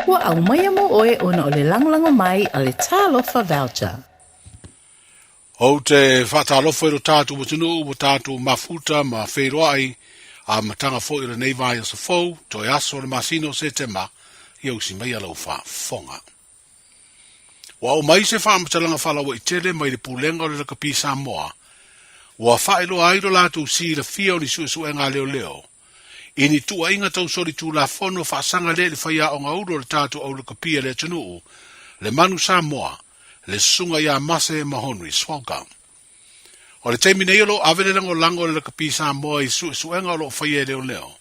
Ua aumaia mo oe ona o le lagolago mai a le Talofa Voucher. Ou te faatalofa i lo tatou atunuu ua tatou mafuta ma feiloai amataga foi o lenei vaiaso fou, toe aso o le masina o Setema, ia usi maia lau faafofoga. Ua aumai se faamatalaga faalauaitele mai le Pulega o le Lakapi Samoa, ua faailoa ai lo latou silafia o ni suesuega a leoleo i ni tuuaiga tau solitulafono faasaga lea i le faiaoga ulu o le tatou au lakapi a le atunuu, le Manu Samoa, le Susuga ia Mase Mahonri Swalka. O le taimi nei o lo o ave le lagolago a le Lakapi Samoa i suesuega o lo o faia e leoleo.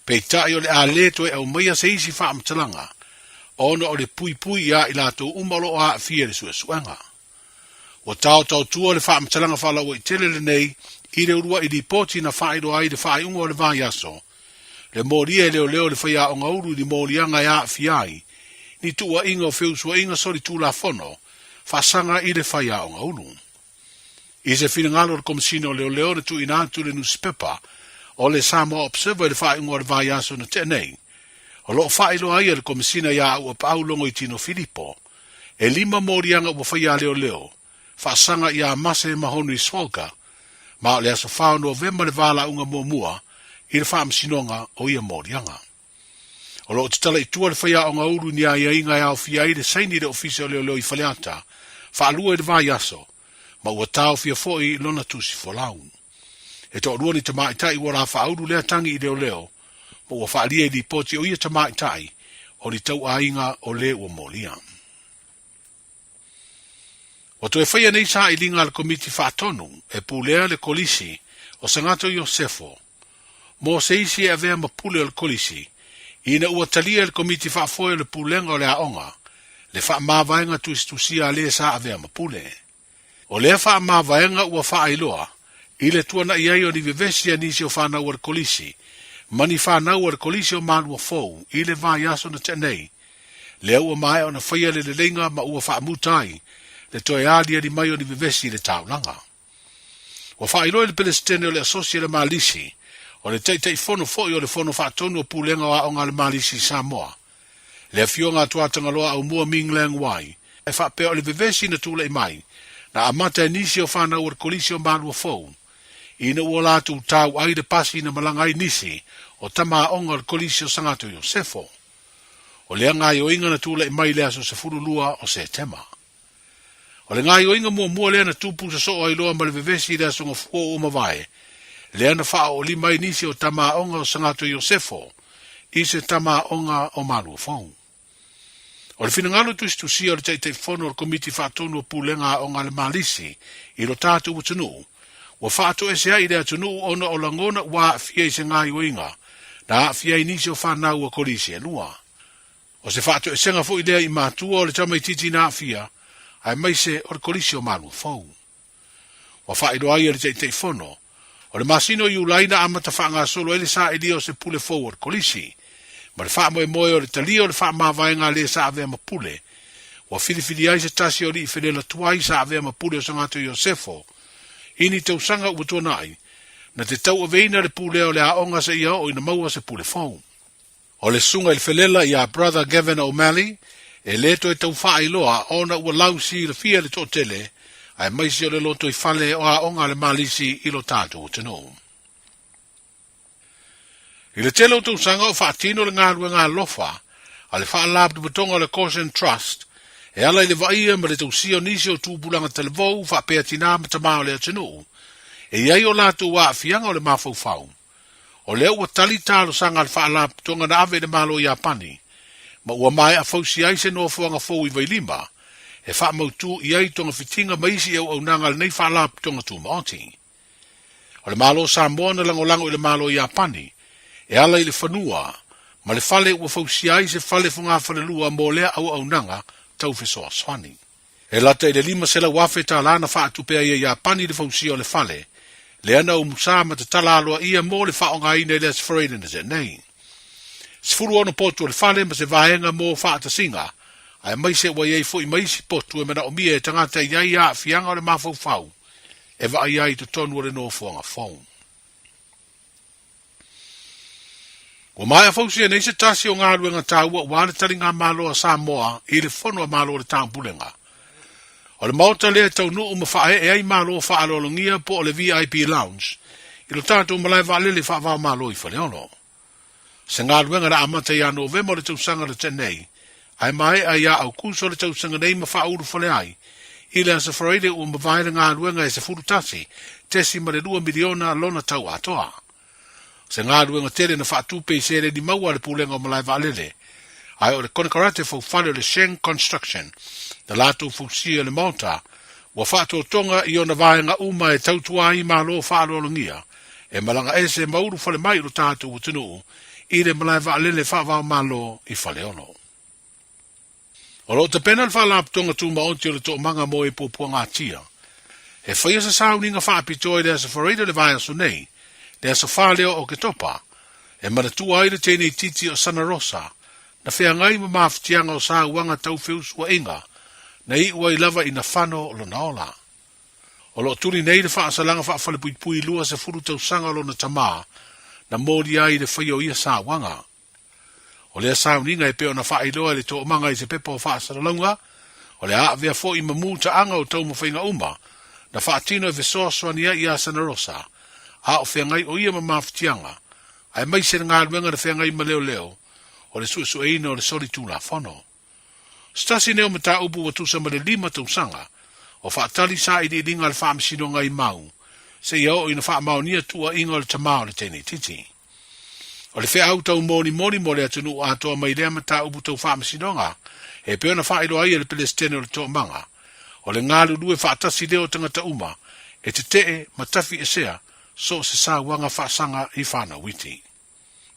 Peitai o le a le toe aumaia se isi faamatalaga ona o le puipui iā i latou uma o lo o aafia i le suesuega. Ua taotaotua le faamatalaga faalauaitele lenei i le uluai lipoti na faailoa ai le faaiuga o le vaiaso, le molia e leoleo i le faiaoga ulu i ni moliaga e aafia ai ni tuuaiga o feusuaiga solitulafono faasaga i le faiaoga ulu. I se finagalo o le Komesina o Leoleo na tuuina atu i le nusipepa o le Samoa Observer i le faaiuga o le vaiaso na tea nei, o lo o faailoa ai e le Komesina iā Auapaau Logoitino Filipo, e lima moliaga ua faia a leoleo faasaga iā Mase Mahonri Swalka, ma o le aso 4 o Novema le valaauga muamua i le faamasinoga o ia moliaga. O lo o tatala i tua le faiaoga ulu i ni aiaiga e aofia ai le saini i le Ofisa o Leoleo i Faleata, faalua i le vaiaso, ma ua taofia foi lona tusi folau. E toalua ni tamaitai ua la faaulu lea tagi i leoleo, ma ua faaalia i lipoti o ia tamaitai o ni tauaiga o le ua molia. Ua toe faia nei sailiga a le Komiti Faatonu e pulea le Kolisi o Sagato Iosefo mo se isi e avea ma pule o le Kolisi ina ua talia e le Komiti Faafoe o le Pulega o le Aoga le faamavaega tusitusia a le sa avea ma pule. O lea faamavaega ua faailoa i le tuanai ai o ni vevesi a nisi o fanau a le Kolisi ma ni fanau a le Kolisi o Malua Fou i le vaiaso na tea nei, lea ua maea ona faia le leleiga ma ua faamuta ai le toe aliali mai o ni vevesi i le taulaga. Ua faailoa i le Peresetene o le Asosi a le Malisi, o le Taitaifono foi o le Fono Faatonu o Pulega o Aoga a le Malisi i Samoa, le Afioga a Tuatagaloa Aumua Ming Leng Wai, e faapea o le vevesi na tulai mai, na amata e nisi o fanau o le Kolisi o Malua Fou, ina ua latou tau ai le pasi na malaga ai nisi o tama aoga o le Kolisi o Sagato Iosefo. O lea gaoioiga na tulai mai i le aso 12 o Setema. O le gaoioiga muamua lea na tupu sosoo ai loa ma le vevesi i le aso Gafua ua mavae, lea na faaoolima ai nisi o tama aoga o Sagato Iosefo i se tama aoga o Maluafou. O le finagalo tusitusia o le Taitaifono o le Komiti Faatonu o Pulega Aoga a le Malisi i lo tatou atunuu, ua faatoese ai i le atunuu ona o lagona ua aafia i se gaoioiga na aafia ai nisi o fanau a Kolisi e lua. O se faatoesega foi lea i matua o le tamaitiiti na aafia, aemaise o le Kolisi o Maluafou. Ua faailoa ai e le Taitaifono, o le masina o Iulai na amata faagasolo ai le sailia o se pule fou o le Kolisi, ma le faamoemoe o le talia o le faamavaega a le sa avea ma pule. Ua filifilia ai se tasi o alii felela tuai sa avea ma pule o Sagato Iosefo i ni tausaga ua tuanai, na te tauaveina le pulea o le aoga seia oo ina maua se pule fou. O le susuga i le felela ia Brother Gavin O'Malley, e le toe tau faailoa ona ua lausilafia le toatele, aemaise o le lotoifale o aoga a le Malisi i lo tatou atunuu. I le tele o tausaga o faatino le galuega alofa a le Faalapotopotoga o le Caution Trust e ala i le vaaia ma le tausia o nisi o tupulaga talavou faapea tinā ma tamā o le atunuu e i ai o latou aafiaga o le mafaufau. O lea ua tali talosaga a le Faalapotopotoga na ave i le Malo o Iapani, ma ua maea fausia ai se nofoaga fou i Vailima e faamautū i ai togafitiga ma isi auaunaga a lenei Faalapotopotoga Tumaoti. O le Malo o Samoa na lagolago i le Malo o Iapani e ala i le fanua ma le fale ua fausia ai se fale fogafalelua mo lea auaunaga tau fesoasoani. E lata i le $500,000 tala na faatupe ai e Iapani le fausia o le fale, lea na umusa ma tatala aloaia mo le faaaogaina i le Aso Faraile na tea nei. 16 potu o le fale ma se vaega mo faatasiga, aemaise ua i ai foi ma isi potu e manaomia e tagata e i ai aafiaga o le mafaufau e vaai ai i totonu o le nofoaga fou. Ua maea fausia nei se tasi o galuega taua aua le taligamalo a Samoa i le Fono a Malo o le Taupulega. O le maota lea e taunuu ma faaee ai malo faaaloalogia po o le VIP Lounge i lo tatou malae vaalele faava-o-Malo i Faleolo. Se galuega na amata ia Novema o le tausaga na tea nei, ae maea ia Aukuso o le tausaga nei ma faaulufale ai i le Aso Faraile ua mavae le galuega e $11.2 miliona lona tau atoa. Se galuega tele na faatupe i seleni maua a le Pulega o Malae Vaalele, ae o le konekarate faufale o le Sheng Construction na latou fausia le maota ua faatotoga i ona vaega uma e tautua ai malo faaaloalogia e malaga ese ma ulufale mai i lo tatou atunuu i le malae vaalele faava-o-Malo i Faleolo. O lo o tapena le Faalapotopotoga Tumaoti o le Toomaga mo e Puapuagatia e faia se sauniga faapitoa i le Aso Faraile o le vaiaso nei, le aso 4 lea o Oketopa, e manatua ai le teineitiiti o Sana Rosa na feagai ma mafatiaga o sauaga tau feusuaiga na iu ai lava ina fano lona ola. O lo o tuli nei le faasalaga faafalepuipui 20 tausaga o lona tamā na molia ai i le faia o ia sauaga. O lea sauniga e pei ona faailoa e le toomaga i se pepa o faasalalauga, o le a avea foi ma mutaaga o taumafaiga uma na faatino e fesoasoani ai iā Sana Rosa, a o feagai o ia ma mafatiaga, aemaise le galuega na feagai ma leoleo o le suesueina o le soli tulafono. Se tasi nei o mataupu ua tusa ma le 5 tausaga o faatali sailiiliga a le Faamasinoga i mau seia oo ina faamaonia tuuaiga o le tamā o le teineitiiti. O le feau tau monimoni mo le atunuu atoa mai lea mataupu tau faamasinoga e pei ona faailoa ai e le Pelesitene o le Toomaga, o le galulue faatasi lea o tagata uma e tetee ma tafiesea so o se sauaga faasaga i fanau iti.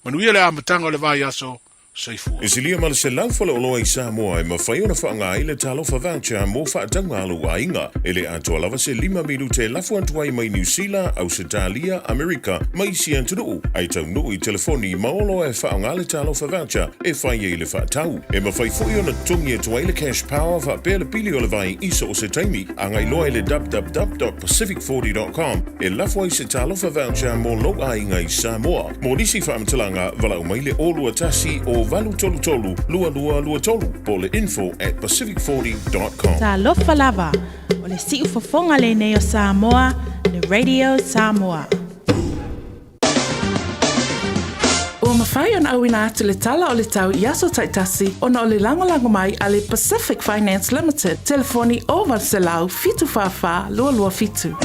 Manuia le amataga o le vaiaso, soifua. E silia ma le 100 faleoloa i Samoa e mafai ona faaaoga ai le Talofa Voucher mo faatauga a lou aiga. E le atoa lava se 5 minute e lafo atu ai mai Niu Sila, Ausetalia, Amerika ma isi atunuu, ae taunuu i telefoni ma oloa e faaaoga le Talofa Voucher e fai ai le faatau. E mafai foi ona totogi atu ai le Cash Power faapea le pili o le vai i so o se taimi. Agai loa i le www.pacific40.com e lafo ai se Talofa Voucher mo lou aiga i Samoa. Mo nisi faamatalaga, valaau mai le 021 o 833 2223 po o le info@pacific40.com. Talofa lava, o le siufofoga lenei o Samoa, le Radio Samoa. Ua mafai ona auina atu le tala o le tau i aso taitasi ona o le lagolago mai a le Pacific Finance Limited, telefoni 0800 744 227.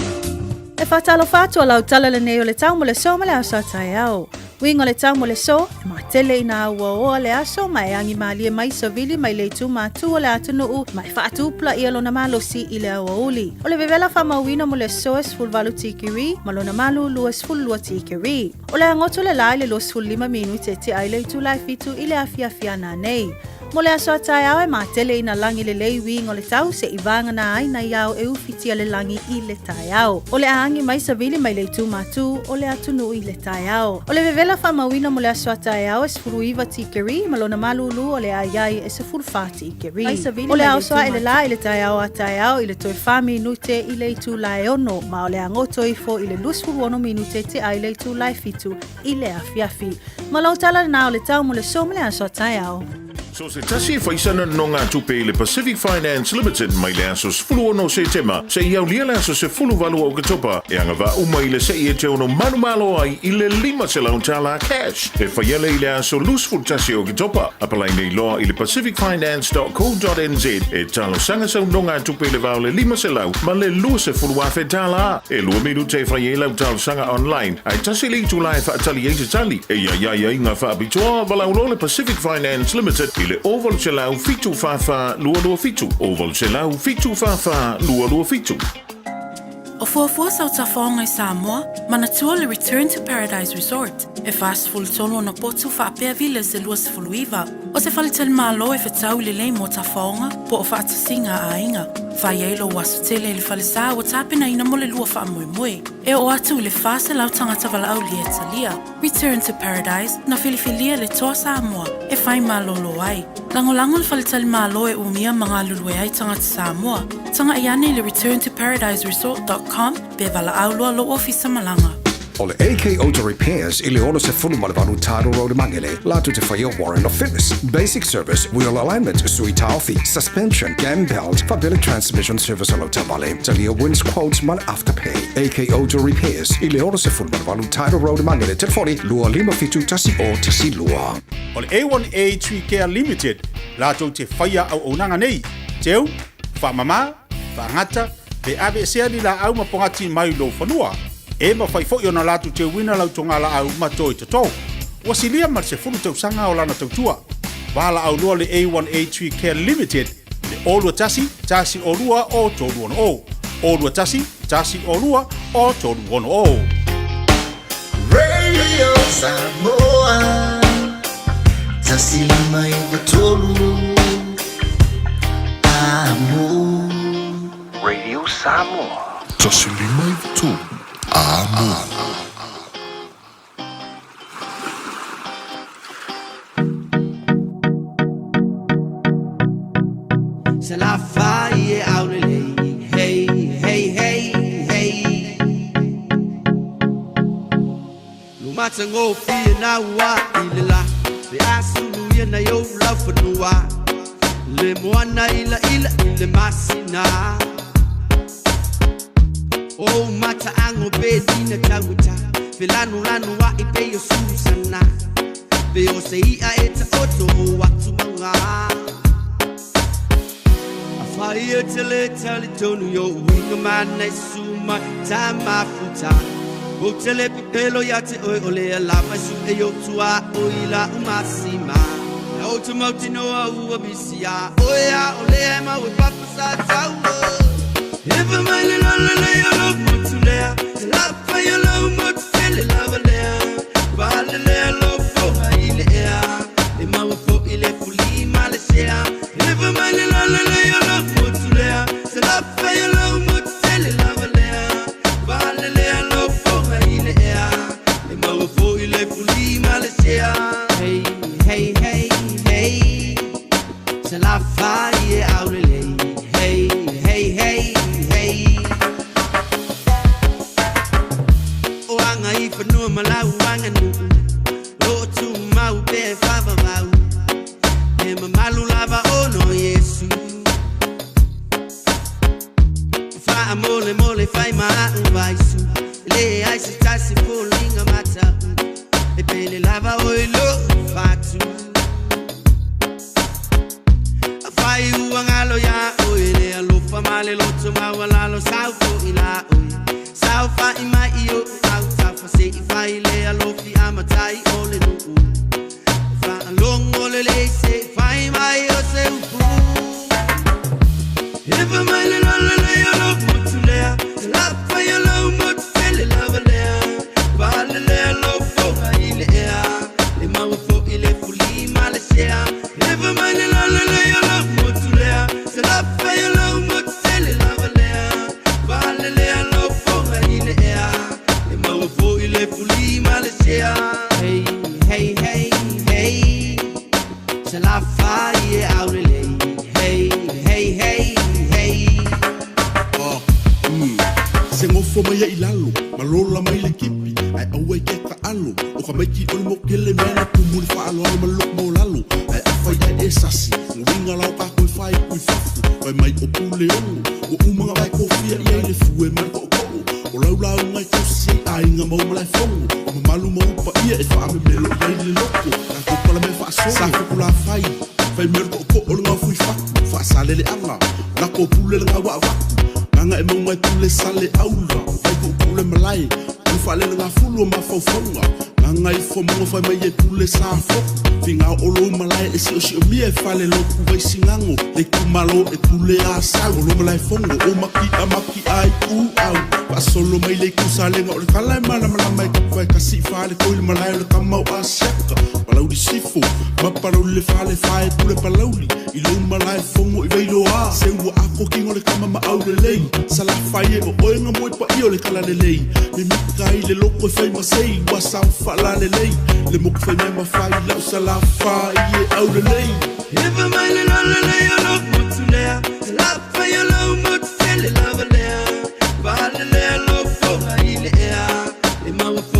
E faatalofa atu a lau tala lenei o le tau mo le so ma le aso a taeao. Uiga o le tau mo le so, e matele ina auaoa le aso ma e agi malie mai savili mai le itu matū o le atunuu ma e faatupulaia lona malosi i le aoauli. O le vevela faamauina mo le aso e 18 tikiri ma lona malu 22 tikiri. O le agoto le la i le 25 minute e tea i le itula e 7 i le afiafi ana nei. Mo le aso a taeao e matele ina lagi lelei uiga o le tau se'i vagana ai nai ao e ufitia le lagi i le taeao. O le a agi mai savili mai le itu matū o le atunuu i le taeao. O le vevela faamauina mo le aso a taeao e 19 tikeri ma lona malūlū o le a iai e 14 tikeri. O le a oso ae le la i le taeao a taeao i le toe 4 minute i le itula e 6 ma o le a goto ifo i le 26 minute tea i le itula e 7 i le afiafi. Ma lou tala lena o le tau mo le so ma le aso a taeao. So se tasi e fai sana nonogatupe i le Pacific Finance Limited mai le aso 16 o Setema seia aulia le aso 18 o Oketopa e agavaa uma i le se'i e te ono manumalo ai i le $500 cash e fai ale i le aso 21 o Oketopa. Apalai nei loa i le pacificfinance.co.nz e talosaga sau nonogatupe i le va o le 500 ma le $20,000. E 2 minute e fai ai lau talosaga online ae tasi le itula e faatali ai se tali. E i ai aiaiga faapitoa, valaau loa le Pacific Finance Limited i le 0800 744 227, 0800 744 227. O fuafua sau tafaoga i Samoa, manatua le Return to Paradise Resort, e 43 ona potu faapea villas e 29. O se faletalimalo e fetau lelei mo tafaoga po o faatasiga a aiga. Fai ai lou aso tele i le falesa ua tapenaina mo le lua faamoemoe. E oo atu i le 400 tagata valaaulia e talia. Return to Paradise, na filifilia le Toa Samoa e fai malolo ai. Lagolago le faletalimalo e umia ma galulue ai tagata Samoa. Tagai ane i le returntoparadiseresort.com pe valaau loa lou ofisa malaga. O le AK Auto Repairs i le 68 Tidal Road i Magele, latou te faia Warrant of Fitness, Basic Service, Wheel Alignment, Sui Taofi, Suspension, Cam Belt, faapea le Transmission Service o lau taavale. Talia Wins Quotes ma le Afterpay. AK Auto Repairs i le 68 Tidal Road i Magele, telefoni 257 10 12. O le A1A Tree Care Limited latou te faia auaunaga nei, teu, faamama, faagata, pe aveesea ni laau ma pogati mai lou fanua. E mafai foi ona latou teuina lau togalaau ma toe toto. Ua silia ma le 10 tausaga o lana tautua. Valaau loa le A1A Tree Care Limited i le 0 21 102 o 360. 0 21 102 o 360. Radio Samoa 105.3 Amo. Radio Samoa. 105.3 Amo. Se la fai e aulelei. Hey, hey, hey, hey. Lumatagofie na ua i le la Pe asulu ia na yo lau fanua Le moana ila ila i le masina O mata ango pe dina tauta Fe lanu lanu a i pe o susana Pe o se ia e ta oto o atu manga Afai e te le tali tonu yo uinga mana e suma ta mafuta O te le pepelo ia te oi o le lava su e yo tua o ila umasima Na o te mauti noa ua misia O ea o le e mau e papa sa taua Ewa mai le lola le yo lo motu lea Te lapa yo lo motu tele lava lea Vale lea lo foha i le ea E maua fo i le fuli ma le sea Ewa mai le lola le yo lo motu lea Te lapa yo lo motu tele lava lea Vale lea lo foha i le ea E maua fo i le fuli ma le sea Hey, hey, hey, hey Se la fai e aulelei. Hey, hey, hey, hey. O anga i whanua ma lau anga nuu O tu mau pe whawawau E mamalu lava ono Yesu Wha mole mole whai maa vaisu Le ai se tasi polinga mata E pele lava o i lo fatu Fai ua ngalo ya oi le alofa ma le loto ma walalo sau fo i la oi Sau fa i mai i o au tafa se i fai le alofi a matai o le nuu Fa alongo le le se fai mai o se upu Ewa mai le lola le o lo motu lea Te lapa i o lo motu tele lava lea Vale lea lo foga i le ea Le maua fo i le fuli ma le sea Ewa mai le lola le o lo motu lea Te lapa i o lo motu tele lava lea Vale lea lo foga i le ea Le maua fo i le fuli ma le sea Hey, hey, hey, hey Se la fai e aulelei. Hey, hey, hey, hey. Se gofo mai ai lalo ma lola mai le kipi ai aua i ke ka alo o ka maiki o le mokele mea na tumu le faaloalo ma loko maulalo ai afai ai e sasi uiga lao ka koe fai kui fafu fai mai o pule ono o umaga vai kofia i ai le fue ma le ko'oko'o o laulauga i tausi ai aiga mau ma lae fogo o mamalu ma upa ia e faamemelo i ai le loko tatou pala mea faasolo sa fukulafai fai mea le ko'oko'o le gaofui fatu faasaleleaga lako pule le gauaavaku gaga e mauga e pule sale aula vai puupule malae o faalele gafulu o mafaufauga gaga ifo moga fai mai e pule sa foku figao o lou malae e siosiomia e fale loku vai sigago le itumalo e pule asau o lo malae fogo o maki'a maki'a ai ku au faasolo mai le ikusalega o le tala e malamalama e kapu e kasi fale koi le malae o le kama o asiaka palauli sifo ma palauli le fale fae pule palauli i lou malae fogo i vailoa se ua akokiga o le kama ma au lelei salafai e o oega mo e paia o le kala lelei mimika ai le loko e fai masei ua sao faalalelei le moku fai mea mafai lau salafai e au lelei. Ewa mai le lola le o lo motu lea Te lapa i o lo motu tele lava lea Vale lea lo foga i le ea E maua fo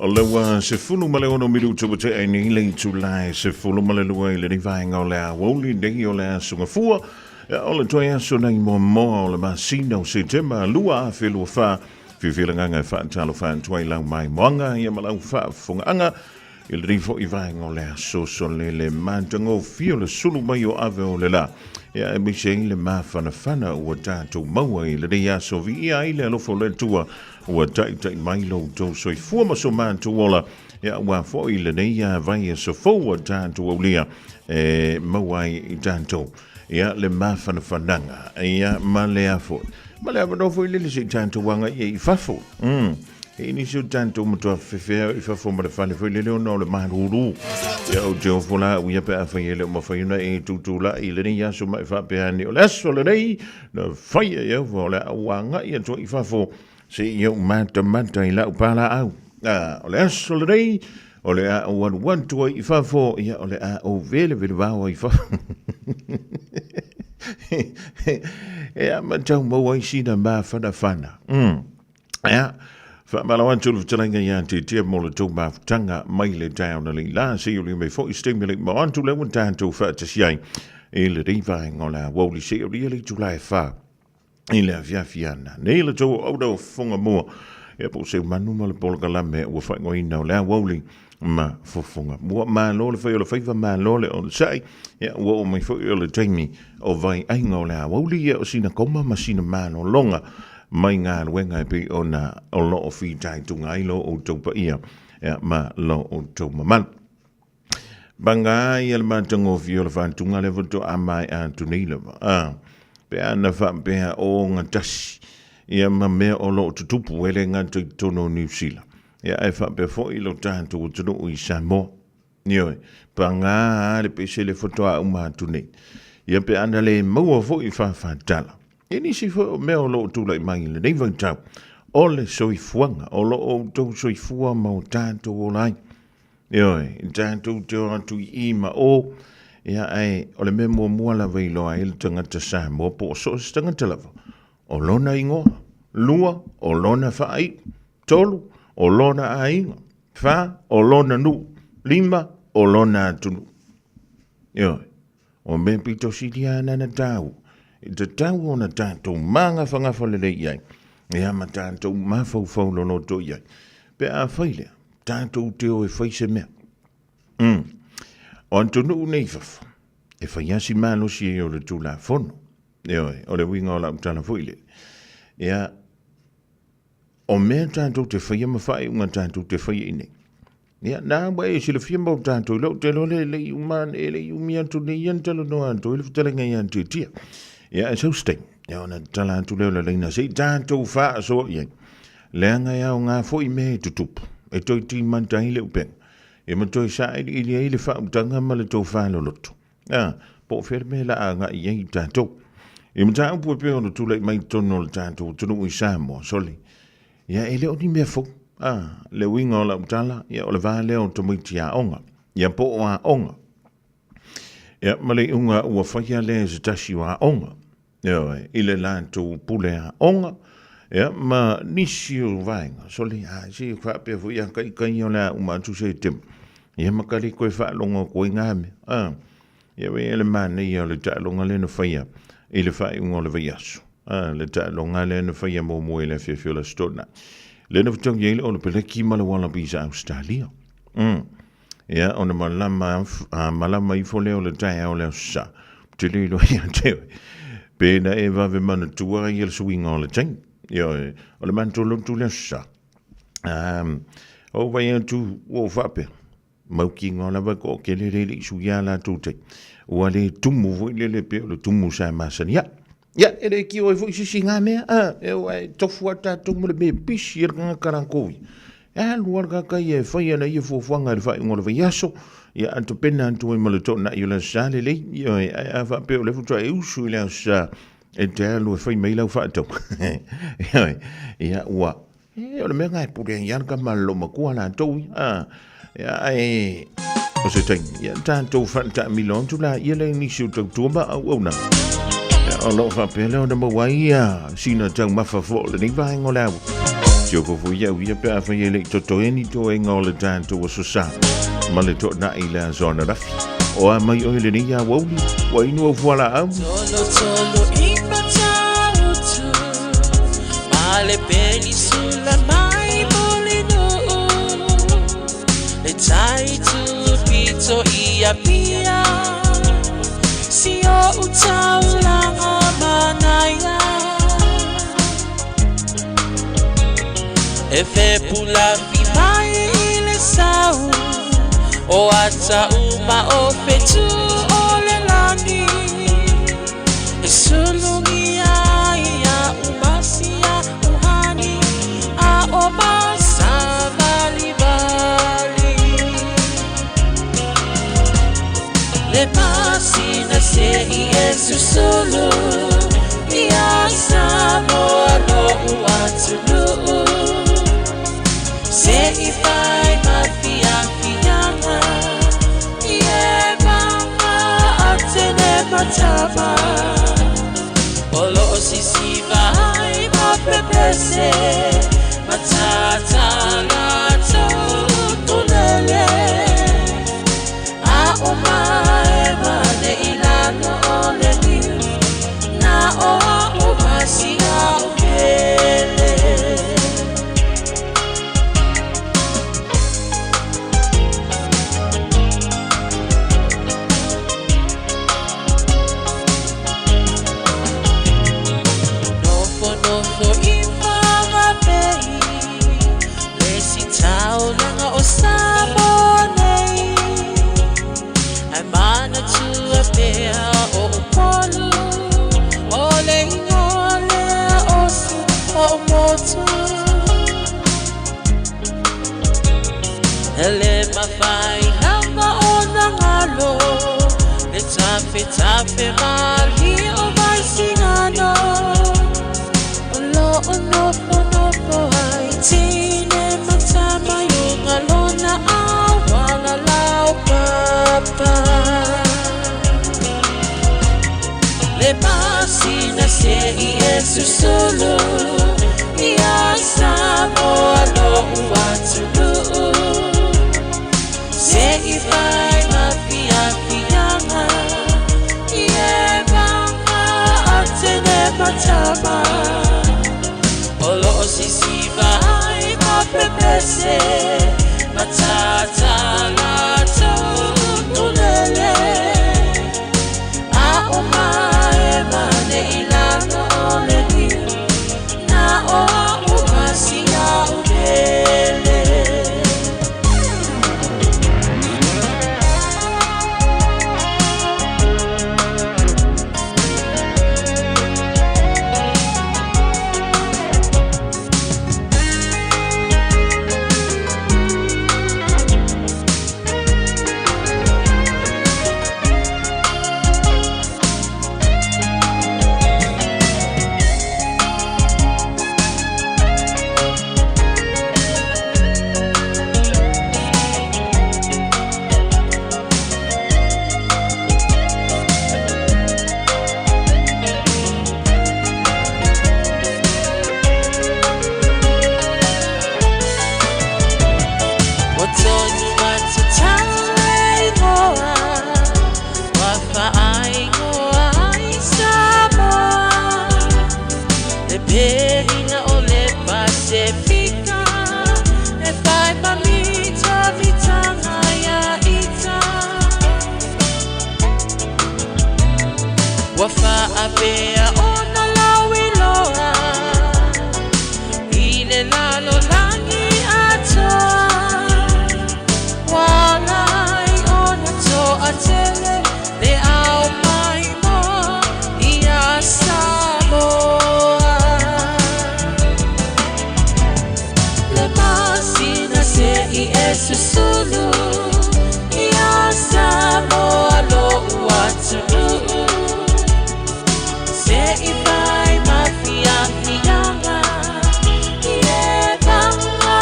O le ua 16 minuta ua tea ai nei le itula e 12 i lenei vaega o le aoauli nei o le Aso Gafua. O le toe aso nei muamua o le masina o Setema 2024. Fiafia le agaga e faatalofa atu ai lau maimoaga ia ma lau faafofogaaga i lenei foi vaega o le aso solele matagofie o le sulu mai o ave o le la. Ia aemaise ai le mafanafana ua tatou maua i lenei aso viia ai le alofa o le Atua ua taitai mai lo outou soifua ma so matou ola, ia aua foi lenei vaiaso fou ua tatou aulia e maua ai i tatou ia le mafanafanaga ia ma le a foi ma le avanoa foi lele se i tatou agai ai i fafo. E nisi o tatou matua fefea i fafo ma le fale foi lele ona o le malulu. Ia ou te ofo la au ia pe afai e le o mafai ona e tutulai i lenei aso ma e faapea ane o le aso lenei na faia e au o le a ou agai atu ai i fafo seia ou matamata i lau palaau. A, o le aso lenei o le a ou alu atu ai i fafo, ia o le a ou velevele vao ai i fafo. E a matau maua ai sina mafanafana. Ia, faamalo atu le fetalaiga ia Tietie mo le tou mafutaga mai le taeao na lei la, se i uli mai foi se taimi le mau atu lea ua tatou faatasi ai i lenei vaega o le aoauli se i aulia le itula e 4 i le afiafi ana. Nei le tou auauna o fofoga mua, ia po o seu manu ma le polokalame ua faaigoaina o le aoauli ma fofoga mua. Malo le fai o le faiva, malo le onosai, ia ua oo mai foi o le taimi o vaiaiga o le aoauli, ia o sina koma ma sina malologa mai galuega e pei ona o lo o fitaituga ai lo outou paia ia, ma lo outou mamalu. Paga ia le matagofie o le faatuga lea faatoa maea atu nei lava. A, pe a na faapea o gatasi ia ma mea o lo o tutupu e le gata i totonu o Niu Sila. Ia ae faapea foi lo tatou atunuu i Samoa. Ioe, paga le pese le faatoa uma atu nei. Ia pe a na le maua foi faafatala. E nisi foi o mea o lo o tulai mai i lenei vaitau, o le soifuaga, o lo o outou soifua ma o tatou ola ai. Ioe, i tatou te o atu i i ma o, ia ae o le mea muamua lava e iloa ai le tagata Samoa po o so o se tagata lava, o lona igoa, lua, o lona faaiu, tolu, o lona aiga, fa, o lona nuu, lima, o lona atunuu. Ioe, O mea pito sili lava na na tāua, e tatau ona tātou māgafagafa lelei i ai, ia ma tātou mafaufau loloto i ai. Pe a fai lea, tātou te o e fai se mea. O atunuu nei i fafo, e fai lava si malosi ai o le Tulafono. Ioe, o le uiga o lau tala foi lea. Ia, o mea tātou te faia ma faaiuga tātou te faia i nei, Ia, nā, ua e silafia mau tātou i lou te loa le lei uma, e lei umi atu nei ia na talanoa atu ai le fetalaiga ia Tiatia. Ia, e sau se taimi, ia ona tala atu lea o le laina se i tātou faasoa i ai. Leaga e aoga foi mea e tutupu, e toe timata ai le upega, ia ma toe sailiili ai le faautaga ma le tofa loloto. A, po o fea le mea la a agai i ai tātou. I mataupu e pei ona tulai mai i totonu o le tātou atunuu i Samoa, sole, Ia, e le o ni mea fou. A, le uiga o lau tala, ia, o le va lea o tamaiti aoga, ia, po o aoga. Ia, ma le iuga ua faia lea e se tasi o aoga, ioe, i le latou pule aoga, ia, ma nisi o vaega, sole, a, se faapea foi a kaikai o le a uma atu se temu, ia, ma ka le toe faalogo atu ai ngā mea, a. Ia, e le manaia o le taaloga lea na faia i le faaiuga o le vaiaso. A, le taaloga lea na faia muamua i le afiafi o le Aso Toonai. Lea na fetaui ai le Olopeleki ma le Wallabies a Ausetalia. Ia, ona malama, a, malama ifo lea o le taeao o le Aso Sa. Ou te le iloa ia te oe. Pe na e vave manatua ai le suiga o le taimi. Ioe, o le matou lotu le Aso Sa. Ou vaai atu, ua ou faapea, Mautinoa lava ko kele le le isu ia latou te. Ua le tumu foi lele pe o le tumu sa masani ai. Ia, e le kio ai foi sisi ngā mea, a, e o ai tofu a tātou mo le mea pisi e le kangaka rākou i. E alu a le kaka ia e fai ana ia fuafuaga i le faaiuga o le vaiaso, ia a tapena atu ai ma le toonai o le Aso Sa lelei, ia, ae a faapea o le faatoa e usu i le Aso Sa e te alu e fai mai lau faatauga. Ia, ua E, o le mea ngai pule ai ana ka malolo matua latou ia. A, ia, ae, o se taimi, ia, tātou whantaamilo atu la, ia le nisi o tautua ma auauna. Ia, o loo whapea lea ona maua ai ia sina taumafa fo o lenei vaega o le au. Te ofo foi ia'u ia pe afai e le'i totoē ni toega o le tatou Aso Sa ma le to'ana'i i le aso ananafi. O a mai oe lenei auauli, ua inu au fualaau. Tolo tolo i Matautu Ma le penisula mai Mulinuu Le tai tupito i Apia Si o utaulanga manaia E fepulafi mai i le sau O ata uma o fetu o le lagi E sulugia ia umasia uhani A o masavalivali Le masina se i e susulu Ia Samoa lo'u atunuu Se i fai mafiafiaga I e maga atene matama O loo sisiva ai mapepese Matata latou utulele A o mae mane i lalo o le niu Na o a o masia o pele. Nofo nofo i whangapei Le si taulaga o Samoa nei Ai manatua pea o Upolu O le ingoa lea o si o motu E le mawhai lava o nangalo Le tafe tafe mali o Vaisigano O lo o nofo nofo ai tine matama i unga lona awala lau papa Le masina se i e susulu Ia Samoa lo'u atunuu Se i fai mafiafiaga I e maga atene matama O loo sisiva ai mapepese Matata latou utulele A o mae mane i lalo o le niu Na o a o masia o pele. O tonu matatau e ingoa Wa whaaingoa ai Samoa Le perina o le Pasifika E whai mamita mitanga ia ita Wa whaapea ona lauiloa I le lalo langi atoa Walai ona toa tele Le au mai mo ia Samoa Le masina se i e susulu Ia Samoa lo'u atunuu Se i fai mafiafiaga I e maga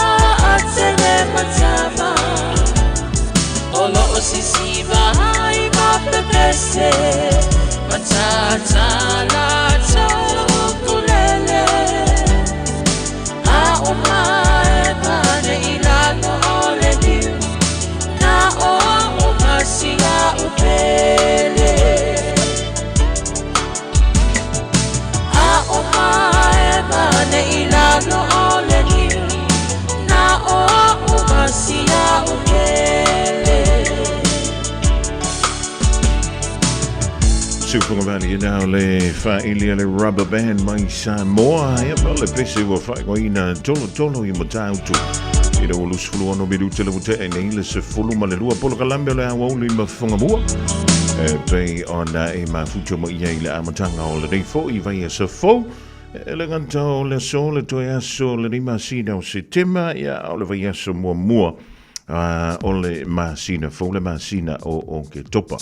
atene matama O loo sisiva ai mapepese Matata latou ukulele A o Siufunga Valley ina o le whaili a le rubber band mai Samoa. Ia ma le pese ua whaingoina tolo tolo i matautu. I le ulu sefulu ono minute le ute e nei le sefulu ma le lua polo kalambe o le awauli ma funga mua. E pei ona e mafuta mo ia i le amatanga o le nei fo i vai a sa fou. E le gata o le aso le toe aso le nei masina o Setema ia o le vai aso mua mua o le masina fou le masina o Oketopa.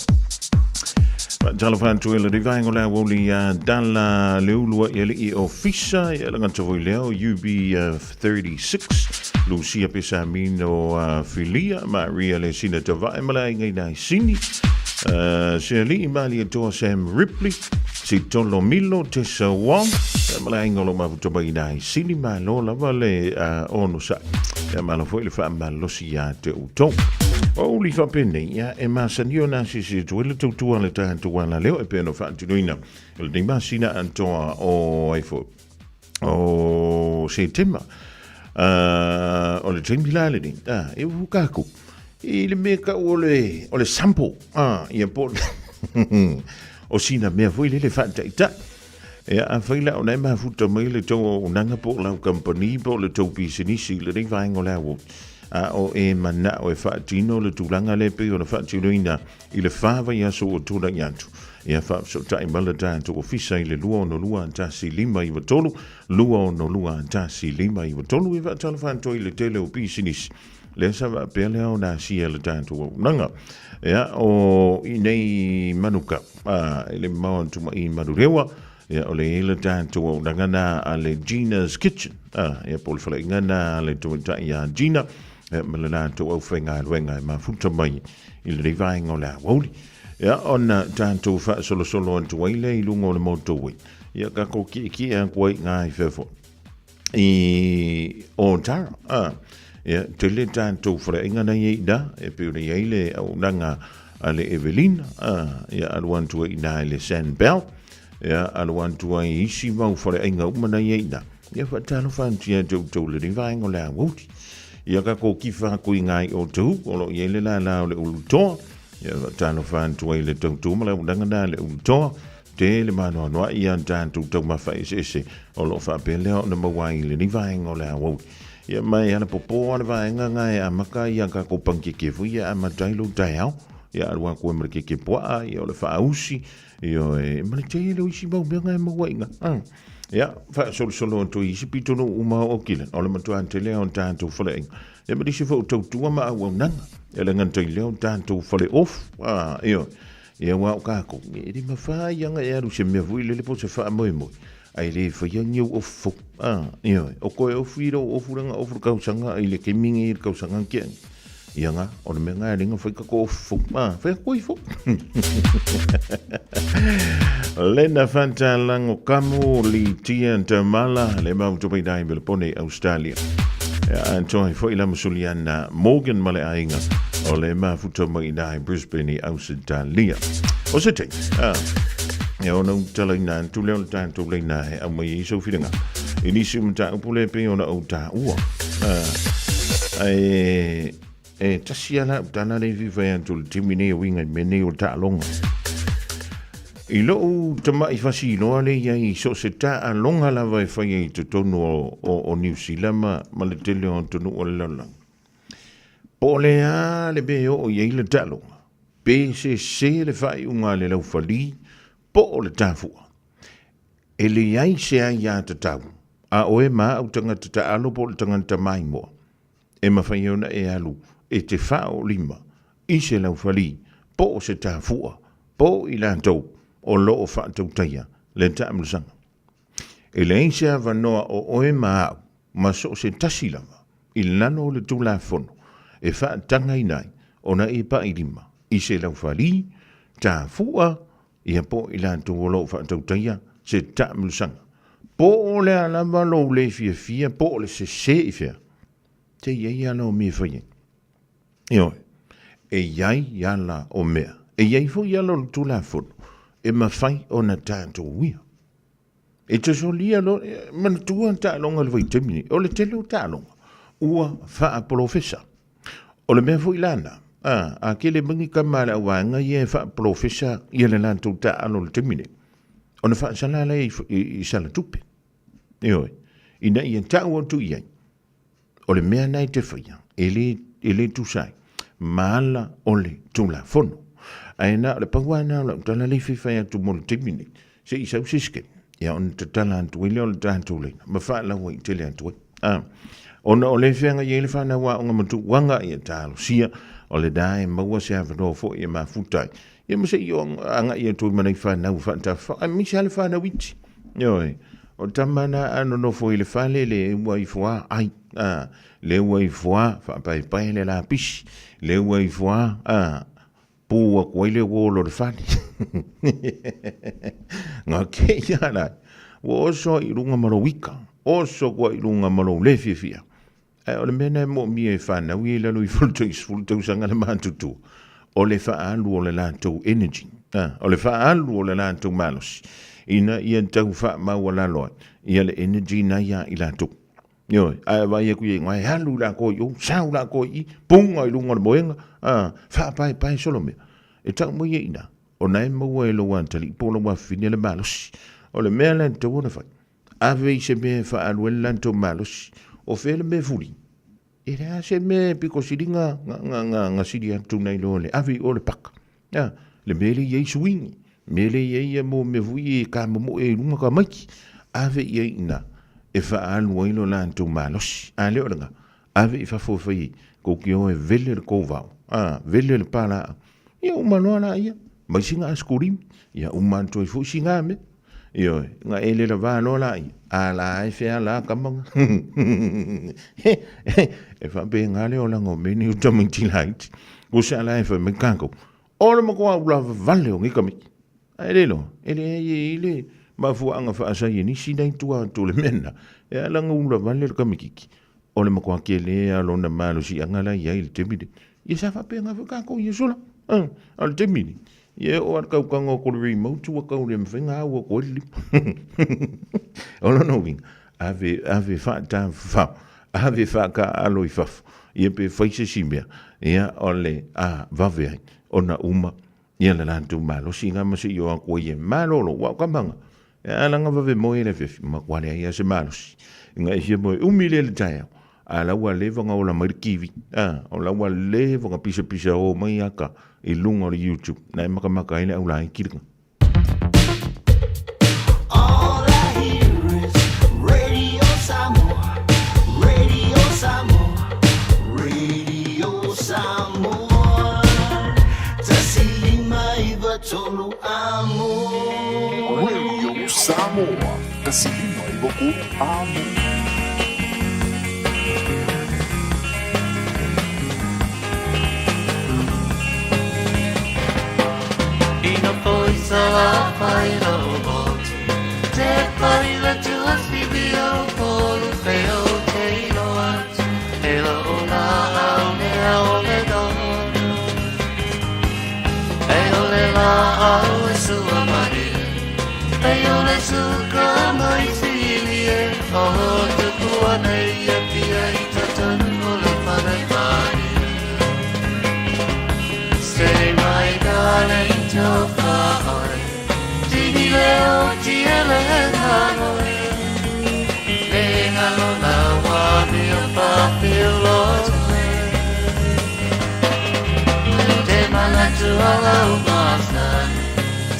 Talofa atu e le rivaenga o le aoauli ia Dala Leulua i alii o Fisa ia le gata foi lea o UB 36 Lucia Pesamino Filia Maria le Sina Tavae ma le aiga i nai Sini se alii Malietoa Sam Ripley si Tolo Milo Tessa Wong ma le aiga o lo mafuta mai i nai Sini malo lava le ono sa ia malo foi le faamalosi ia te outou. O uli faapenei, ia e masani ona asiasi atu ai le tautua a le tatou alaleo e pei ona faatinoina i lenei masina atoa o ai foi o Setema. O le taimi la lenei, e ufu kākou i le mea kau o le, o le sample, ia po o sina mea foi lele faataitai. Ia, afai la o na e mafuta mai le tou auaunaga po o lau kamupani po o le tou pisinisi i lenei vaega o le aoauli, a o e manao e faatino le tulaga lea e pei ona faatinoina i le fa vaiaso ua tulai atu, ia faafesootai mai le tatou ofisa i le 262 1 593, 262 1 593 e faatalofa atu ai i le tele o pisinisi lea sa faapea lea ona asia e le tatou auaunaga. Ia, o i nei manuka, a, e le mamao atu ma i Manurewa, ia, o le i le tatou auaunaga na a le Gina's Kitchen, a, ia, po o le faleaiga na a le tamaitai ia Gina, ia, ma le latou aufaigaluega e mafuta mai i lenei vaega o le aoauli. Ia, ona tatou faasolosolo atu ai lea i luga o le motorway, ia, tatou kiekie atu ai i ina i fea foi. I Otara, a, ia, tele tatou faleaiga na i ai i ina, e pei ona i ai le auaunaga a le Evelina, a, ia, alu atu ai i ina i le Sandbell, ia, alu atu ai i isi mau faleaiga uma na i ai i ina. Ia, faatalofa atu ia te outou i lenei vaega o le aoauli. Ia, tatou kifa atu i ina i Otahuhu, o lo o i ai le lala o le Ulutoa, ia, faatalofa atu ai i le tautua ma le auaunaga na a le Ulutoa, Tele maanoanoa ia tatou taumafa eseese o lo o faapea lea ona maua ai i lenei vaega o le aoauli. Ia ma e alapopo lava le vaega na e amata ai ia tatou panikeke foi ia e amata ai lou taeao. Ia alu atu ai ma le keke puaa, ia o le faausi, ioe, ma le tele o isi mau mea na e maua i ina. Ia, faasolosolo atu i isi pitonuu uma o Auckland, o le matua tele lava o tatou faleaiga. Ia ma nisi foi o tautua ma auaunaga. E le gata i lea o tatou faleofu, ioe. Ia aua o kākou, e le mafai ana e alu se mea foi lele po o se faamoemoe, ae le faia ni ou ofu fou. A, ioe, o koe ofu i lou ofu lea na ofu i le tausaga i le taimi nei i le tausaga na tea nei. Ia na, o le mea na e le na fai tatou ofu fou. A, fai atu ai fou. Lena Fanta Lango Kamu, Li Tia Tamala, le mau tupai dai Melbourne, Australia. Ia, antoa foi la Musuliana Morgan ma le aiga o le mafuta mai i Brisbane i Ausitalia. O se taimi, a, e ona u talaina atu lea o le tatou leina e aumai ai sou finagalo. I nisi o mataupu lea e pei ona ou taua. A, e, e tasi lava lau tala lea e fia fai atu i le taimi nei e uiga i mea nei o le taaloga. I lou tamai fasiloa lea i ai i so o se taaloga lava e fai ai i totonu o, o, o Niu Sila ma, ma le tele o atunuu o le lalolagi. Po o le a le mea e oo i ai le taaloga, pe sese le faaiuga a le laufali po o le tafua, e leai se aiatatau a oe ma au tagata taalo po o le tagata maimoa e mafai ona e alu e te faaolima i se laufali po o se tafua po o i latou o lo o faatautaia le taamilosaga. E leai se avanoa o oe ma au ma so o se tasi lava i lalo o le Tulafono e faatagaina ai ona e pailima i se laufali, tafua, ia po o i latou o lo o faatautaia se taamilosaga. Po o le a lava lou le fiafia po o le sese i fea, se i ai ala o mea e fai ai. Ioe, e i ai ala o mea, e i ai foi ala o le Tulafono e mafai ona tatou uia. E te solia loa, manatua taaloga i le vaitaimi lenei, o le tele o taaloga ua faapolofesa. O le mea foi la lena, A, a kele mai ni kama a le auvaega ia e faapolofesa ia le latou taaalo i le taimi nei, ona faasala lea i, i, i sala tupe. Ioe, ina ia tau atu i ai, o le mea na e te faia, e le, e le tusa ai ma ala o le Tulafono. Ae na o le pau lava lena o lau tala lea e fia fai atu mo le taimi nei, se i sau se isi ia ona tatala atu ai lea o le tatou laina ma faalauaitele atu ai. A, ona o le feagai ai le fanau aoga ma tuuaga ia talosia, o lena e maua se avanoa foi e mafuta ai. Ia ma se i agai atu ai ma nai fanau faatafafao, aemaise lava le fanau iti. Ioe, o tama na a nonofo i le fale le ua ifo a ai, a, le ua ifo a faapaepae le lapisi, le ua ifo a, a, pū aku ai le uō o le fale. Ngā kei a lai, ua oso ai i runga ma lou ika, oso kua i runga ma lou le fiafia. Ae o le mea lena e moomia e fanau ia i lalo ifo o le 30 tausaga le matutua, o le faaalu o le latou energy, a, o le faaalu o le latou malosi, ina ia tau faamaualalo ai ia le energy na ia i latou. Ioe, ae vaai atu i ai, e alu lakou i o, sau lakou i i, puga i luga o le moega, a, faapaepae solo mea. E tau mai ai i ina, o na e maua e lou atalii po o lou afafine le malosi. O le mea la e tatau ona fai, Ave i se mea e faaalu ai le latou malosi. O fea le mea e fuli? E leai se mea e pito sili ga, ga, ga, ga, ga sili atu nai lo le ave i o le paka. A, le mea lea e i ai swing, mea lea e i ai ia mo mea foi e kamomoe ai i luga tamaiti. Ave i ai i ina e faaalu ai lo latou malosi. A lea o lena, ave i fafo e fai ai, tou te o e vele le tou vao, a, vele le palaau. Ia uma loa laia, mai sina asekolimi, ia uma atu ai foi sina mea. Ioe, na e le lavā loa laia, a la e fea la kama. E faapena le olaga o mea nei o tamaiti laiti. Tusa la e fai mai kākou, o le matua ula vale o nei tamaiti. Ae le iloa, e leai e i ai le mafuaaga faasaienisi na i tua atu o le mea lena, e ala ona ula vale le tamaitiiti, o le matua tele lava o lona malosiaga la e i ai i le taimi lenei. Ia sa faapena foi tatou i aso la. A o le taimi lenei, ia e oo lava i le taukaga o le remote ua tau le mafai ona au atu ai le lima. O lona uiga, ave, ave faatafafao, ave faataaalo i fafo, ia pe fai se isi mea, ia o le a vave ai ona uma ia le latou malosi na ma se i o atu ai e malolo, ua o kamaga, e ala na vave moe le afiafi, matua leai lava se malosi. Ina e fia moe umi lea i le taeao, a la ua leva ona ola mai le TV, a, o la ua leva ona pisapisa o mai aka i luga o le YouTube, na e makamaka ai le aulaiti lena. All I hear is Radio Samoa, Radio Samoa, Radio Samoa. 159 amo. Radio Samoa, 159 amo. Ina foi sa fai lo motu Te pai le tua whiwi o polu Te o te ilo atu E lo o la au ne au le dono E o le la au e sua mai E o le suka mai whiwi e O te pua nei e pia i tatanu o le whare mai Say my darling tofa oe Tini leo ti ele hanoi Le ngalo la wa mi o pa pilo Te mana tu ala u masani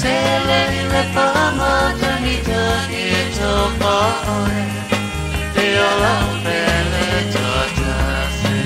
Te le le pa ma tani tani e tofa oe Te ola o pele tata se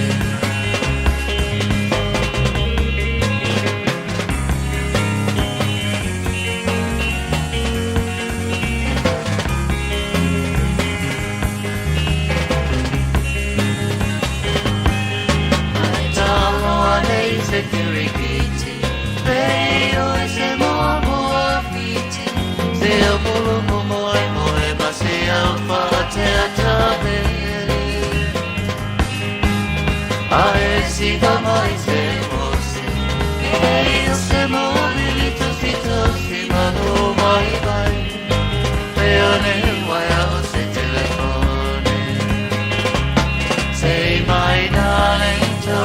Say my darling, to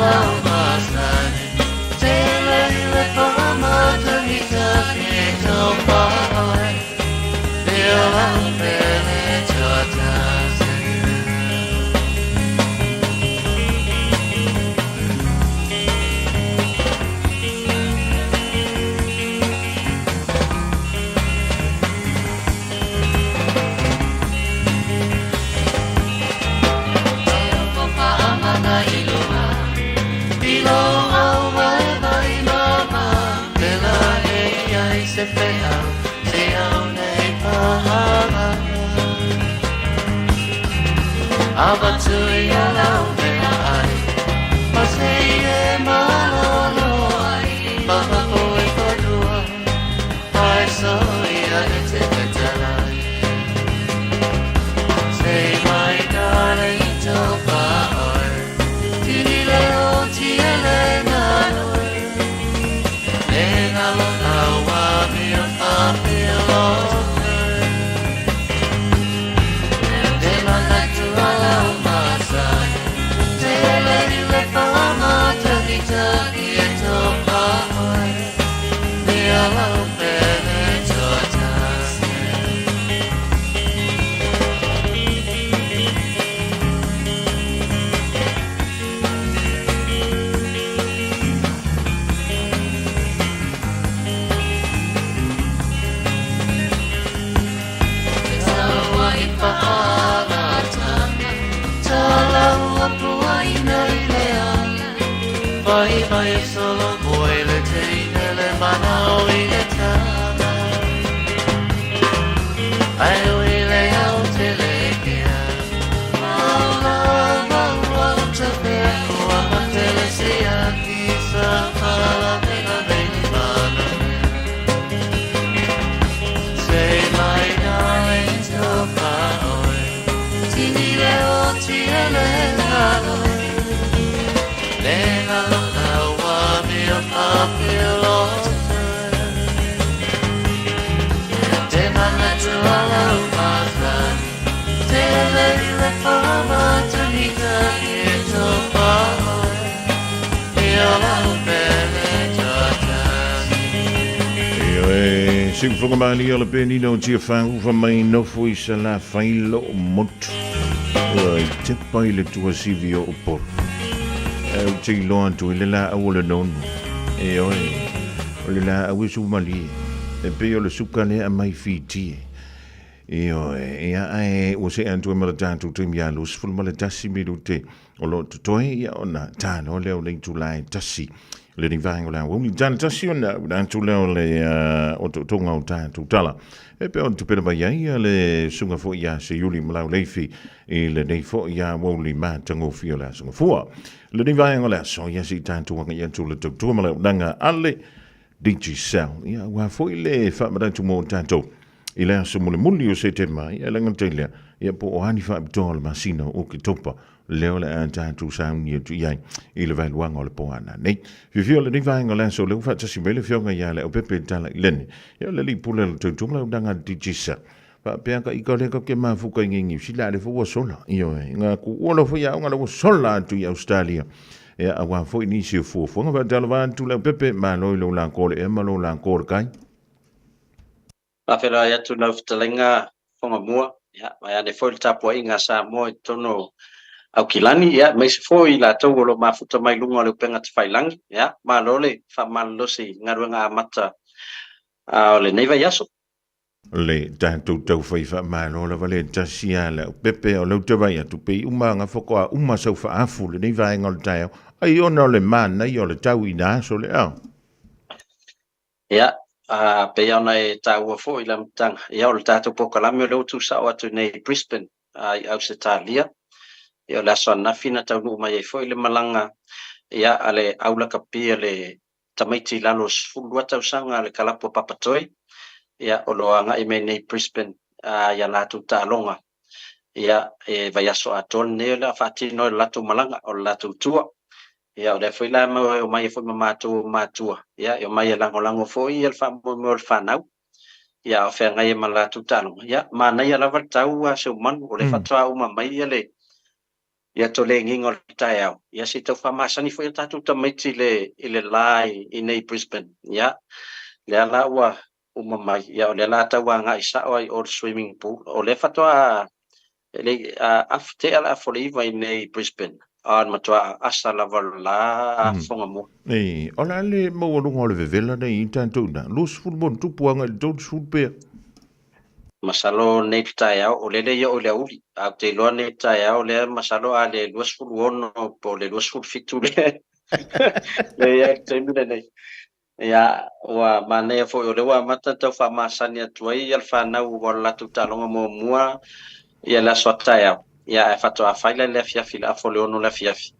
lau masani Tele i le whamatagitagi e tō paoe Te ola pele tuatasi. Say my darling to paoe Tini leo tiele nanoe Le ngalo awa mia whapilote Te manatu ala o masai Te le i le whamatagitagi e tō paoe Le ala o pele tuatasi. Vai vai solo moi le teine le manao i le tama Ai ui le au te le kea Maula maua o te pea Ua matele se aki sa pala vena veni mana mea Say my darling to paoe Tini leo tiele naloe Le ngalo awa mea papilote Te manatu ala o masani Te le i le whamatagita i tō paoe I ola o pele tuatasi. E oe, siufoga malia o le penina o Tiafau fa mai nofo i sa la failo o motu. Ua i tepa i le tuasivi o Upolu. E ou te iloa atu i le laau o le nonu. E oe, o le laau e sumalie. E pei o le suka lea mai Fiti. Ioe, ia ae ua see atu ai ma le tatou taimi ia 21 minute o lo o totoe, ia ona talo lea o le itula e tasi. Lenei vaega o le aoauli tala tasi ona auina atu lea o le otootoga o tatou tala. E pei ona tupena mai ai le susuga foi ia Seiuli Malauleifi i lenei foi aoauli matagofie o le Aso Gafua. Lenei vaega o le aso, ia se i tatou agai atu le tautua ma le auaunaga a le Digicel. Ia, aua foi le faamanatu mo tatou i le aso mulimuli o Setema, ia e lagata i lea, ia po o a ni faapitoa o le masina o Oketopa, lea o le a tatou sauni atu i ai i le vaeluaga o le po a nanei. Fiafia o lenei vaega o le aso, lea ua faatasi mai le afioga ia Leaupepe Talailene, ia o le alii pule o le tautua ma le auaunaga a le Digicel. Faapea ka ika lea ka ke mafuka i ngi Niu Sila le fo ua sola. Ioe, nga ku ua lo foi aoga la ua sola atu i Australia. Ia aua foi nisi o fuafuaga faatalofa atu Leaupepe, malo i lou lako o le ea ma lou lako o le kai. Faafeiloai atu lau fetalaiga Fogamua, ia, vaeane foi le tapuaiga a Samoa i totonu o Aukilani, ia, aemaise foi i latou o lo o mafuta mai luga o le upega tafailagi, ia, malo le faamalolosi i galuega amata o lenei vaiaso. Le tatou taufai faamalo lava le tasi a Leaupepe o leu te vai atu pei uma aga faatoa uma sau faafu lenei vaega o le taeao ai ona o le manaia o le tau i na aso le ao. Ia, a pei ona e taua foi i le amataga, ia o le tatou polokalame o lea ua tuusao atu i nei i Brisbane i Ausetalia. Ia o le aso ananafi na taunuu mai ai foi le malaga ia a le au lakapi a le tamaiti i lalo o 12 tausaga a le kalapu a Papatoe, ia o lo o agai mai nei i Brisbane i a latou taaloga. Ia, e vaiaso atoa lenei o le a faatino ai le latou malaga, o le latou tua. Ia, o lea foi la e omai ai foi ma matou o matua, ia, e omai e lagolago foi le faamoemoe o le fanau, ia, a o feagai ai ma le latou taaloga. Ia, manaia lava le tau a Seumanu, o lea faatoa uma mai le Ia tolegiga o le taeao, ia se i tau faamasani foi a tatou tamaiti i le i le la i nei Brisbane. Ia, lea la ua uma mai, ia o lea la tau agai sao ai o le swimming pool. O lea faatoa e le afu tea le afu o le 9 i nei Brisbane. A o le matua asa lava o le la afoga mua. Ei, o le a le maualuga o le vevela nei i tatou ina? 20 ma ona tupu agai i le 30 pea. Masalo nei le taeao, o lele ia o le aoauli, ae ou te iloa nei le taeao lea masalo a le 26 po o le 27 le le i ai le taimi lenei. Ia, ua manaia foi o lea ua amata ona tau faamasani atu ai le fanau aua o le latou taaloga muamua ia le aso a taeao. Ia ae faatoa fai la i le afiafi i le afa o le 6 i le afiafi.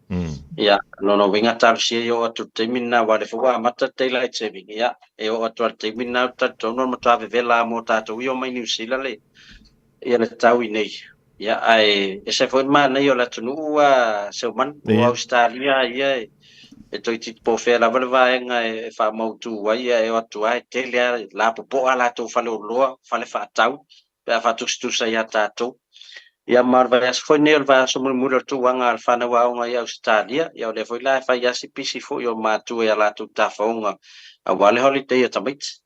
Ia, lona uiga talosia ia oo atu i le taimi lena aua o lea foi ua amata le daylight saving. Ia, e oo atu lava i le taimi lena ou te talitonu o le matua vevela lava mo tatou ia omai Niu Sila le, ia le tau i nei. Ia, ae ese foi le manaia o le atunuu a Seumanu, o Ausetalia ia e toeitiiti po o fea lava le vaega e faamautu ai, ia e o atu lava e tele lava, lapopoa a latou faleoloa, fale faatau, pe a faatusatusa ia tatou. Ia ma o le vaiaso foi lenei o le vaiaso mulimuli o le tauaga a le fanau aoga i Ausetalia, ia o lea foi la e fai lava si pisi foi o matua i a latou tafaoga aua le holiday a tamaiti.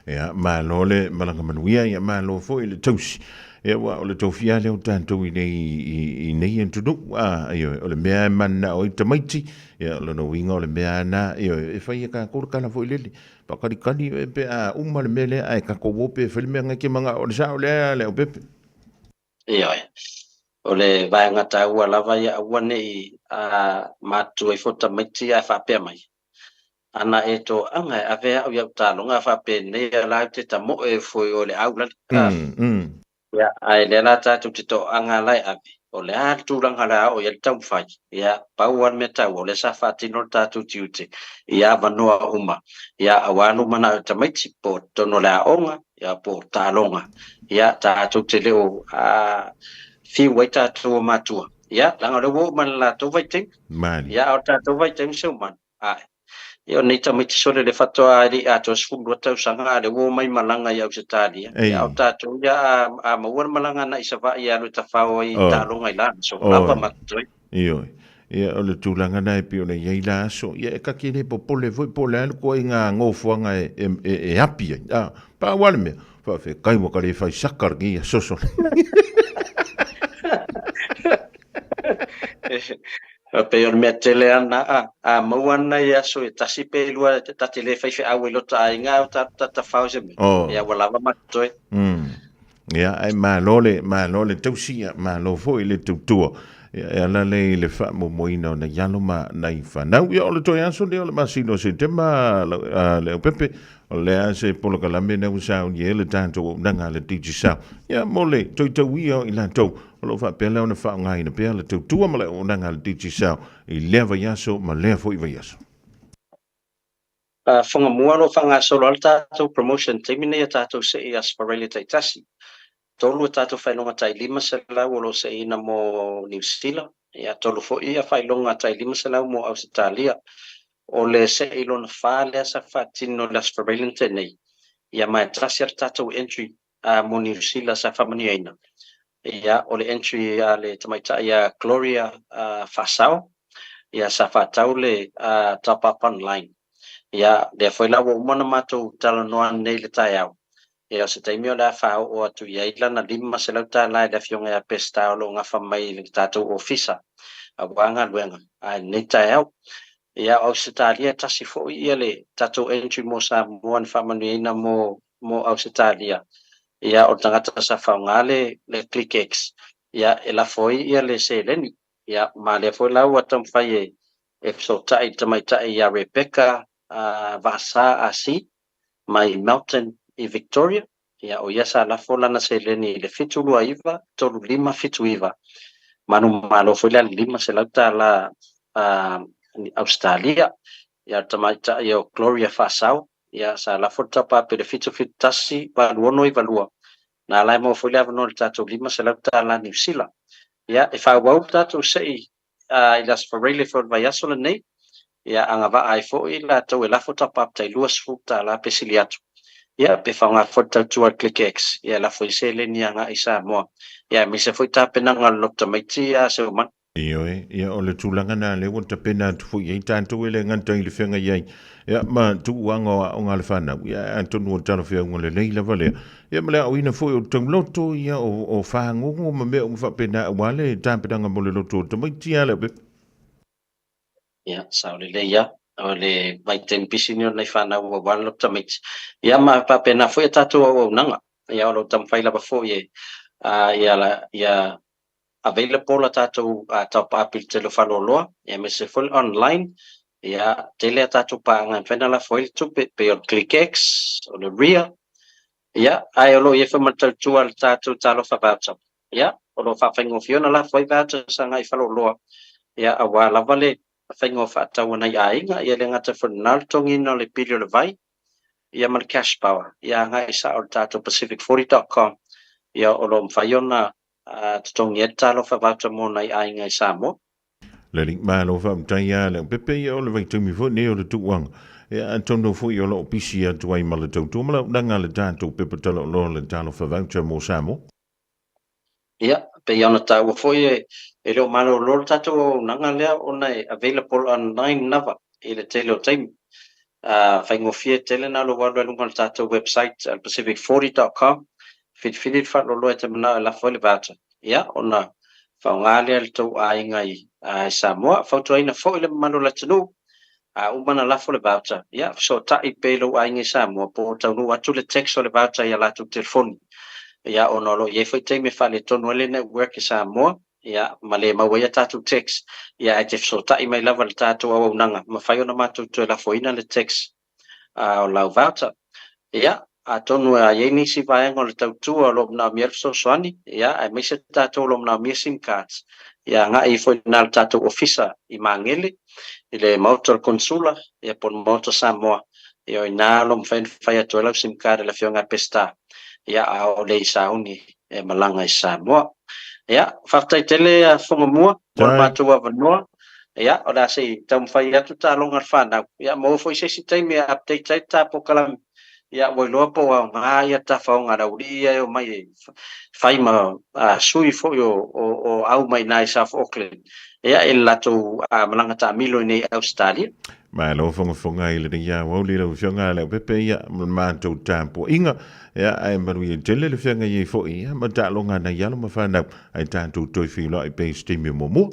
Ia, malo le malaga manuia, ia malo foi le tausi. Ia, ua o le tofia lea o tatou i nei, i, i nei atunuu, a, ioe, o le mea e mananao ai tamaiti, ia, o lona uiga o le mea lava na, ioe, e fai e kākou le tala foi lele. Faakalikali oe pe a uma le mea lea ae tatou o pe fai le mea na e te manao. O le sao lea Leaupepe? Ioe. O le vaega taua lava ia aua ne i matutua ifo tamaiti ae faapea mai, Ana e toaga e ave au i au taaloga a faapenei a la ou te tamoe foi o le aulali. Ia, ae lea la tatou te toaga la e ave, o le a le tulaga o le a oo i ai le taumafai, ia, pau lava le mea taua, o lea sa faatino le tatou tiute i avanoa uma, ia, aua lumanai o tamaiti, po o totonu o le aoga, ia, po o taaloga, ia, tatou te le o fiu ai tatou o matua, ia, leaga o lea ua oo mai le latou vaitaimi, ia, a o le tatou vaitaimi Seumanu, Ae. Ia o nei tamaiti sole le faatoa e le i atoa 12 tausaga a o lea ua omai malaga i Ausetalia. Ia a o tatou ia a, a maua le malaga agai i Savaii e alu e tafao ai i taaloga i la aso, lava ma totoe. Ioe. Ia o le tulaga na e pei ona i ai la aso. Ia e ta te le popole foi po o le a le ituaiga nofoaga e, e, e, e api ai. A, pau lava le mea, faafetai ua ta le fai saka lenei aso sole. E pei o le mea tele lava lena, a, a maua ana nai aso e tasi pe lua ta te le fai feau ai lota aiga ae o ta tafao i se mea, ia ua lava ma totoe. Ia, ae malo le, malo le tausi, ia, malo foi le tautua. Ia, e ala lea i le faamoemoeina o nai alo ma nai fanau. Ia, o le toe aso lea o le masina o Setema, Leaupepe, o le a se polokalame lea ua sauni ai le tatou auaunaga a le Digicel. Ia, mo le toe tauia o i latou o lo o faapea lea ona faaaogaina pea le tautua ma le auaunaga a le Digicel i lea vaiaso ma lea foi vaiaso. Fogamua o lo o faagasolo lava le tatou promotion i le taimi lenei ia tatou see i Asparalia taitasi. Tolu a tatou faailoga tai 500 o lo o seeina mo Niu Sila, ia tolu foi ia faailoga tai 500 mo Ausetalia. O le see lona fa lea sa faatino i le Asparalia na tea nei, ia ma e tasi lava le tatou entry mo Niu Sila sa faamanuiaina. Ia o le entry a le tamaitai ia Gloria Faasao, ia sa faatau le top up online. Ia lea foi la ua uma ona matou talanoa nei i le taeao, Ia, o se taimi o le a faaoo atu i ai lana $500 i le Afioga ia Peseta o lo o gafa mai i le tatou Ofisa aua galuega a i lenei taeao. Ia, o Ausetalia e tasi foi ia le tatou entry mo Samoa na faamanuiaina mo mo Ausetalia. Ia, o le tagata sa faaaoga le le ClickX, ia, e lafo ai ia le seleni. Ia, ma lea foi la ua taumafai e e fesootai i le tamaitai ia Rebecca Vasa Asi, mai Melton i Victoria, ia o ia sa lafo lana seleni i le 729 3579. Manumalo foi la le $500 Ausetalia. Ia o le tamaitai o Gloria Faasau, ia sa lafo le taupape i le 771 8692. Na ala e maua foi le avanoa i le tatou $500 Niu Sila. Ia e faaauau le tatou sei i le Aso Faraile foi o le vaiaso lenei, ia agavaa ai foi latou e lafo top-up tai $20 pe sili atu. Ia pe faaaoga foi le tautua a le ClickX, ia e lafo ai seleni agai i Samoa. Ia aemaise foi tapenaga a le lotu tamaiti a Seumanu. Ioe, ia o le tulaga na lea ua tapena atu foi i ai tatou e le gata i le feagai ai ia ma tuuaga o aoga a le fanau, ia atonu o le talafeauga lelei lava lea, ia ma le aoina foi o le tauloto, ia o, o fagogo ma mea uma faapena aua le tapenaga mo le loto o tamaiti a le aupepa. Ia, sao lelei lava. O le vaitaimi pisi lenei o lenei fanau aua le loto tamaiti. Ia ma faapena foi a tatou auaunaga. Ia o lo o taumafai lava foi e ia, ia available a tatou taopaapi i le tele o faleoloa, aemaise foi le online. Ia, tele a tatou paaga e mafai ona lafo ai le tupe, pei o le ClickX, o le Ria, ia, ae o lo o i ai foi ma le tautua a le tatou Talofa Voucher. Ia, o lo o faafaigofie ona lafo ai vouchers agai i faleoloa, ia, aua lava le faiga o faatau a nai aiga, ia e le gata foi i lena o le totogiina o le pili o le vai, ia ma le cash power, ia agai sao i le tatou pacific40.com, ia o lo o mafai ona totogi ai le Talofa Voucher mo nai aiga i Samoa. Leli, malo faafetai ia Leaupepe, ia o le vaitaimi foi lenei o le tuuaga. Ia atonu foi o lo o pisi atu ai ma le tautua ma le auaunaga a le tatou pepa taloloa le Talofa Voucher mo Samoa. Ia, pei ona taua foi e le o malolo le tatou auaunaga lea ona e available online lava i le tele o taimi. Faigofie tele na lou alu ai luga o le tatou website a le pacific40.com, filifili le faaloloa e te manao e lafo ai le voucher, ia ona faaaoga lea e le tou aiga i Samoa. Fautuaina foi le mamalu o le atunuu, a uma ona lafo le voucher, ia fesootai pea i lou aiga i Samoa po o taunuu atu le text o le voucher i a latou telefoni. Ia ona o lo o i ai foi taimi e faaletonu ai le network i Samoa, ia ma le maua ai a tatou text, ia ae te fesootai mai lava i le tatou auaunaga, mafai ona matou toe lafoina le text o lau voucher. Ia, atonu a i ai nisi vaega o le tautua o lo o manaomia ai le fesoasoani, ia, aemaise tatou o lo o manaomia sim cards, ia agai ifo i ina i le tatou ofisa i Magele, i le Maota o le Konesula, ia po o le Maota Samoa, ia o i ina o lo o mafai ona fai atu ai lau sim card e le Afioga ia Peseta, ia, a o le i sauni e malaga i Samoa. Ia, faafetai tele Fogamua mo le matou avanoa. Ia, o le a se i taumafai atu taaloga a le fanau. Ia, maua foi se isi taimi e update ai le ta polokalame. Ia, ua iloa po o aoga ia tafaoga a le aualii ia e omai e fai ma sui foi o au mai i ina i South Auckland, ia, i le latou malaga taamilo i inei i Ausetalia. Malo fogafoga i lenei aoauli lau Afioga Leaupepe, ia, ma le matou tapuaiga, ia, ae manuia tele le feagai ai foi, ia, ma taaloga a nai alo ma fanau, ae tatou toe feiloai pea i se taimi o muamua.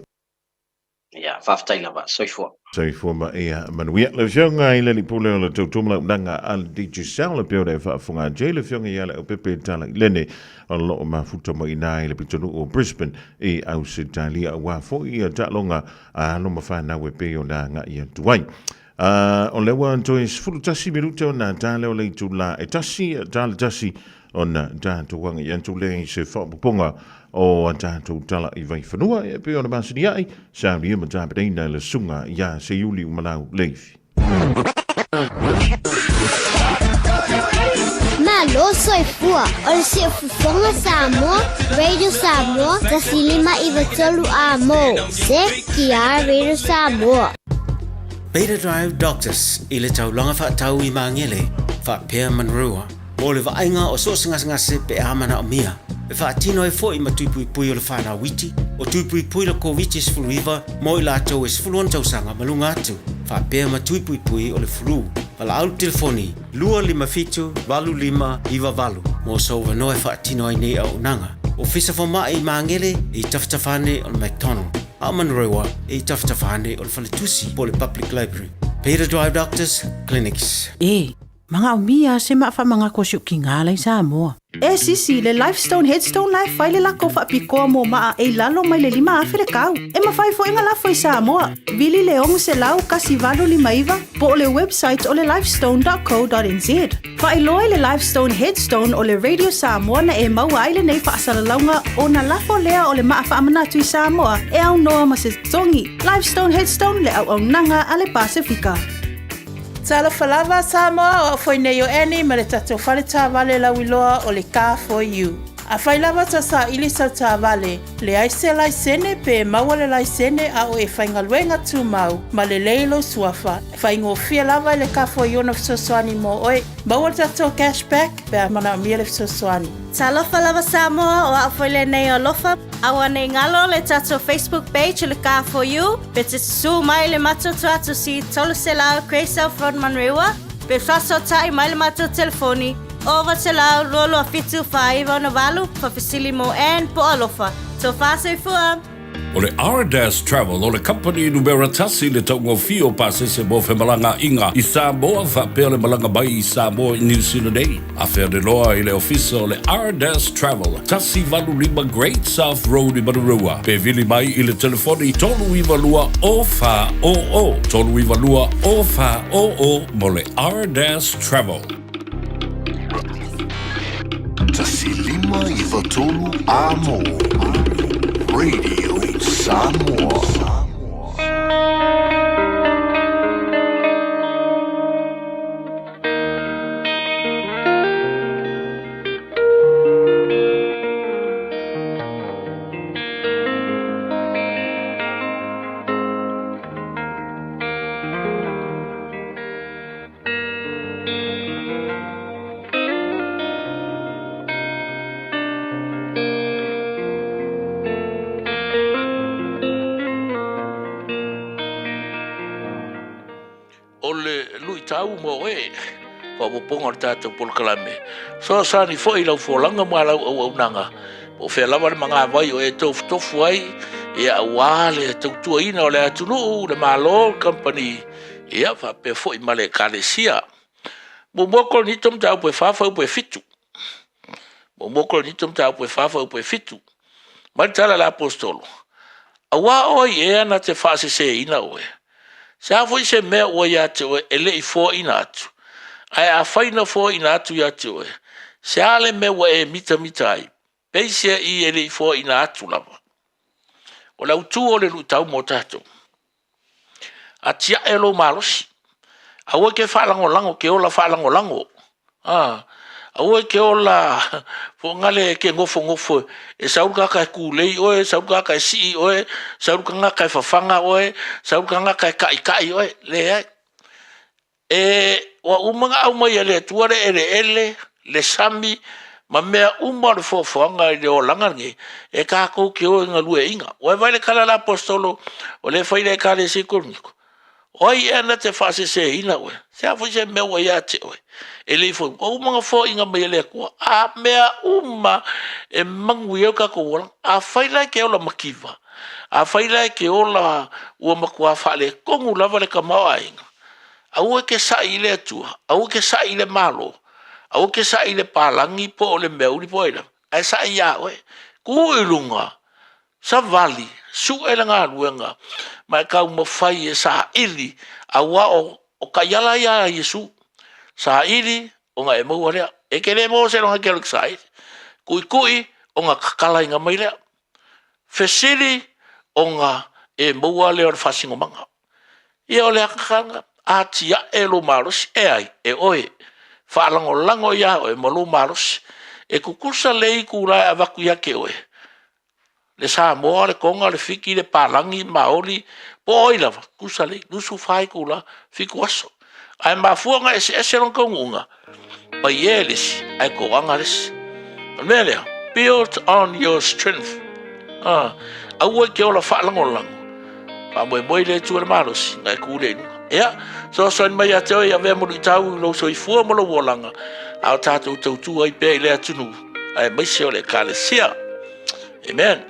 Ia, faafetai lava. Soifua. Soifua ma ia manuia. Lau Afioga i le Alii Pule o le Tautua ma Launaga a le Digicel, e pei ona e faafofoga atu ai le Afioga ia Leaupepe Talailene, o lo o mafuta mai i ina i le pitonuu o Brisbane i Ausetalia, aua foi ia taaloga a alo ma fanau e pei ona agai atu ai. O lea ua toe 11 minute ona ta lea o le itula e tasi, ta le tasi ona tatou agai atu lea i se faaopoopoga o a tatou tala i Vaifanua, e pei ona masani ai, saunia ma tapenaina e le Susuga ia Seiuli Umalau Leifi. Malo soifua o le Siufofoga Samoa, Radio Samoa, 1593 A mo, CKR Radio Samoa. Beta Drive Doctors i le taulaga faatau i Magele, faapea Monroe, mo le vaaiga o so o se gasegase pe a manaomia. E faatino ai foi ma tui puipui o le whanau iti, o tui puipui le Koviti-19 mo i latou e 16 tausaga ma luga atu, faapea ma tui puipui o le flu. Valaau le telefoni 257 8598 mo sou avanoa e faatino ai nei auaunaga. Ofisa Fomai i Magele e i tafatafa ane o le McDonald, a o Manurewa e i tafatafa ane o le Faletusi po o le Public Library. Peter Drive Doctors Clinics. E Manaomia se maa faamagako si o kiga la i Samoa. E sisi, le Lifestone Headstone la e fai le lako faapitoa mo maa e i lalo mai le 5,000 le kau. E mafai foi ona lafo i Samoa. Vili le 600 1859 po o le website o le lifestone.co.nz. Faailoa i le Lifestone Headstone o le Radio Samoa na e maua ai lenei faasalalauga ona lafo lea o le maa faamanatu i Samoa e aunoa ma se totogi. Lifestone Headstone le auaunaga a le Pasefika. Talofa lava Samoa, o au foi nei o Annie ma le tatou fale taavale lauiloa o le Car For You. Afai lava ta saili sau taavale, leai se laisene pe maua le laisene a o e faigaluega tumau ma lelei lou suafa, faigofie lava i le kafo i ona fesoasoani mo oe. Maua le tatou cash back pe a manaomia le fesoasoani. Talofa lava Samoa, o au foi lenei o Alofa. Aua nei galo le tatou Facebook page o le Car For You, pe te susu mai le matou tuatusi 300 Grey South Road Manurewa, pe faasootai mai le matou telefoni 900 227 4968, faafesili mo Ann po o Alofa. Tofa soifua! O le Ardas Travel o le kamupani numera tasi i le taugofie o pasese mo femalagaaiga i Samoa faapea le malaga mai i Samoa i Niu Sila nei. Afea le loa i le ofisa o le Ardas Travel, 185 Great South Road i Manurewa, pe vili mai i le telefoni 392 0400, 392 0400 mo le Ardas Travel. 1593 A mo Radio Samoa. O le luitau mo oe, faaopoopoga o le tatou polokalame. Fesoasoani foi i lau folauga ma lau auaunaga, po o fea lava le magavai o e tofutofu ai, ia aua le tautuaina o le atunuu, le Malo, le kamupani, ia faapea foi ma le Ekalesia. Muamua Korinito mataupu e 4 fuaiupu e 7. Muamua Korinito mataupu e 4 fuaiupu e 7. Mai le tala a le Aposetolo, Auā o ai ea na te faaseseina oe? Se a foi se mea ua ia te oe e le i foaina atu? Ae afai na foaina atu ia te oe, se a le mea ua e mitamita ai, peiseai e le i foaina atu lava? O le autu o le luitau mo tatou. Atiae lou malosi. Aua e ke faalagolago ke ola faalagolago. A, aua e ke ola foagale e ke gofogofo e sau le tagata e kulei oe, sau le tagata e sii oe, sau le tagata e fafaga oe, sau le tagata e taʻitaʻi oe. Leai. E, ua uma ona aumai e le Atua le eleele, le sami, ma mea uma o le foafoaga i le olaga lenei, e tatou te o e galueaiina. Ua e vaai i le tala a le Aposetolo o lea e fai i le Ekalesia i Korinito? O ai ea na te faaseseina oe? Se a foi se mea ua ia te oe? E le i foi, ua uma ona foaiina mai e le Atua a mea uma e manuia ai lo tatou olaga. Afai la e te ola mativa, afai la e te ola ua matua faaletonu lava le tamaoaiga, Aua e te saʻi i le Atua, aua e te saʻi i le Malo, aua e te saʻi i le palagi po o le meauli po o ai lava, ae saʻi iā oe. Kū i luga, savali, suʻe le galuega, ma e taumafai e saili, auā o, o taiala ia a Iesu. Saili, ona e maua lea. E te le maua seiloga e te alu e te saili. Tuitui, ona tatalaina mai lea. Fesili, ona e maua lea o le faasinomaga. Ia o le agaga atiae lou malosi, e ai, e oe, faalagolago iā oe ma lou malosi, e tutusa le itula e avatu ia te oe, le Samoa, le Toga, le Fiti, le Palagi, Maoli, po o ai lava, tutusa lelei, 24 itula, 7 aso. Ae mafua ona eseese lona taunuuga, paia le isi, ae toaga le isi. O le mea lea, build on your strength. Ah, aua e te ola faalagolago. Faamoemoe i le Atua le malosi, na e kū lea i luga. Ia, fesoasoani mai ia te oe i avea ma luitau i lou soifua ma lou olaga, a o tatou tautua ai pea i le atunuu, aemaise o le Ekalesia. Amen.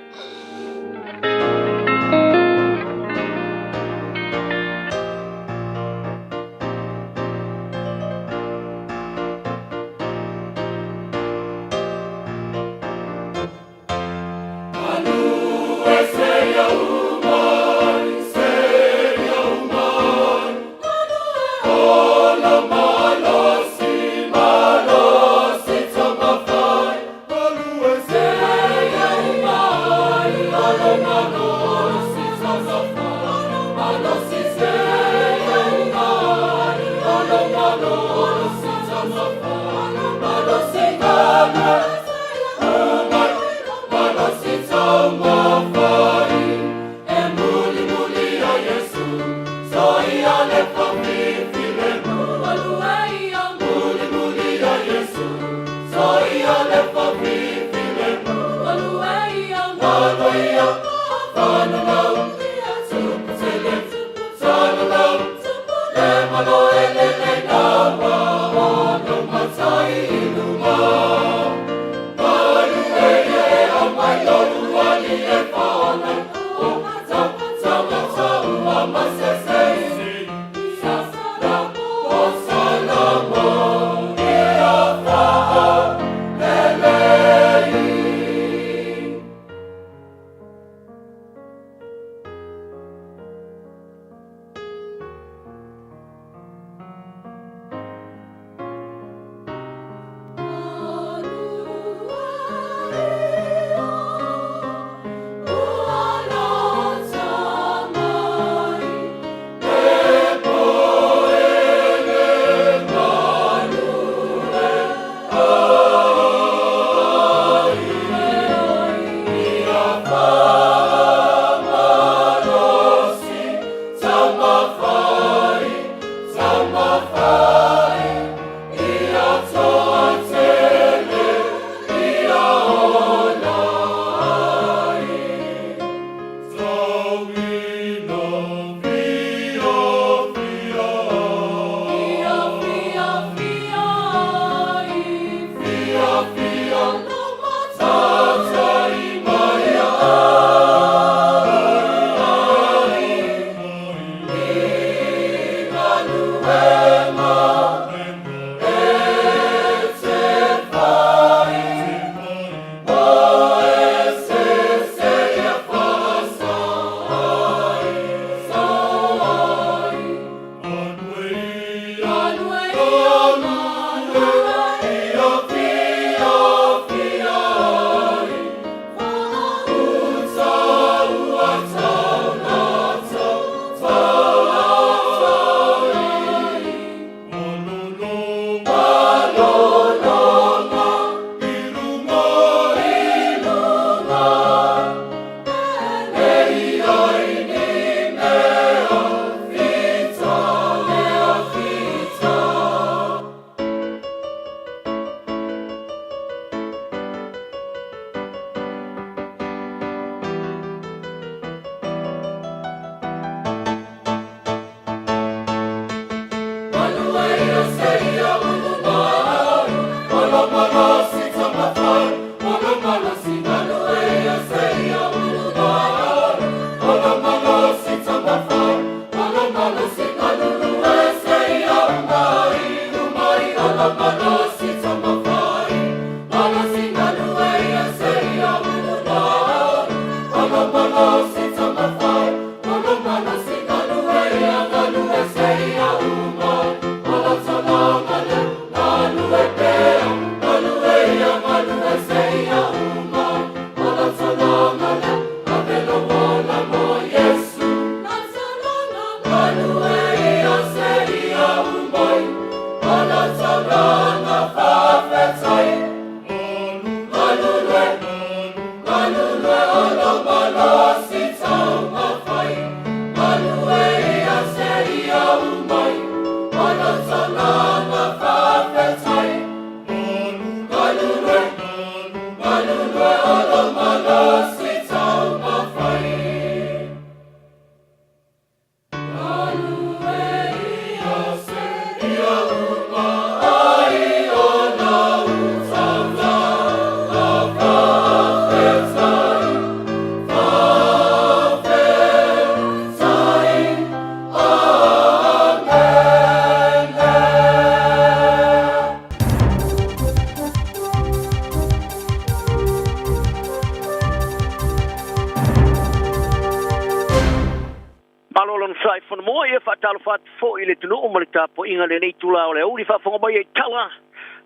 Malo lona sai fonomoa ia faatalofa atu foi i le atunuu ma le tapuaiga i lenei itula o le aoauli faafofoga mai ai tala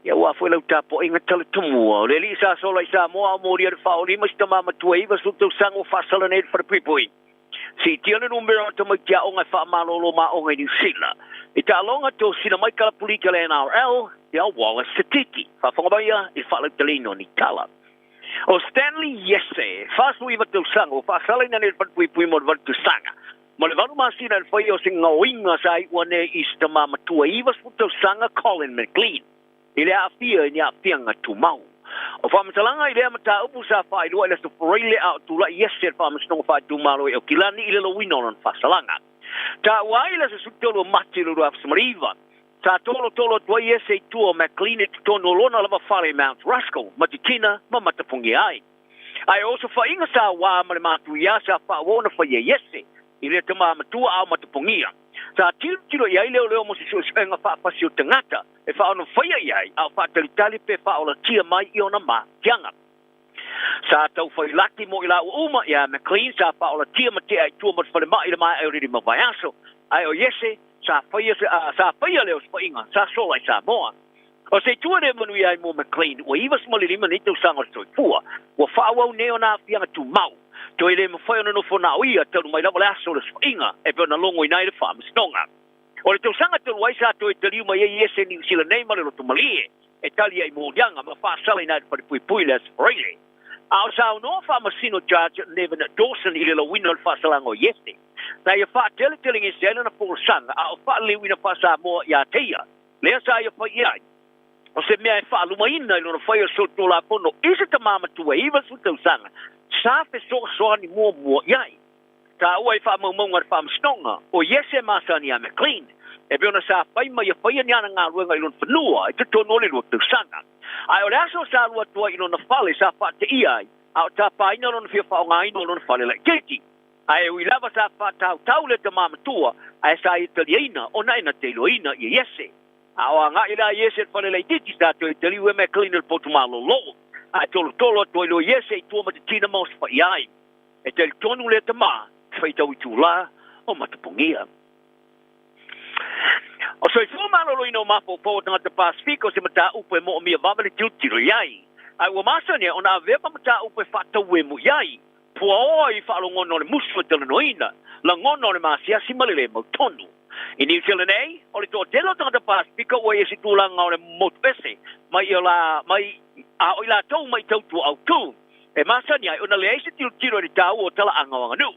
ia aua foi lau tapuaiga tala tomua. O le alii sa sola i Samoa a o molia le faaolima si tama matua e 90 tausaga ua faasala nei i le falepuipui. Siitia le numera o tamaiti aoga e faamalolo ma aoga i Niu Sila. I taaloga tosina mai kalapulita le NRL ia Wallace Sititi. Faafofoga mai ia i le faalautaleina o ni tala. O Stanley Iese, 49 tausaga, ua faasalaina nei i le falepuipui mo le valu tausaga. Ma le valu masina i le faia o se gaoiga sa iu ane i se tama matua 90 tausaga Colin McLean i le aafia i ni aafiaga tumau. O faamatalaga i lea mataupu sa faailoa i le Aso Faraile a o tulai Iese i le Faamasinoga Faaitumalo i Aukilani i le lauina o lana faasalaga. Taua ai le aso 13 o Mati i le 2019, sa tolotolo atu ai Iese i tua o McLean i totonu o lona lava fale i Mount Roskill ma titina ma matapogia ai. Ae o osofaiga sa ua ma le matuia sa faaauau ona faia e Iese i lea tama matua a o matapogia. Sa tilotilo i ai leoleo mo se suesuega faapasi o tagata e faaono faia i ai a o faatalitali pe faaolatia mai i ona mafutiaga. Sa tau fai laki mo i laua uma ia McLean sa faaolatia ma tea i tua ma le falemai i le maea o le lima vaiaso, ae o Iese sa faia sa faia le osofaiga sa sola i Samoa. O se itu e le manuia ai mo McLean, ua 95 nei tausaga o le soifua, ua faaauau nei ona aafiaga tumau. Toe le mafai ona nofo na o ia talu mai lava le aso o le osofaiga e pei ona logoina ai le faamasinoga. O le tausaga talu ai sa toe taliu mai ai Iese i Niu Sila nei ma le loto malie e tali ai moliaga ma faasalaina ai le falepuipui i le Aso Faraile. A o saunoa faamasino Judge Nevin Dawson i le lauina o le faasalaga o Iese, na ia faateletelegese ai lana folasaga a o faaliliuina faa-Samoa ia te ia lea sa ia fai i ai. O se mea e faalumaina i lona faia solitulafono i se tama matua e 90 tausaga sa fesoasoani muamua i ai. Taua i faamaumauga a le Faamasinoga, o Iese e masani ia McLean, e pei ona sa fai ma ia faia ni ana galuega i lona fanua i totonu o le lua tausaga. Ae o le aso sa alu atu ai i lona fale sa faateia ai a o tapaina lona fia faaaogaina o lona fale laitiiti. Ae ui lava sa faatautau le tama matua, ae sa ia taliaina ona e na te iloaina ia Iese. A o agai la Iese i le fale laitiiti, sa toe taliu e McLean i le potu malolo, ae tolotolo atu ai loa Iese i tua ma te tina ma osofai ai. E talitonu lea tama e faitau itulā o matapogia. O soifua maloloina o mafaufau o tagata Pasifika o se mataupu e moomia vave le tilotilo i ai. Ae ua masani ona avea ma mataupu e faatauemu i ai. Puaoa i faalogona o le musu e talanoaina, lagona o le masiasi ma le le mautonu. I Niu Sila nei, o le toatele o tagata Pasifika ua i ai se tulaga o le motu ese mai i o la mai a o i latou mai tautua autū e masani ai ona leai se tilotilo i le taua o talaaga o aganuu.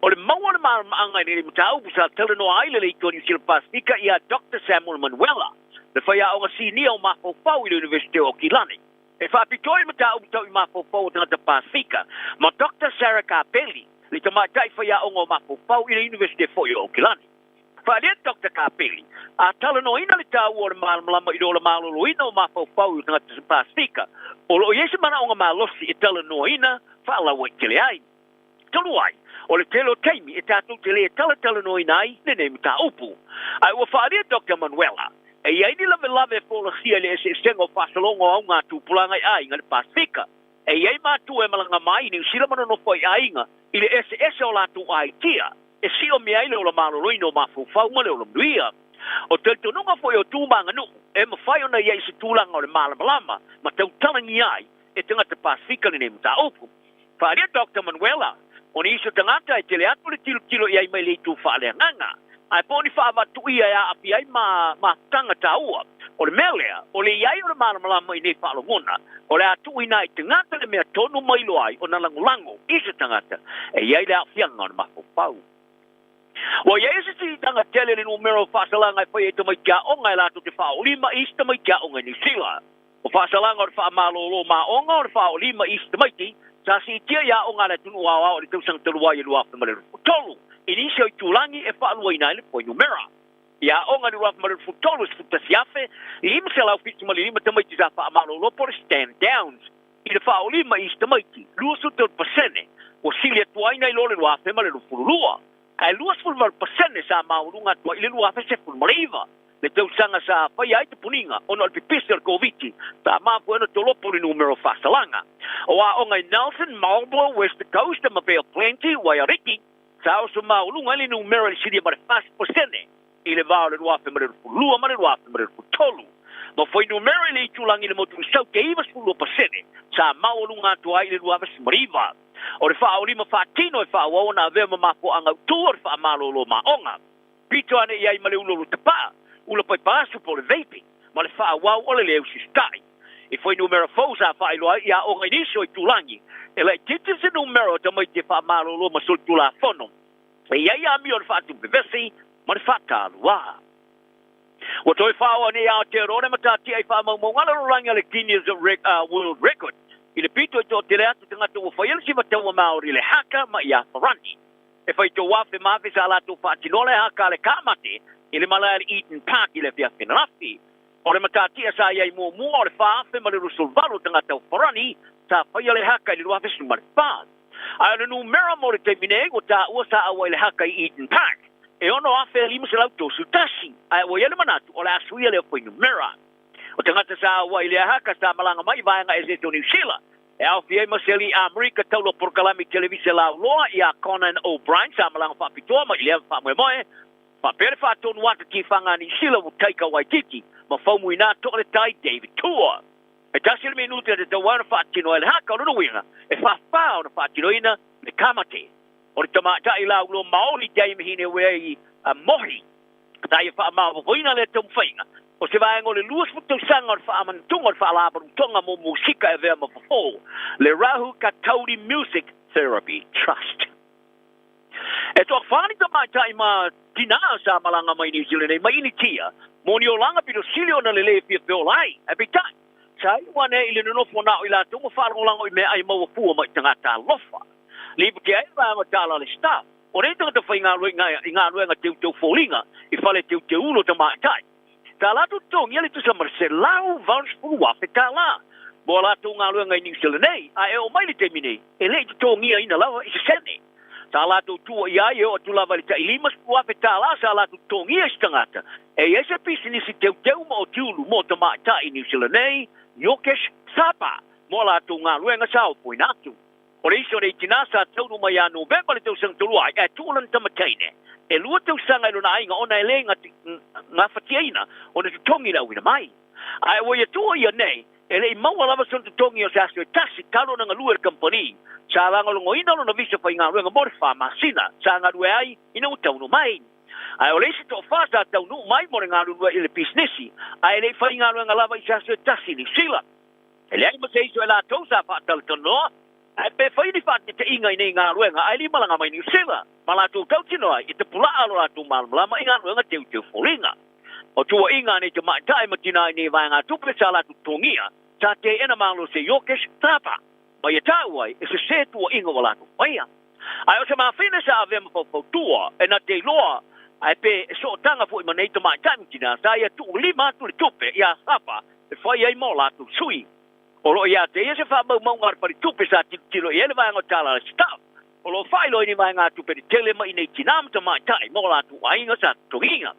O le maua o le malamalamaaga i lenei mataupu sa talanoa ai le Leitoa Niu Sila Pasifika ia Doctor Samuel Manuela, le faiaoga sinia o mafaufau i le Iunivesite o Aukilani. E faapitoa i le mataupu tau i mafaufau o tagata Pasifika ma Doctor Sarah Kapeli, le tamaitai faiaoga o mafaufau i le Iunivesite foi o Aukilani. Faaalia Dr Kapeli, a talanoaina le taua o le malamalama i le ola maloloina o mafaufau i tagata Pasifika, o lo o i ai se manaoga malosi e talanoaina faalauaitele ai. Talu ai, o le tele o taimi e tatou te lē talatalanoaina ai lenei mataupu. Ae ua faaalia Dr Manuela, e i ai ni lavelave e folasia i le eseesega o faasologa o augatupulaga i aiga i le Pasifika. E i ai matua e malaga mai i Niu Sila ma nonofo ai i aiga i le eseese o latou aitia e siomia ai le ola maloloina o mafaufau ma le ola manuia. O talitonuga foi o tu ma aganuu e mafai ona i ai i se tulaga o le malamalama ma tautalagia ai e tagata Pasifika lenei mataupu. Faaalia Doctor Manuela, o nisi o tagata e tele atu le tilotilo i ai mai le itu faaleagaga, ae po o ni faaavatuia e aafia ai ma mafutaga taua. O le mea lea, o le i ai o le malamalama i nei faalogona, o le a tuuina ai i tagata le mea tonu ma iloa ai ona lagolago i se tagata e i ai le aafiaga o le mafaufau. Ua i ai se siitaga tele i le numera o faasalaga e faia i tamaiti aoga e latou te faaolima i isi tamaiti aoga i Niu Sila. O faasalaga o le faamalōlō ma aoga o le faaolima i isi tamaiti sa siitia i aoga a le atunuu aoao i le tausaga talu ai e 2023 i nisi o itulagi e faaluaina ai le fuainumera. I aoga i le 2023, e 11,575 tamaiti sa faamalōlō po o le stand downs i le faaolima i isi tamaiti, 23% ua sili atu ai nai lo le 2022, ae 28% sa maualuga atu ai i le 2019, le tausaga sa faia ai tapuniga ona o le pipisi o le Koviti sa mafua ai ona tolopo le numera o faasalaga. O aoga i Nelson, Marlborough, West Coast ma Bay of Plenty, Waiariki, sa oso maualuga ai le numera i le silia ma le 40% i le va o le 2022 ma le 2023. Ma fuainumera i le itulagi i le motu i Saute e 92% sa maualuga atu ai i le 2019. O le faaolima faatino e faaauau ona avea ma mafuaaga autū o le faamalōlō ma aoga. Pito ane i ai ma le ulu o le tapaa, ula paipaasu po o le vaping, ma le faaauau o le lē usiutaʻi. I fuainumera fou sa faailoa ai i aoga i nisi o itulagi, e laitiiti se numera o tamaiti e faamalōlō ma solitulafono e i ai amio o le faatupevesi ma le faataluā. Ua toe faaoo nei Aotearoa le matatia i faamaumauga lalolagi a le Guinness World Record i le pito i toatele atu tagata ua faia le siva taua Māori i le haka ma i Afarani. E fai tou afe ma afe sa latou faatinoa le haka a le Kāmate i le malae a le Eden Park i le afiafi ananafi. O le matatia sa i ai muamua o le 4,028 tagata o Farani sa faia le haka i le 2014. Ae o le numera mo le taimi nei ua taua sa auai le haka i Eden Park e 6,531, ae ua i ai le manatu o le a suia lea fuainumera. O tagata sa auai i lea haka sa malaga mai i vaega eseese o Niu Sila, e aofia ai ma se alii Amerika taula polokalame televise lauloa ia Conan O'Brien sa malaga faapitoa mai i lea faamoemoe, faapea le faatonu ata tifaga a Niu Sila ua Taika Waititi ma faumuina toa le tai David Tua. E tasi le minute e tatau ai ona faatino ai le haka, o lona uiga e fāfā ona faatinoina le kamate. O le tamaitai lauloa Maori Dame Hinewai Mohi sa ia faamaopoopoina lea taumafaiga, o se vaega o le 20 tausaga o le faamanatuga o le Faalapotopotoga mo Musika e Avea ma Fofo, le Rahu Katauri Music Therapy Trust. E toafa ni tamaitai ma tinā sa malaga mai Niu Sila nei mai Initia mo ni olaga pito sili ona le lē fia feola ai. Ae peitai, sa iu ane i le nonofo na o i latou ma faalagolago i meaai maua fua mai tagata alofa. Lipoti ai le vaega o tala a le Staff, o nei tagata faigaluega i galuega teuteu foliga i fale teuteulo tamaitai. Sa latou totogia le tusa ma le $180,000 mo a latou galuega i Niu Sila nei, ae oo mai le taimi nei, e le i totogiaina lava i se sene. Sa latou tua i ai e oo atu lava i le tai $50,000 sa latou totogia i se tagata e i ai se pisinisi teuteu ma otiulu mo tamaitai i Niu Sila nei, Yokesh Thapa, mo a latou galuega sa ofoina atu. O le isi o nei tinā sa taunu mai ia Novema le tausaga talu ai, ae tuu lana tama teine e lua tausaga i lona aiga ona e le gafatiaina ona totogi le auina mai. Ae ua ia tua ia nei, e le i maua lava sona totogi o se aso e tasi talu ona galue i le kamupani. Sa lagolagoina lona visa faigaluega mo le fa masina sa galue ai ina ua taunu mai. Ae o le isi toafa sa taunuu mai mo le galulue i le pisinisi, ae e le i faigaluega lava i se aso e tasi i Niu Sila. E leai ma se isi o i latou sa faatalatalanoa, ae pe fai ni faateteiga i nei galuega ae le malaga mai Niu Sila ma latou tautino ai i tapulaa lo latou malamalama i galuega teuteu foliga. O tuuaiga a nei tamaitai ma tinā i nei vaegatupe sa latou totogia, sa teena malo se Yokesh Thapa ma ia taua ai e sesē tuuaiga ua latou faia. Ae o se mafine sa avea ma faufautua e na te iloa Ae pe e sootaga foi ma nei tamaitai ma tinā, sa ia tuulima atu le tupe iā Sapa e fai ai mo latou sui. O lo o ia te ia se faamaumauga a le faletupe sa tilotilo i ai le vaega o tala a le staff. O lo o faailoa i ni vaegatupe tetele mai i nei tinā ma tamaitai ma o latou aiga sa totogiina.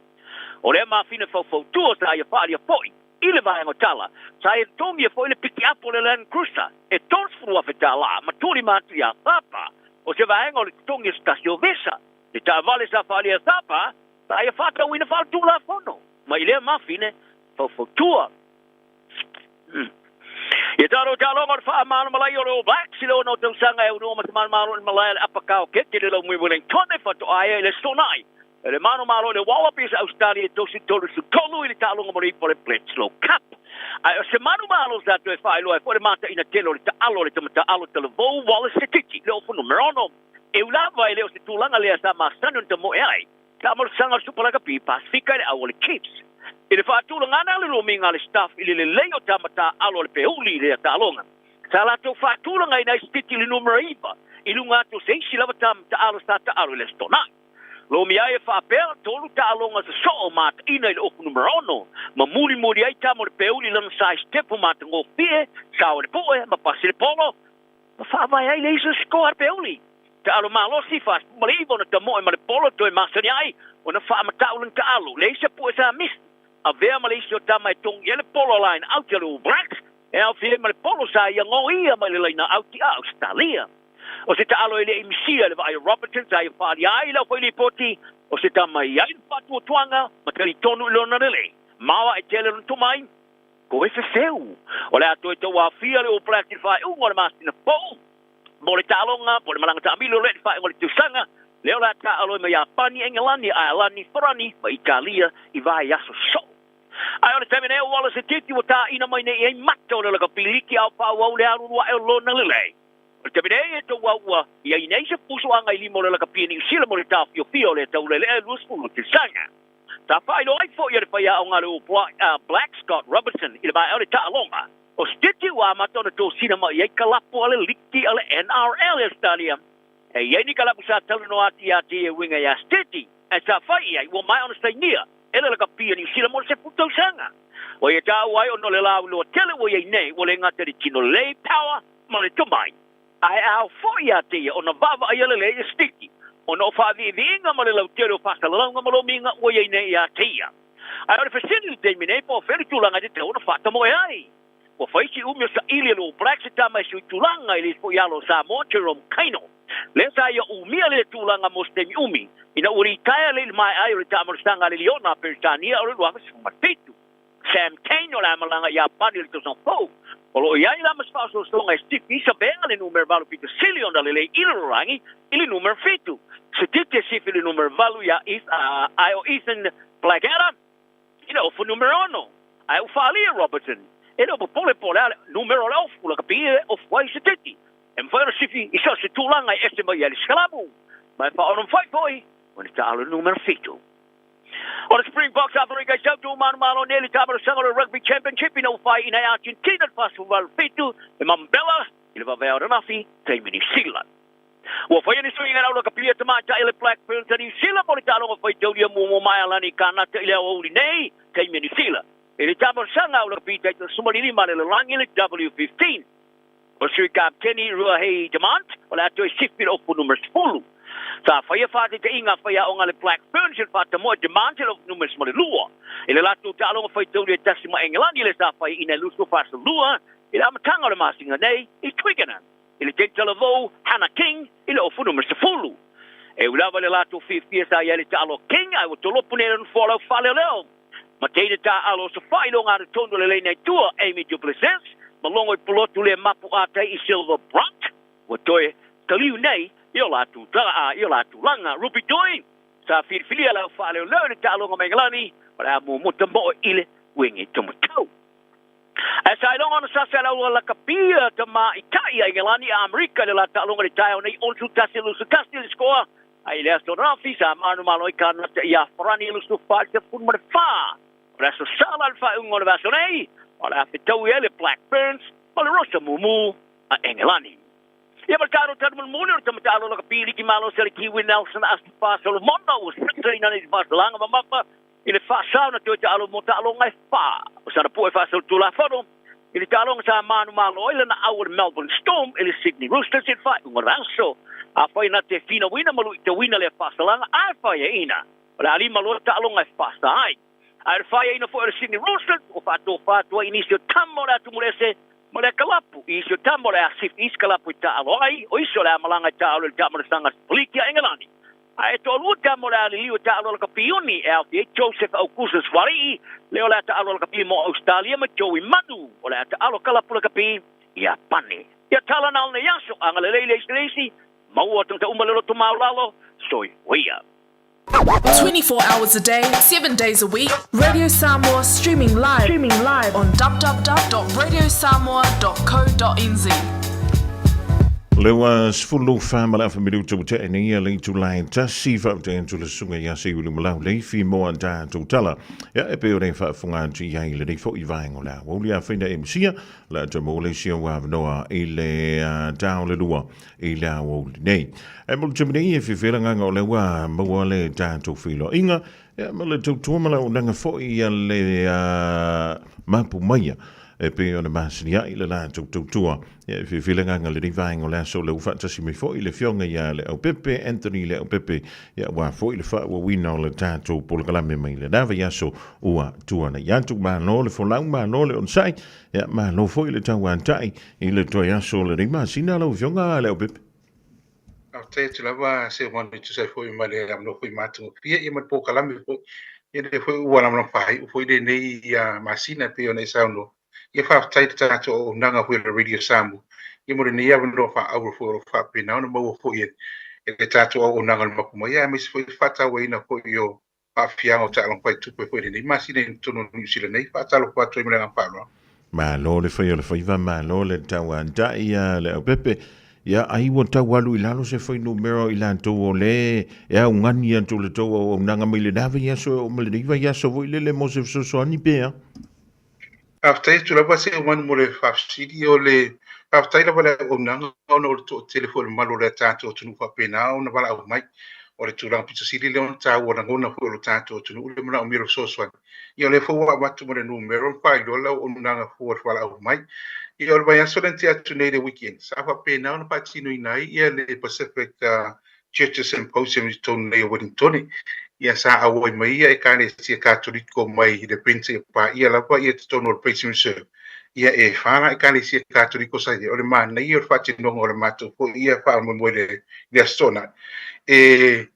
O lea mafina faufautua sa ia faaalia foi i le vaega o tala, sa ia totogia foi le pikiapo o le Land Cruiser e $30,000 ma tuulima atu iā Sapa o se vaega o le totogi o se tasi o vesa. Le taavale sa faaalia e Sapa sa ia faatauina faaletulafono mai i lea mafine faufautua. Ia talo taaloga o le faamalamalai o le All Blacks i le 6 tausaga e aunoa ma se manumalo i le malae a le Upper Kaokete le Laumui Wellington e faatoa aea i le Aso Toonai e le manumalo i le Wallabies a Ausetalia e 3-33 i le taaloga mo le ipu o le Bledisloe Cup. Ae o se manumalo sa toe faailoa ai foi le mataina tele o le taalo a le tama taalo talavou Wallace Sititi i le ofu numera 6. E ui lava e le o se tulaga lea sa masani ona tamoe ai taamolosaga o le Supa Lakapi Pasefika i le au a le Chiefs. I le faatulagaga le lomiga a le staff i le lelei o tama taaalo a le peuli i lea taaloga. Sa latou faatulagaina ai Sititi i le numera 9 i luga atu o se isi lava tama taaalo sa taalo i le Aso Toonai. Lomi ai e faapea, tolu taaloga sosoo mataina i le ofu numera 6 ma mulimuli ai tama o le peuli i lana size tepo matagofie, sao i le pue ma pasi le polo ma faavae ai le isi o sikoa a le peuli. Taalo malosi, 49 ona tamoe ma le polo toe masani ai ona faamatau lana taalo. Leai se pue sa misi. Avea ma le isi o tama e togi ai le polo a line out a le All Blacks e aofia ai ma le polo sa ia goia mai le laina auti a Ausetalia. O se taalo e le i misia i le vaai o Robertson sa ia faaalia ai lau foi lipoti o se tama i ai le faatuatuaga ma talitonu i lona lelei. Maoae tele lona tomai. Ko e fefeu. O le a toe tauaofia le All Blacks i le faaiuga o le masina fou mo le taaloga po o le malaga taamilo lea i le faaiuga o le tausaga lea o le a taaalo ai ma Iapani, Engelani, Aelani, Farani ma Italia i vaiaso soo. Ae o le taimi nei o Wallace Titi ua tāina mai nei i ai mata o le lakapi liki a o faaauau le alulu ae o lona lelei. O le taimi nei e tou au ua i ai nei se pusoaga i lima o le lakapi a Niu Sila mo le taofiofia o lea taulele'e e 20 tausaga. Sa faailoa ai foi e le faiaoga a le All Black Scott Robertson i le vaea o le taaloga o Stitchie ua amata ona tosina mai i ai kalapu a le liki a le NRL i Ausetalia. E i ai ni kalapu sa talanoa atu ia te ia uiga iā Stitchie ae sa fai i ai ua maea ona sainia e le lakapi a Niu Sila mo le 10 tausaga. Ua ia taua ai ona o le lauiloa tele ua i ai nei ua le gata i le tino lelei, power, ma le tomai. Ae ao foi ia te ia ona vaavaaia lelei e Stiki, ona o faaviiviiga ma le lautele o faasalalauga ma lomiga ua i ai nei ia te ia. Ae o le fesili i le taimi nei po o fea le tulaga e tatau ona faatamoe ai. Ua fai si umi o saili e le All Blacks e tama e sui tulaga i le isi foi alo o Samoa, Jerome Kaino. Lea sa ia umia lea tulaga mo se taimi umi, ina ua litaea lea i le maea ai o le taamalosaga a le Liona a Peretania o le 2017. Sam Cane o le a malaga i Iapani i le tausaga fou. O lo o i ai la ma se faaosoosoga e Steve Isa Vea le numera 8 pito sili ona lelei i le lalolagi i le numera 7. Se titi e sifi le numera 8 iā ae o Ethan Blackadder i le ofu numera 6. Ae ua faaalia Robertson e le o popole po o le a le numera o le ofu lakapi e ofu ai se titi. E mafai ona sifi i so o se tulaga e ese mai ai le sikalamu. Ma e faaono mafai foi ona taalo le numera 7. O le Springboks Aferika i sau manumalo nei le taamalosaga o le Rugby Championship ina ua faiaina e Argentina i le 47 e Mambella i le vaveao ananafi taimi Niu Sila. Ua faia ni suiga i le aulakapia tamaitai a le Black Ferns a Niu Sila mo le taaloga faitaulia muamua ma Aelani i Kanata i le aoauli nei taimi Niu Sila i le taamalosaga aulakapi taitala 15 a le lalolagi le W15. O le Sui Kapeteni Ruahei Demant o le a toe sifi i le ofu numera 10. Sa faia faataitaiga a faiaoga a le Black Ferns i le faatamoe Demant i le ofu numera 12. I le latou taaloga faitaulia e tasi ma Engelani lea sa faiaina e 22 i le amataga o le masina nei i Twickenham i le teine talavou Hannah King i le ofu numera 10. E ui lava i le latou fiafia sa i ai le taalo a King ae ua tolopo nei lona fualau faaleoleo ma teine taaalo o safa'i i le ogatotonu o le leina i tua Amy du Plessis ma logo i pulotu le mapu'atai i Silver Brunt ua toe taliu nei i o latou i o latou laga. Ruby Tui sa filifilia le au faaleoleo i le taaloga ma Engelani o le a muamua tamo'e i le uiga tomatau. Ae sa iloga ona sasa e le au lakapia tamaitai a Engelani a Amerika i le la taaloga i le taeao nei 61-21 le sikoa ae i le aso ananafi sa manumalo ai Kanata iā Farani e 24 14. O le aso Sala le faaiuga o le vaiaso nei o le a fetaui ai le Black Ferns ma le Rosa Mumu a Engelani. Ia ma le taalo tanu mulimuli o le tama taalo lakapi liki malosi a le Kiwi Nelson Asifa Solomona ua sitaina nei faasalaga mamafa i le faasao na toe taalo mo taaloga e fa o sana pu'e faasolitulafono i le taaloga sa manumalo ai lana au o le Melbourne Storm i le Sydney Roosters i le faaiuga o le aso. Afai na te finauina ma luitauina lea faasalaga ae faiaina o le a lima loa taaloga e faasa ai. Ae o le faiaina foi o le Sydney Roosters ua faatofā atu ai i nisi o tama o le atumulese ma le kalapu i isi o tama o le a Sif East kalapu i taalo ai o isi o le a malaga i taalo i le taamalasaga Peliki a Engelani. Ae toalua tama o le a liliu e taalo lakapi e aofia ai Joseph Augustus Fuali'i lea o le a taalo lakapi mo Ausetalia ma Joey Manu o le a taalo kalapu lakapi i Iapani. Ia tala na o lenei aso, agalelei le isi le isi, maua tagata uma le loto maualalo, soifua ia. 24 hours a day, 7 days a week, Radio Samoa streaming live, streaming live on www.radiosamoa.co.nz. Le ua 14 ma le afa minuta ua tea nei ia le itula e tasi faafetai atu le susuga ia Seiuli Malau Leifi mo a tatou tala. Ia e pei ona e faafofoga atu i ai i lenei foi vaega o le aoauli a Faina MC le a mo le isi au avanoa i le tao le lua i le aoauli nei. E mo le taimi nei e fiafia le agaga o lea ua maua le tatou feiloaiga ia ma le tautua ma le auaunaga foi ia le mapu maia e pei ona masani ai le latou tautua. Ia e fiafia le agaga i lenei vaega o le aso o lea ua faatasi mai foi le Afioga ia Leaupepe, Anthony Leaupepe, ia aua foi le faaauauina o le tatou polokalame mai lena vaiaso ua tuanai atu. Malo le folau, malo le onosai, ia malo foi le tauatai i le toe aso o lenei masina lau Afioga Leaupepe. Faafetai atu lava Seumanu e tusa ai foi ma le avanoa foi matagofie ia ma le polokalame foi. Ia lea foi ua lamalama faaiu foi lenei ia masina e pei ona e saunoa. Ia faafetai i le tatou auaunaga foi o le Radio Samoa ia mo lenei avanoa faaauro foi o lo o faapena ona maua foi e le tatou auaunaga o le mapu mai aemaise foi le faatauaina foi o aafiaga o taaloga faitupe foi i lenei masina i totonu o Niu Sila nei. Faatalofa atu ai ma le agaga faaaloalo. Malo le fai o le faiva, malo le tauatai ia Leaupepe. Ia ai ua tau alu i lalo se fuainumera o i latou o le e augani atu i le tou auaunaga mai lena vaiaso e oo mai lenei vaiaso foi lele mo se fesoasoani pe a? Faafetai atu lava Seumanu mo le faafesili. O le faafetai lava le auaunaga ona o le toatele foi o le mamalu o le tatou atunuu faapena ona valaau mai. O le tulaga pito sili lea ona taua lagona foi o le tatou atunuu le manaomia o le fesoasoani. Ia o lea foi ua avatu ma le numera ma faailoa le auaunaga fua o le valaau mai. Ia o le vaiaso lea na tea atu nei le weekend sa faapena ona faatinoina ai ia le Pacific Churches Symposium i totonu nei o Wellingtone. Ia sa auai mai ia Ekalesia Katoliko mai le Prince e paia lava ia totonu o le Basin Reserve. Ia e fa la Ekalesia Katoliko sa i ai. O le manaia o le faatinoga o le matou foi ia faamoemoe i le Aso Toonai. E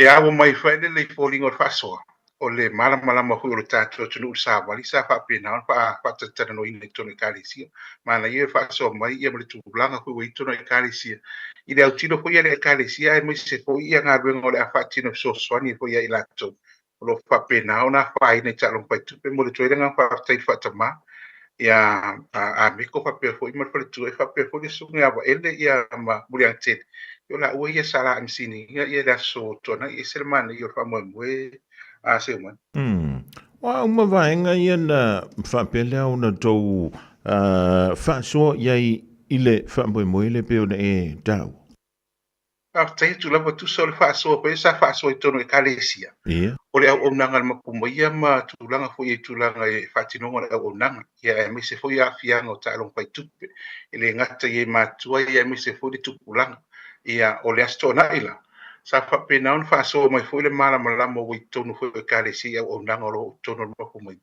ava mai foi lele i foliga o le faasoa o le malamalama foi o le tatou atunuu i le savali sa faapena ona faatalatalanoaina i totonu o Ekalesia. Manaia le faasoa mai ia ma le tulaga foi ua i totonu o Ekalesia. I le autilo foi ia le Ekalesia aemaise foi ia galuega o le a faatino e fesoasoani foi ia i latou o lo o faapena ona afaina i taaloga faitupe. Momoli atu ai le agaga faafetai i le faatamā ia a Meko faapea foi ma le faletua e faapea foi le susuga ia Vaele ia ma Muliagatele. O laua ia sa la MC-ina ia le aso Tuanai. E ese le manaia o le faamoemoe a Seumanu. Ua uma vaega ia na faapea lea ona tou faasoa i ai i le faamoemoe lea pei ona e taua. Faafetai atu lava tusa o le faasoa foi sa faasoa i totonu o Ekalesia. O le auaunaga a le mapumaia ma tulaga foi i tulaga e faatinoga o le auaunaga, ia aemaise foi aafiaga o taaloga faitupe, e le gata i e matua ia aemaise foi le tupulaga. Ia o le Aso Toonai la, sa faapena ona faasoa mai foi le malamalama ua i totonu foi o Ekalesia i auaunaga o lo o i totonu o le mapumaia.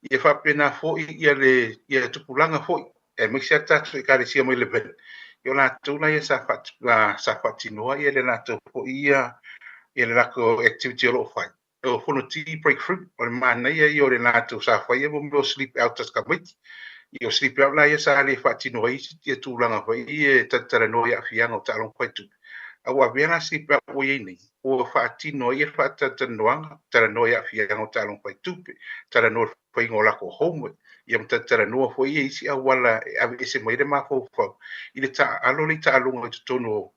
Ia faapena foi ia le ia tupulaga foi aemaise lava le tatou Ekalesia mai Levin, ia o latou la ia sa faatinoa ia le latou foi ia le latou activity o lo o fai. O Fonoti Breakthrough, o le manaia ia o le latou sa fai ia mo mea o sleep out a tamaiti. Ia o sleep out la ia sa le faatino ai isi ia tulaga foi ia e talatalanoa i aafiaga o taaloga faitupe. A ua avea la sleep out ua i ai nei, ua faatino ai ia le faatalatalanoaga, talanoa i aafiaga o taaloga faitupe, talanoa i le faiga o latou homework, ia ma talatalanoa foi ia isi auala e aveese mai ai le mafaufau i le taaalo le taaloga i totonu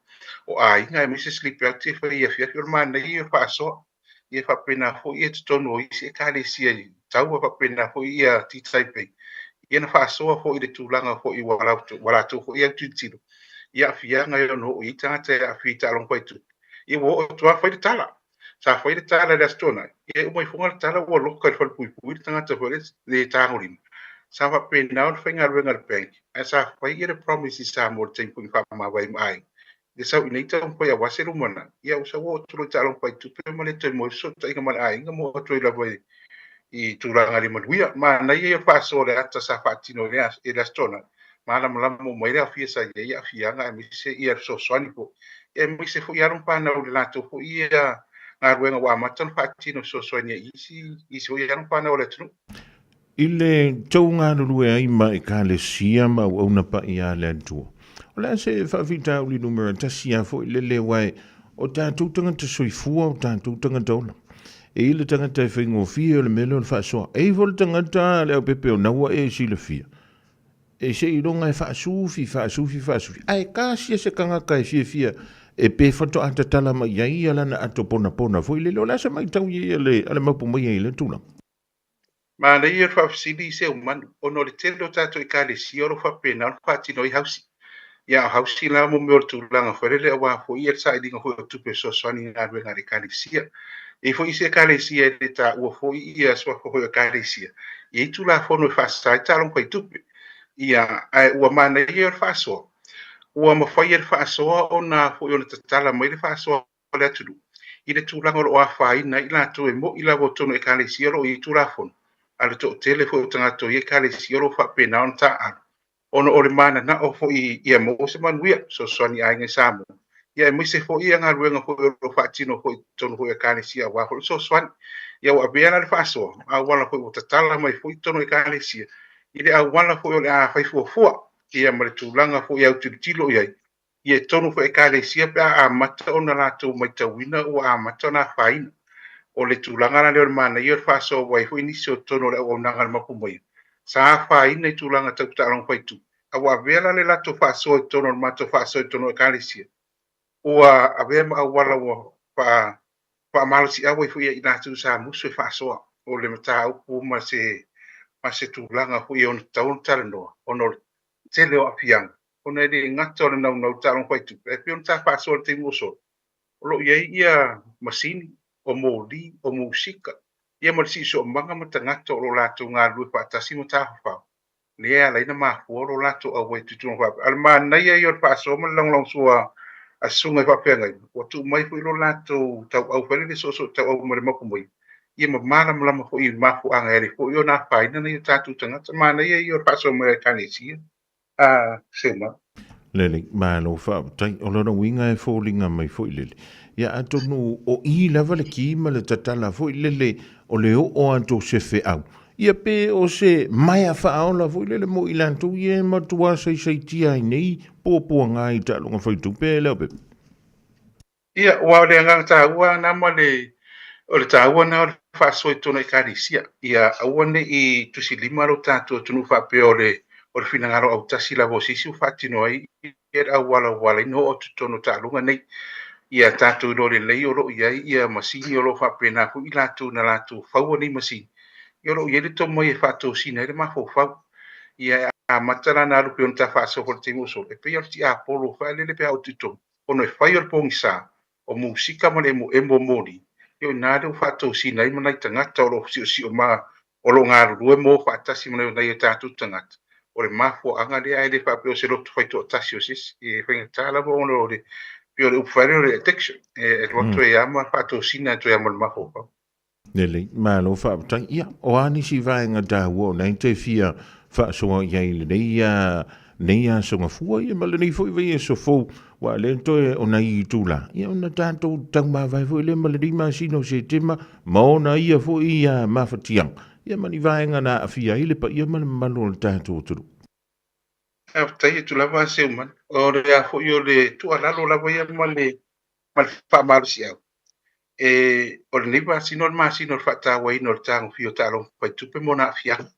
o aiga aemaise sleep out e fai i afiafi. O le manaia ia o le faasoa, ia faapena foi ia totonu o isi ekalesia i taua faapena foi ia Tītaipei. Ia na faasoa foi i le tulaga foi ua latou foi autilotilo i aafiaga e ono oo i ai tagata e aafia i taaloga faitupe. Ia ua oo atu lava fai le tala. Sa fai le tala i le Aso Toonai, ia e uma ifoga le tala ua loka i le falepuipui le tagata foi lea le tagolima. Sa faapena ona faigaluega a le bank, ae sa fai ia le promise i Samoa i le taimi foi na faamavae ai ma aiga. I le sau i nei taumafai aua se lumanai, ia ua sau oo atu loa i taaloga faitupe ma le toe maua ai fesootaiga ma le aiga ma oo atu ai lava i tulaga le manuia. Manaia ia o le faasoa o le ata sa faatino i le Aso Toonai, malamalama uma ai le aofia sa i ai aafiaga aemaise ia le fesoasoani foi, aemaise foi alo ma fanau i le latou foi ia galuega ua amata ona faatino fesoasoani ai i isi foi alo ma fanau o le atunuu. I le tou galulue ai ma Ekalesia ma auauna paia a le Atua, o le a se faafitauli numera tasi a foi lele aua o tatou tagata soifua, o tatou tagata ola. E i le tagata e faigofie o le mea lea o le faasoa. E i foi le tagata le aupepe o naua e silafia. E seiloga e faasufi, faasufi, faasufi. Ae kasia se tagata e fiafia e pe faatoa tatala mai ai ia lana ato ponapona foi lele. O le a se matau i ai a le mapu mai ai i lea tulaga? Manaia le faafesili i Seumanu, ona o le tele o tatou Ekalesia o lo o faapena ona faatino ai hausi. Ia, o hausi la mo mea o le tulaga foi lele aua foi le sailiga foi o tupe fesoasoani i galuega a le Ekalesia. E i ai foi isi Ekalesia e le taua foi ia suafa foi o Ekalesia, e i ai Tulafono e faasa ai taaloga faitupe. Ia, ae ua manaia ia o le faasoa. Ua mafai e le faasoa ona foi ona tatala mai le faasoa o le atunuu i le tulaga o lo o afaina ai i latou e mo'i lava o totonu o Ekalesia o lo o i ai Tulafono, a le toatele foi o tagata o ia Ekalesia o lo o faapena ona taaalo, ona o le mananao foi ia maua se manuia, fesoasoani i aiga i Samoa, ia aemaise foi ia galuega foi o lo o faatino foi i totonu foi o Ekalesia aua foi le fesoasoani. Ia ua avea la le faasoa, auala foi ua tatala mai foi i totonu o Ekalesia, i le auala foi o le a fai fuafua, ia ma le tulaga foi e autilotilo i ai, ia i totonu foi o Ekalesia pe a amata ona latou matauina ua amata ona afaina. O le tulaga la lea o le manaia o le faasoa ua i ai foi nisi o totonu o le auaunaga a le Mapu Maia sa afaina i tulaga tau taaloga faitupe, a ua avea la le latou faasoa i totonu o le matou faasoa i totonu o Ekalesia, ua avea ma auala ua faamalosiau ai foi i latou sa musu e faasoa. O le mataupu ma se tulaga foi e ono tatau ona talanoa ona o le tele o aafiaga ona e le gata o le naunau i taaloga faitupe, ae pei ona sa faasoa i le taimi ua sola, o lo o i ai ia masini, o moli, o musika, ia ma le siosiomaga ma tagata o lo o latou galulue faatasi ma tafafao, lea e ala ai ona mafua lo latou auai i tutuga faapea. A o le manaia ia o le faasoa ma le lagolagosua a susuga i faafeagaiga, ua tuu mai foi lo latou tauau foi lele soosoo tauau ma le mapu maia, ia ma malamalama foi i mafuaaga e ala ai foi ona afaina nai o tatou tagata. Manaia ia o le faasoa mai a Ekalesia a Seumanu. Lelei, malo faafetai. O lona uiga e foliga mai foi lele. Ia atonu o i lava le ki ma le tatala foi lele o le oo atu o se feau. Ia pe o se maea faaola foi lele mo i latou ia e matua saisaitia ai nei puapuaga i taaloga faitupe e Leaupepe. Ia, aua o le agaga taua lava na ma le, o le taua na o le faasoa i totonu o Ekalesia, ia aua ne i tusilima lo tatou atunuu faapea o le, o le finagalo autasi lava o se isi ua faatino ai le auala ua ala ai ona oo atu i totonu o taaloga nei. Ia tatou iloa lelei o lo o i ai ia masini o lo o faapena foi i latou na latou faua nei masini, ia o lo o i ai le tomai e faatosina ai le mafaufau. Ia e amata la ona alu pei ona ta faasoa foi i le taimi ua sola, e pei lava o le tiapolo foi lele pe a oo atu i totonu, ona e fai o le pogisa, o musika ma le emoemo o moli, ia o i ina lea ua faatosina ai ma nai tagata o lo o siosio ma o lo o galulue ma o faatasi ma nai o tatou tagata. O le mafuaaga lea, ae le faapea o se loto faitoatasi o se isi. E faigata lava ona o le, pei o le upu fai lea o le addiction, e alu atu ai lava ma faatosina atu ai lava ma le mafaufau. Lelei, malo faafetai. Ia, o a nisi vaega taua o lena e te fia faasoa i ai i lenei, lenei aso gafua, ia ma lenei foi vaiaso fou, aua o lea toe o nai itula, ia ona tatou taumavae foi lea ma lenei masina o Setema ma ona ia foi mafatiaga, ia ma ni vaega na aafia ai le paia ma le mamalu o le tatou atunuu. Faafetai atu lava Seumanu. O le a foi o le tuualalo lava ia ma le faamalosiau. E, o lenei masina o le masina o le faatauaina o le tagofia o taaloga faitupe ma ona aafiaga.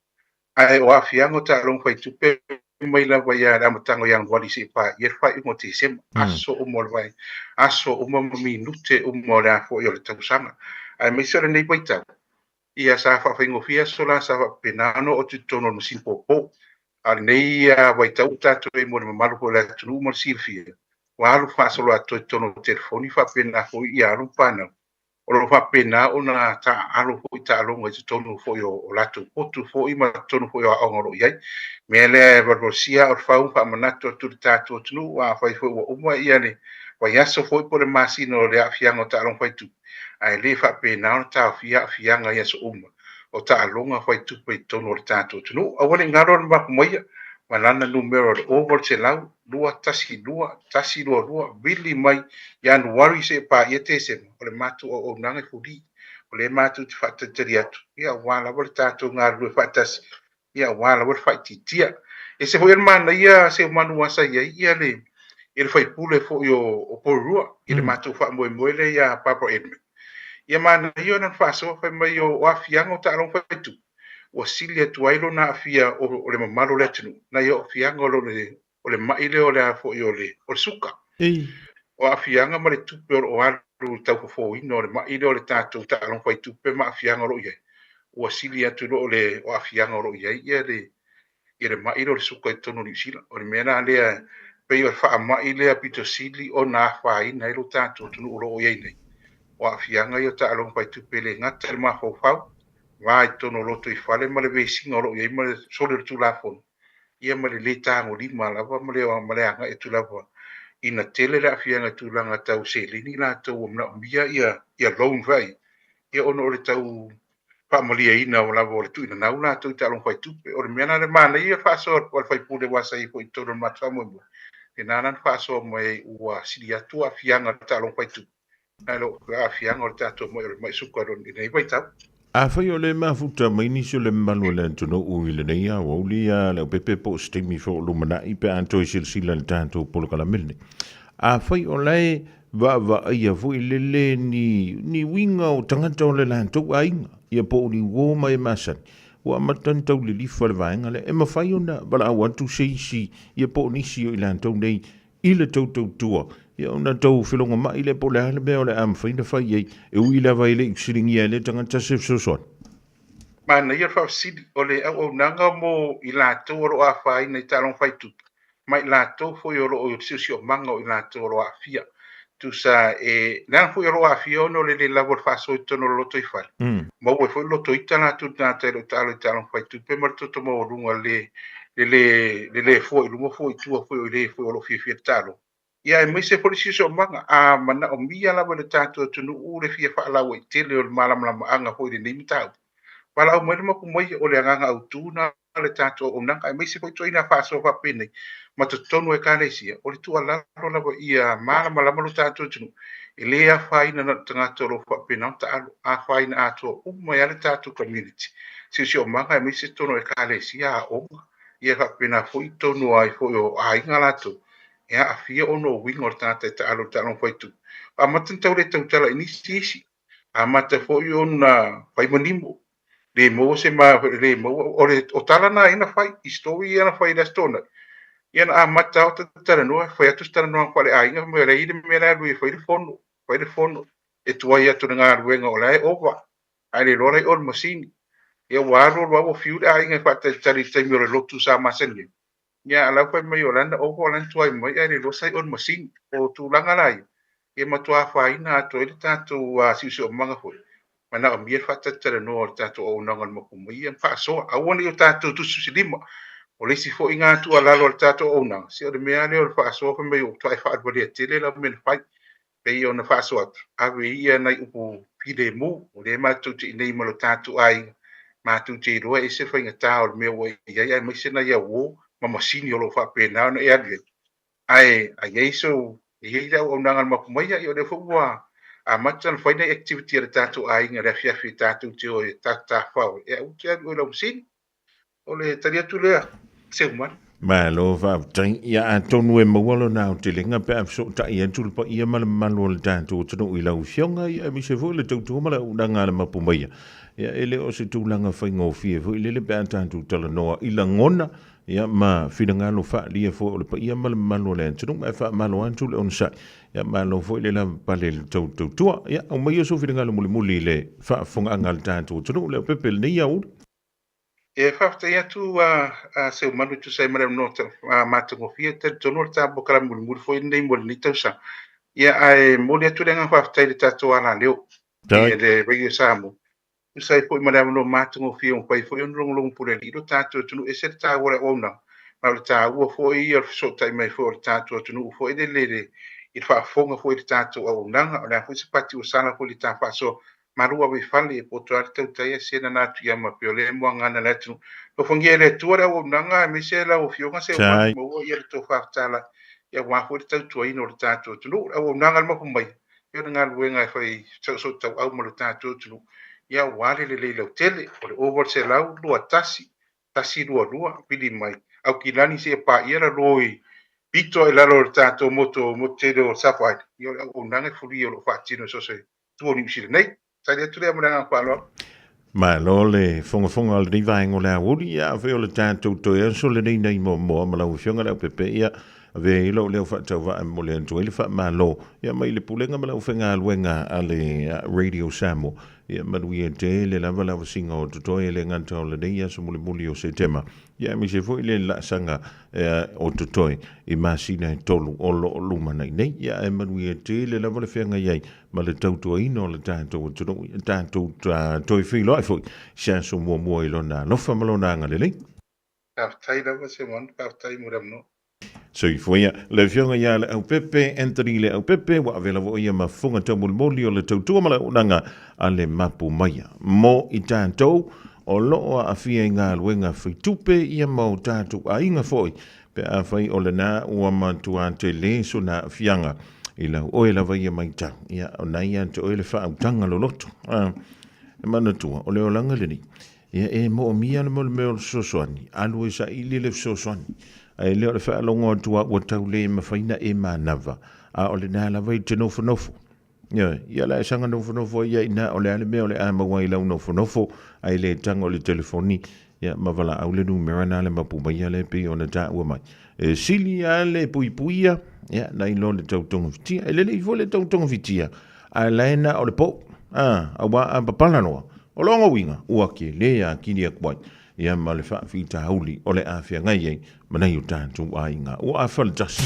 Ae o aafiaga o taaloga faitupe mai lava ia le amataga o Ianuari seia paia le faaiuga o Tesema, aso uma o le vai, aso uma ma minute uma o le a foi o le tausaga. Aemaise o lenei vaitau, ia sa faafaigofie aso la sa faapena ona oo atu i totonu o le masini popo. A o lenei vaitau ua tatou i ai mo le mamalu foi o le atunuu ma le silafia, ua alu faasoloatoa i totonu o telefoni faapena foi ia alo ma fanau, o lo o faapena ona taaalo foi taaloga i totonu foi o latou potu foi ma totonu foi o aoga o lo o i ai. O le mea lea e valuvalusia aa o le fau ma faamanatu atu i le tatou atunuu, afai foi ua uma ia le vaiaso foi po o le masina o le aafiaga o taaloga faitupe, ae le faapena ona taofia aafiaga i aso uma o taaloga faitupe i totonu o le tatou atunuu. Aua ne i galo le mapu maia ma lana numera o le 0800 212 122, vili mai Ianuari seia paia Tesema, o le matou auaunaga e fuli. O lea matou te faatalitali atu, ia aua lava le tatou galulue faatasi, ia aua lava le faaitiitia. E ese foi le manaia Seumanu sa i ai ia le i le faipule foi o Porirua i le matou faamoemoe lea ia Barbara Edmund. Ia manaia ona faasoa fai mai o aafiaga o taaloga faitupe ua sili atu ai lona aafia o le mamalu o le atunuu nai o aafiaga o o le ma'i lea o le a foi o le o le suka. O aafiaga ma le tupe o lo o alu i le taufofoina o le ma'i lea o le tatou taaloga faitupe ma aafiaga o lo o i ai, ua sili atu i lo le o aafiaga o lo o i ai ia le ia le ma'i lea o le suka i totonu o Niu Sila. O le mea la lea pei o le faamai lea pito sili ona afaina ai lo tatou atunuu o lo o i ai nei. O aafiaga ia o taaloga faitupe e le gata i le mafaufau, va i totonu o lotoifale ma le vesiga o lo o i ai ma le soli o le Tulafono, ia ma le lē tagolima lava ma le ma le agai atu lava ina tele le aafiaga i tulaga tau seleni latou ua manaomia ia ia loan foi ia ona o le tau faamalieina lava o le tuuinanau latou i taaloga faitupe. O le mea la le manaia faasoa a le faipule aua sa i ai foi i totonu o le matou faamoemoe, lena la na faasoa mai ai ua sili atu aafiaga o le taaloga faitupe nai lo aafiaga o le tatou mai o le mai suka i lenei vaitau. Afai o lea e mafuta mai nisi o le mamalu o le atunuu i lenei aoauli a Leaupepe po o se taimi foi o lumanai pe a toe silasila i le tatou polokalame lenei. Afai o la e vaavaaia foi lele ni, ni uiga o tagata o le latou aiga, ia po o ni uo ma e masani, ua amata ona tau lilifa le vaega lea, e mafai ona valaau atu se isi, ia po o nisi o i latou nei i le tou tautua, ia ona tou felogama'i lea po o le a le mea o le a mafai ona fai ai, e ui lava e le i fesiligia e lea tagata se fesoasoani. Manaia le faafesili, o le auaunaga mo i latou o lo o afaina i taaloga faitupe, ma i latou foi o lo o i le siosiomaga o i latou o lo o aafia. Tusa e, leaga foi o lo o aafia ona o le le lava o le faasoa i totonu o le lotoifale, maua ai foi le lotoita latou tagata e le o taalo i taaloga faitupe ma le toto maualuga le le le le le fua i luma fua i tua foi o i le foi o lo o fiafia le taaloga. Ia aemaise foi le siosiomaga, a manaomia lava e le tatou atunuu le fia faalauaitele o le malamalamaaga foi i lenei mataupu, valaau mai le mapu mai o le agaga autu na o le tatou auaunaga, aemaise foi ituaiga faasoa faapenei ma totonu o Ekalesia, o le tuualalo lava ia malamalama lo tatou atunuu, e le afaina na o le tagata o lo o faapena ona taalo, afaina atoa uma ai lava le tatou community, siosiomaga aemaise totonu o Ekalesia, aoga, ia faapena foi totonu ai foi o aiga latou e aafia ona o uiga o le tagata e taalo i le taaloga faitupe. Amata ona tau le tautala i nisi isi, amata foi ona fai manimo, le maua se ma le maua o le o tala na ia na fai i story ia na fai i le Aso Toonai, ia na amata o talanoa fai atu se talanoaga faaleaiga fai mai o le ai le mea la e alu ai e fai le fono fai le fono e tuai atu le galuega o la e ova ae le iloa la i o le masini. Ia ua alu alu lava ua fiu le aiga e faatalitali i le taimi o le lotu sa masani ai. Ia a la e fai mai o la na ova o la na tuai mai ae le iloa sa i o le masini. O tulaga la ia, e matua afaina atu ai le tatou siosiomaga foi, manaomia le faatalatalanoa o le tatou auaunaga o le mapu mai ia ma faasoa. Aua ne i o tatou tusitusilima. O le isi foi na tuualalo a le tatou auaunaga, se o le mea lava lea o le faasoa fai mai ua matua e faaaluvalea tele lau mea na fai. Pei ona faasoa atu, ave ia nai upu filemu, o lea matou te i nei ma lo tatou aiga, matou te iloa e ese faigata o le mea ua e i ai, aemaise nai auo ma masini o lo o faapena ona e alu i ai. Ae a i ai sou, e i ai le auaunaga a le mapu mai, ia o lea foi ua amata ona fai nai activity a le tatou aiga i le afiafi tatou te o e tafao e aua te alu i o i lau masini. O le tali atu lea, Seumanu. Malo faafetai. Ia atonu e maua lona aotelega pe a fesootai atu le paia ma le mamalu o le tatou atunuu i lau Afioga, ia aemaise foi le tautua ma le auaunaga a le Mapu Maia. Ia e le o se tulaga faigofie foi lele pe a tatou talanoa i lagona ia ma finagalo faaalia foi o le paia ma le mamalu o le atunuu, ma e faamalo atu le onosai. Ia malo foi le lavapapale i le tou tautua. Ia aumaia sou finagalo mulimuli i le faafofogaaga a le tatou atunuu, Leaupepe i lenei aoauli. E faafetai atu a Seumanu e tusa ai ma le avanoa matagofie, e talitonu o le ta polokalame mulimuli foi lenei mo lenei tausaga. Ia ae momoli atu le agaga faafetai i le tatou alaleo i le Radio Samoa, tusa ai foi ma le avanoa matagofie ua mafai foi ona logologo pulealii lo tatou atunuu. E ese le taua o le auaunaga, ma o le taua foi o le fesootai mai foi o le tatou atunuu foi lele i le faafofoga foi i le tatou auaunaga. O le a foi se pati ua sala foi i le ta faasoa, malu ave i fale e poto lava le tautai ae se nana atu ia ma pei o lea e muagana le atunuu. Alofagia e le Atua le auaunaga aemaise lau Afioga Seumanu, maua ia le tofa fetalai aua foi le tautuaina o le tatou atunuu. Le auaunaga a le mapu mai, ia o le galuega e fai soosootaua ma le tatou atunuu, ia aua le lelei lautele. O le 0800 21 122 vili mai Aukilani seia paia lalo i pito i lalo o le tatou motu motu tele o South Island. Ia o le auaunaga e fulia o lo o faatino i so o se tua o Niu Sila nei. Tali atu lea ma le agaga faaaloalo. Malo le fogafoga o lenei vaega o le aoauli, ia afai o le tatou toe aso lenei nai Moamoa ma lau Afioga Leaupepe, ia avea ai lou leo faatauvaa e momoli atu ai le faamalo ia mai le Pulega ma le aufaigaluega a le Radio Samoa. Ia manuia tele lava le avasiga o totoe e le gata o lenei aso mulimuli o Setema, ia aemaise foi le laasaga o totoe i masina e tolu o lo o lumanai nei. Ia ae manuia tele lava le feagai ai ma le tautuaina o le tatou atunuu, ia tatou toe feiloai foi i se aso muamua i Lona alofa ma Lona agalelei. Faafetai lava Simon, faafetai mo le avanoa. Soifua ia. Le Afioga ia Leaupepe, Anthony Leaupepe, ua avea lava o ia ma fofoga taumolimoli o le tautua ma le auaunaga a le mapu maia. Mo i tatou o lo o aafia i galuega faitupe ia ma o tatou aiga foi, pe afai o lena ua matua tele sona aafiaga i lau oe lava ia matau, ia, o na ia te oe le faautaga loloto. A, e manatua, o le olaga lenei, ia e moomia le mo le mea o le fesoasoani, alu e saili le fesoasoani. Ae le o le faalogo atu a ua tau le mafai na e manava, a o lena lava i te nofonofo. Ioe, ia la e saga nofonofo ai ia ina o le a le mea o le a maua ai lau nofonofo, ae le tago i le telefoni, ia ma valaau le numera na le mapu maia lea pei ona taua mai. E sili a le puipuia, ia, nai lo le tau togafitia. E lelei foi le tau togafitia, ae la e na o le pou, a, aua a papala loa, o lona uiga, ua kele atili atu ai, ia ma le faafitauli o le a feagai ai ma nai o tatou aiga. Ua afa le tasi.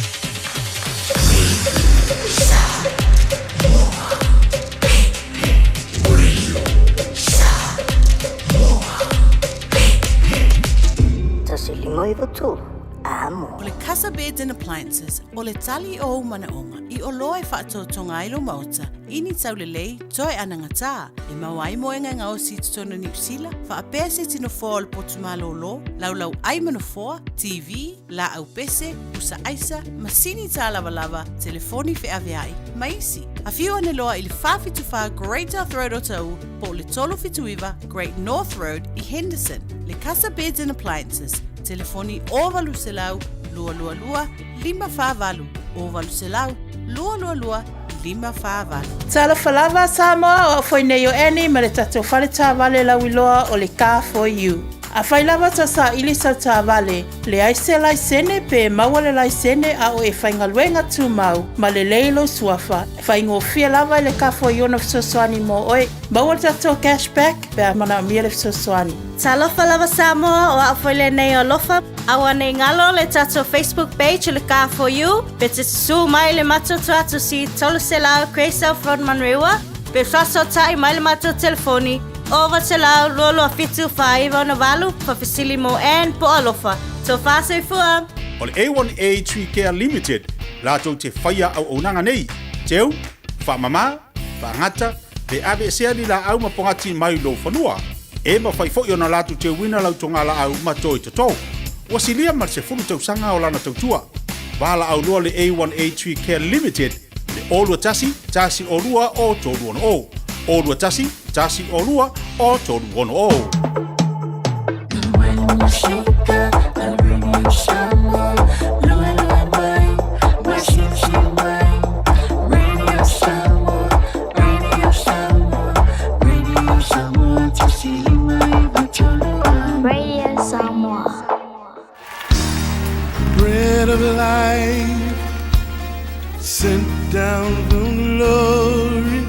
153 amo. O le Casa Beds and Appliances, o le tali o ou manaoga i oloa e faatotoga ai lou maota i ni taulelei toe anagatā e maua ai moega e gaosi i totonu o Niu Sila, faapea se tino foa o le potu malōlō, laulau ʻai ma nofoa, TV, lāʻau pese, pusa ʻaisa, masini tālavalava, telefoni feʻaveaʻi, ma isi. Afio ane loa i le 474 Great South Road o Taʻu po o le 379 Great North Road i Henderson. Le Casa Beds and Appliances, telefoni 0800 222 548 0800 222 548. Talofa lava Samoa, o au foi nei o Annie ma le tatou fale taavale lauiloa o le Car For You. Afai lava ta saili sau taavale, leai se laisene pe maua le laisene a o e faigaluega tumau ma lelei lou suafa, faigofie lava i le Car For You ona fesoasoani mo oe. Maua le tatou cash back pe a manaomia le fesoasoani. Talofa lava Samoa, o au foi lenei o Alofa. Aua nei galo le tatou Facebook page o le Car For You, pe te susū mai le matou tuatosi 300 Grey South Road Manurewa, pe faasootai mai le matou telefoni 0800 227 498 faafesili mo Ann po o Alofa. Tofa soifua! O le A1A Tree Care Limited latou te faia auaunaga nei, teu, faamama, faagata, pe aveesea ni laau ma pogati mai lou fanua. E mafai foi ona latou teuina lau togalaau ma toi toto. Ua silia ma le 10 tausaga o lana tautua. Valaau loa le A1A Tree Care Limited le 021 102 o 360. 021 102 o 360. Radio Samoa. Bread of life sent down from glory.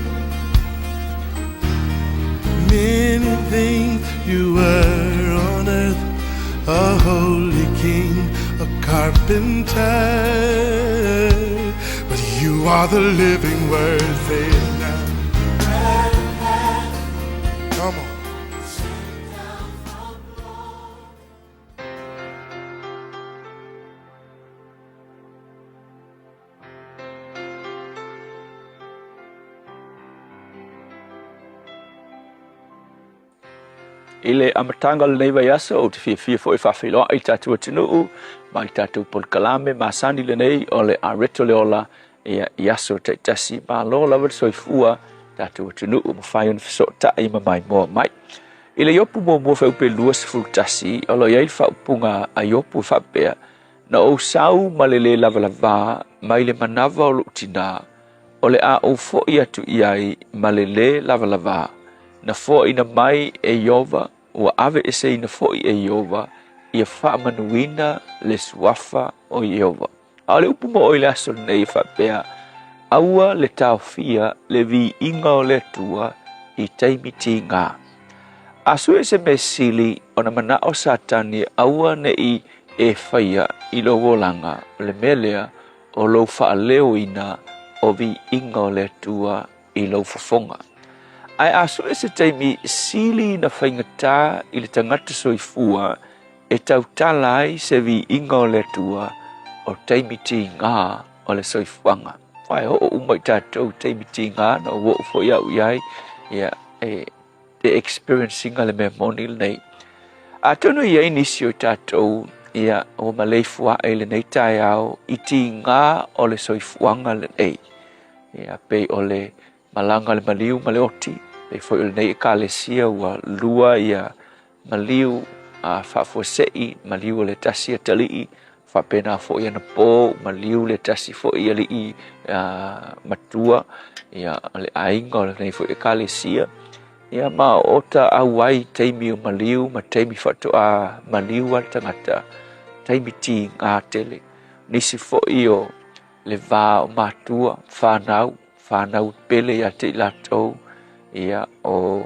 Many things you were on earth. being a carpenter. But you are the living word, say it now. Come on. I le amataga o lenei vaiaso, ou te fiafia foi e faafeiloai i le tatou atunuu ma i tatou polokalame masani lenei o le Areto le Ola ia, i aso taitasi. Malo lava le soifua tatou atunuu ua mafai ona fesootai ma maimoa mai. I le Iopu muamua fuaiupu 21, o lo o i ai le faaupuga a Iopu e faapea, Na ou sau ma le lē lavalavā mai le manava o lou tinā, o le a ou foʻi atu i ai ma le lē lavalavā. Na foaina mai e Ieova, ua aveeseina foi e Ieova, ia faamanuina le suafa o Ieova. A o le upu mo oe i le aso lenei e faapea, Aua le taofia le viiga o le Atua i taimi tigā. A sue se mea sili ona manao Satani aua neʻi e faia i lou olaga, o le mea lea o lou faaleoina o viiga o le Atua i lou fofoga. Ae a sue se taimi sili na faigata i le tagata soifua e tautala ai se viiga o le Atua, o taimi tigā o le soifuaga. Aua e oo uma i tatou i taimi tigā, na ou oo foi au i ai, ia, e te experience ina le mea moni lenei. Atonu e i ai nisi o i tatou, ia, ua maleifuaʻe i lenei taeao i tigā o le soifuaga lenei. Ia, pei o le malaga a le maliu ma le oti, pei foi o lenei Ekalesia ua lua ia maliu a faafuasei, maliu o le tasi atalii, faapena foi anapo, maliu le tasi foi alii matua, ia, o le aiga o lenei foi Ekalesia. Ia, ma o ta auai i taimi o maliu ma taimi faatoa maliu a le tagata, taimi tigā tele. Nisi foi o le va o matua, fanau, fanau pele ia te i latou, ia, o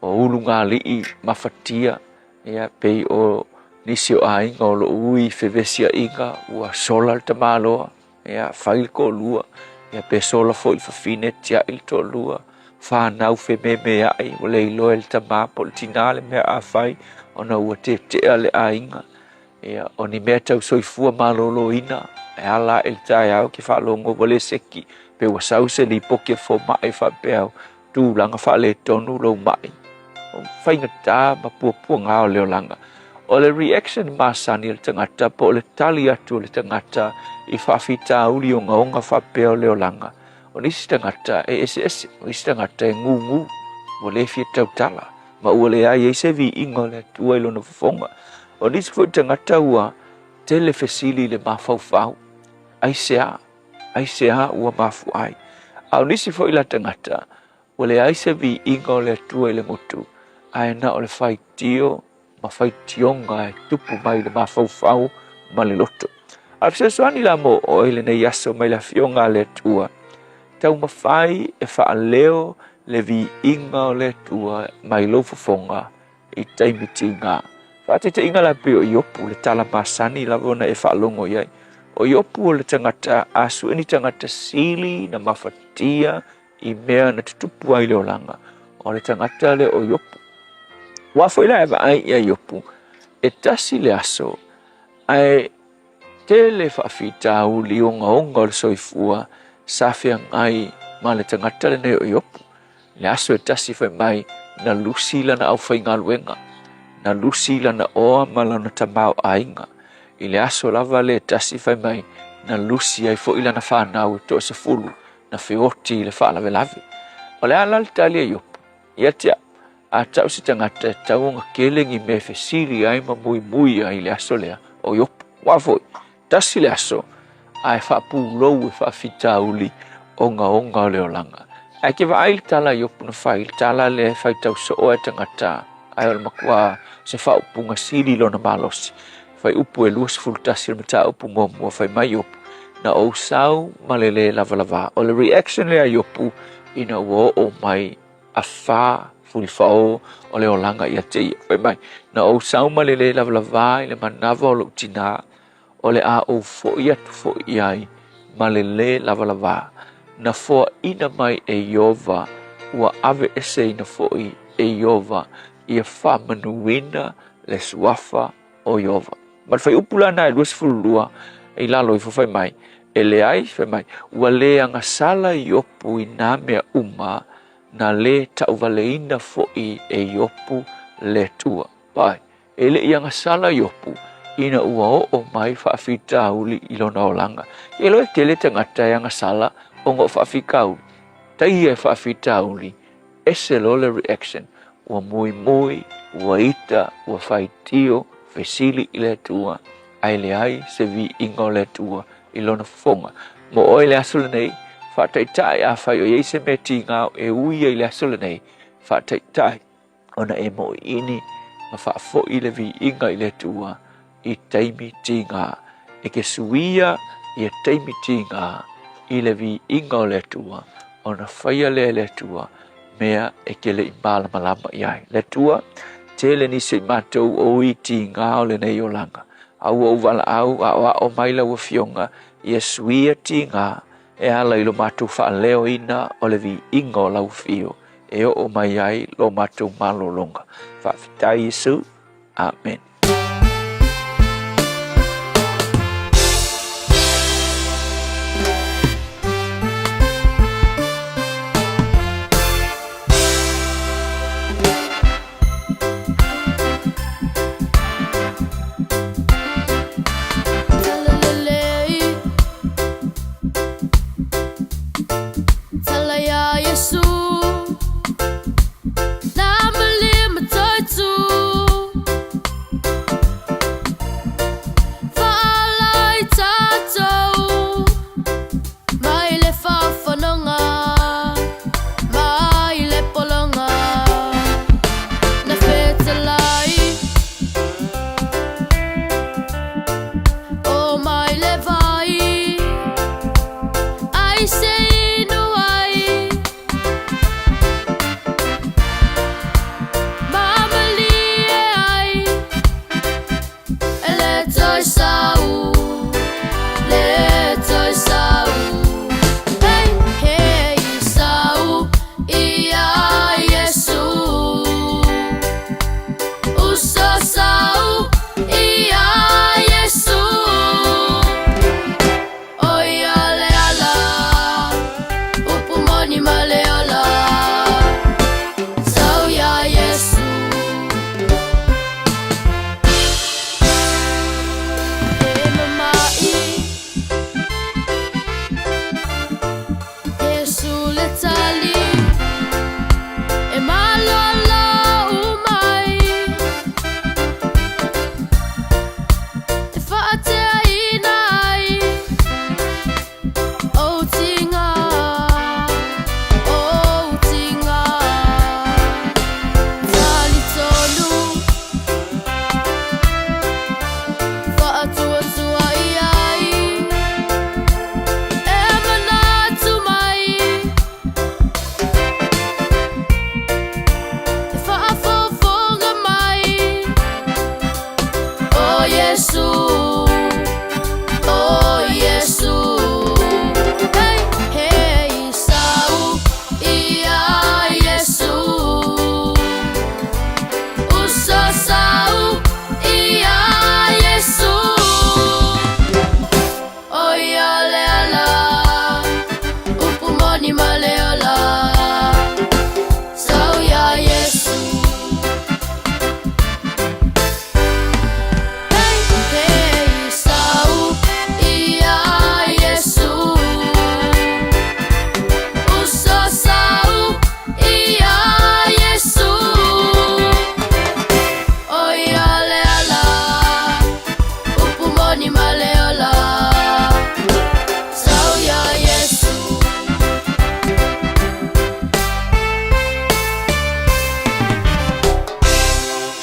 o ulugalii mafatia, ia, pei o nisi o aiga o loo ui i fevesiaiga, ua sola le tamaloa, ia, fai le toalua, ia, pe sola foi le fafine, tiai le toalua, fanau fememeai, ua le iloa e le tama po o le tina le mea a fai, ona ua tetea le aiga, ia, o ni mea tau soifua maloloina, e ala ae i le taeao ke faalogo ua le seki, pe ua sau se lipoti a fomai faapea, tulaga faaletonu lou mai, o faigata ma puapuaga o le olaga. O le reaction masani a le tagata po o le tali atu a le tagata i faafitauli ogaoga faapea o le olaga, o nisi tagata e eseese, o nisi tagata e gugu, ua le fia tautala, ma ua leai ai se viiga o le Atua i lona fofoga. O nisi foi tagata ua tele fesili i le mafaufau, aisea? Aisea ua mafua ai? A o nisi foi la tagata, ua leai se viiga o le Atua i le gutu, ae na o le faitio ma faitioga e tupu mai le mafaufau ma le loto. A o le fesoasoani la mo oe i lenei aso mai le Afioga a le Atua, taumafai e faaleo le viiga o le Atua mai lou fofoga i taimi tigā. Faataitaiga la pei o Iopu, le tala masani lava ona e faalogo i ai. O Iopu o le tagata a sue ni tagata sili na mafatia i mea na tutupu ai le olaga, o le tagata lea o Iopu. Aua foi la e vaai ia Iopu, e tasi le aso, ae tele faafitauli ogaoga o le soifua sa feagai ma le tagata lenei o Iopu. I le aso e tasi fai mai, na lusi lana aufaigaluega, na lusi lana oa ma lona tamaoaiga. I le aso lava lea e tasi fai mai, na lusi ai foi lana fanau e toasefulu, na feoti i le faalavelave. O le a la le tali a Iopu? Ia te au, a tau se tagata e tatau ona kele ni mea e fesili ai ma muimui ai i le aso lea, o Iopu. Aua foi, tasi le aso, ae faapulou e faafitauli ogaoga o le olaga. Ae ke vaai i le tala a Iopu na fai, le tala lea e faitau soo ai tagata, ae o le matua se faaupuga sili lona malosi. Fuaiupu e 21 o le mataupu muamua, fai mai Iopu, Na ou sau ma le lē lavalavā. O le reaction lea a Iopu ina ua oo mai afā Fulifao o le olaga ia te ia. Fai mai, na ou sau ma le lē lavalavā i le manava o lou tinā, o le a ou foʻi atu foʻi i ai ma le lē lavalavā. Na foaʻina mai e Ieova, ua aveeseina foʻi e Ieova, ia faamanuina le suafa o Ieova. Ma le fuaiupu la lena e 22 i lalo ifo fai mai, E leai, fai mai, ua lē agasala Iopu i nā mea uma, na lē tauvaleina foʻi e Iopu le Atua. Vaai, e le i agasala Iopu ina ua oo mai faafitauli i lona olaga. E iloa e tele tagata e agasala ona o faafitauli. Taia e faafitauli, ese loa le reaction, ua muimui, ua ita, ua faitio, fesili i le Atua, ae leai se viiga o le Atua i lona fofoga. Mo oe i le aso lenei, faataitai afai o i ai se mea tigā o e ui ai i le aso lenei, faataitai ona e moʻiʻini ma faafoʻi le viiga i le Atua i taimi tigā. E ke suia ia taimi tigā i le viiga o le Atua, ona faia lea e le Atua mea e ke le i malamalama i ai. Le Atua, tele nisi o i matou o ui tigā o lenei olaga, a ua ou valaau aʻoaʻo mai lau Afioga ia suia tigā e ala i lo matou faaleoina o le viiga o lau Afio e oo mai ai lo matou malologa. Faafetai Iesu. Amene.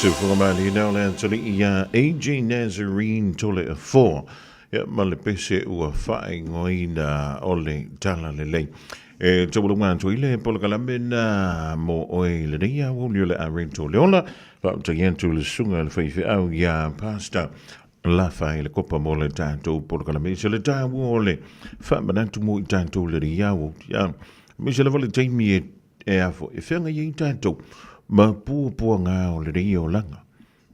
Tufuga Malina o le Anthony ia AJ Nazarene Toleafoa. Ia, ma le pese ua faaigoaina o le Talalelei. E taualuga atu ai le polokalame na mo oe i lenei aoauli o le a Rento Leola. Faafetai atu i le susuga i le faifeau iā Pastor Lafa i le kopa mo le tatou polokalame. I se le taua o le faamanatu mo i tatou i lenei aoauli. Ia, aemaise lava le taimi e, e a foi, e feagai ai tatou ma puapuaga o lenei olaga.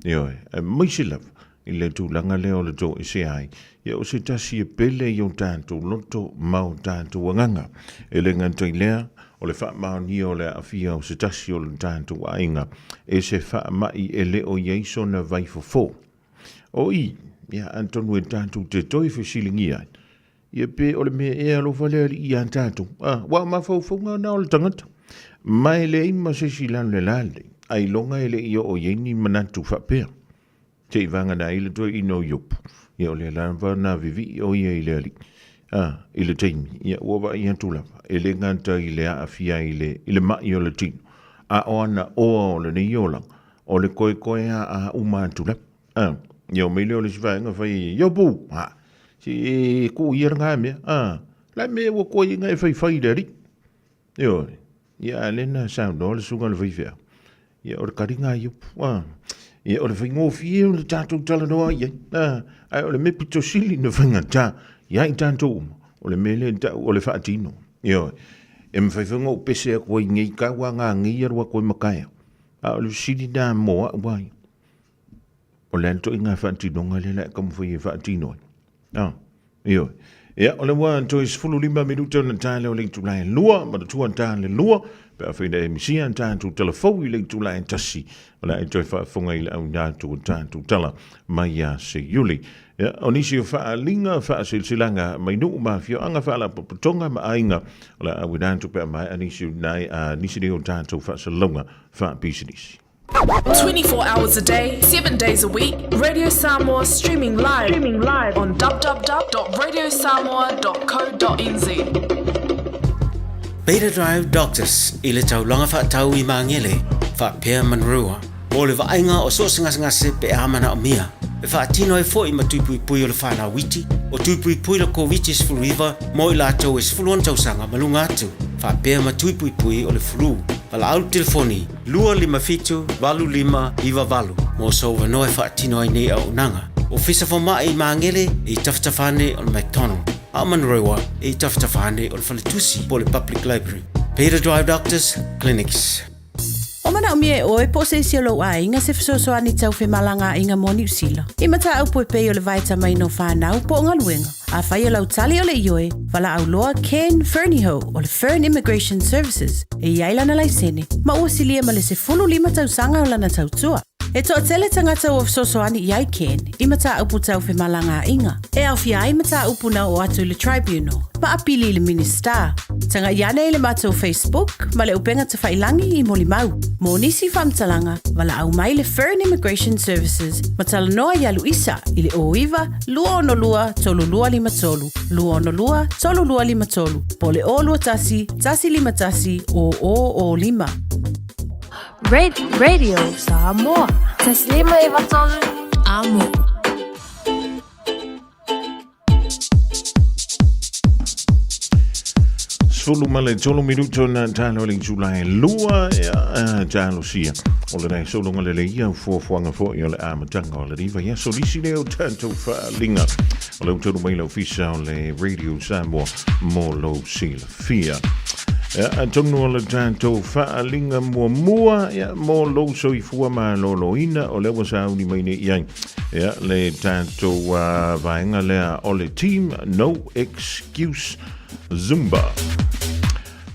Ioe, aemaise lava i le tulaga lea o le toesea ai, ia o se tasi e pele i o tatou loto ma o tatou agaga. E le gata i lea, o le faamaonia o le aafia o se tasi o le tatou aiga e se faamai e le o i ai sona vaifofo. O i, ia atonu e tatou te toe fesiligia ai, ia pe o le mea ea alofa le Alii iā tatou. A, ua o mafaufauga na o le tagata. Ma e leai ma se isi lalelale, ailoga e le i oo i ai ni manatu faapea. Se i vagana ai le toeaina o Iopu, ia o lea lava na vivii o ia i le Alii. A, i le taimi, ia ua vaai atu lava, e le gata i le aafia i le, i le mai o le tino, a o ana oa o lenei olaga, o le koekoe a uma atu lava. A, ia o mai lea o le isi vaega fai ai, Iopu, a, se e kuu ia lena mea, a, la mea ua koe inga e faifai i le Alii. Ioe, ia a le na saunoa le susuga i le faifeau, ia o le kaliga a Iopu, a, ia o le faigofie o le tatou talanoa i ai, a, ae o le mea pito sili ona faigata ia i tatou uma, o le mea lea e tau o le faatino. Ioe, e mafai foi ona ou pese atu ai nei tau a ngā alu atu ai ma taeao, a o le fesili lena mo au lava ia. O le a le ituaiga faatinoga lea la e taumafai e faatino ai? A, ioe. Ia, o le ua toe 15 minute ona ta lea o le itula e 2, manatua ta le 2, pe afai na e misia tatou tala fou i le itula e 1, o le a e toe faafofoga i le auina atu o tatou tala mai ia Seiuli. Ia, o nisi o faaaliga, faasilasilaga mai nuu ma afioaga, faalapotopotoga ma aiga, o le a auina atu pe a maea nisi o nai, a nisi nei o tatou faasalalauga faapisinisi. 24 hours a day, 7 days a week, Radio Samoa streaming live, streaming live on www.radiosamoa.co.nz. Beta Drive Doctors i le taulaga faatau i Magele, faapea Manurewa, mo le vaaiga o so o se gasegase pe a manaomia. E faatino ai foi ma tui puipui o le whanau iti, o tui puipui le Koviti-19 mo i latou e 16 tausaga ma luga atu, faapea ma tui puipui o le flu. Valaau le telefoni 257 8598 mo sou avanoa e faatino ai nei auaunaga. Ofisa Fomai i Magele e i tafatafa ane o le McDonald, a o Manurewa e i tafatafa ane o le Faletusi po o le Public Library. Beta Drive Doctors Clinics. O manaomia e oe po o se isi o lou aiga se fesoasoani tau femalagaaiga mo Niu Sila. I mataupu e pei o le vaetamaina o fanau po o galuega. Afai o lau tali o le ioe, valaau loa Ken Fernihough o le Fern Immigration Services e i ai lana laisene ma ua silia ma le 15 tausaga o lana tautua. E toatele tagata ua fesoasoani i ai Ken i mataupu tau femalagaaiga, e aofia ai mataupu na oo atu i le Tribunal ma apili i le Minisita. Tagai ane i le matou Facebook ma le upega tafailangi i molimau. Mo nisi faamatalaga, valaau mai le Fern Immigration Services ma talanoa ia Luisa i le 09 262 3253, 262 3253, po o le 021 151 0005. Radio Samoa. Taslima Ivatolu Amo. 13 minuto na talo le itula e lua e talosia. O le nei solonga le leia fuafuaga foi o le amataga o le vaiaso lisi lea o tatou faaaliga. O le utonu mai le ofisa o le Radio Samoa mo lou silafia. Ia, atonu o le tatou faaaliga muamua ia, mo lou soifua malōlōina o lea ua sauni mai nei i ai ia, le tatou vaega lea o le Team No Excuse Zumba.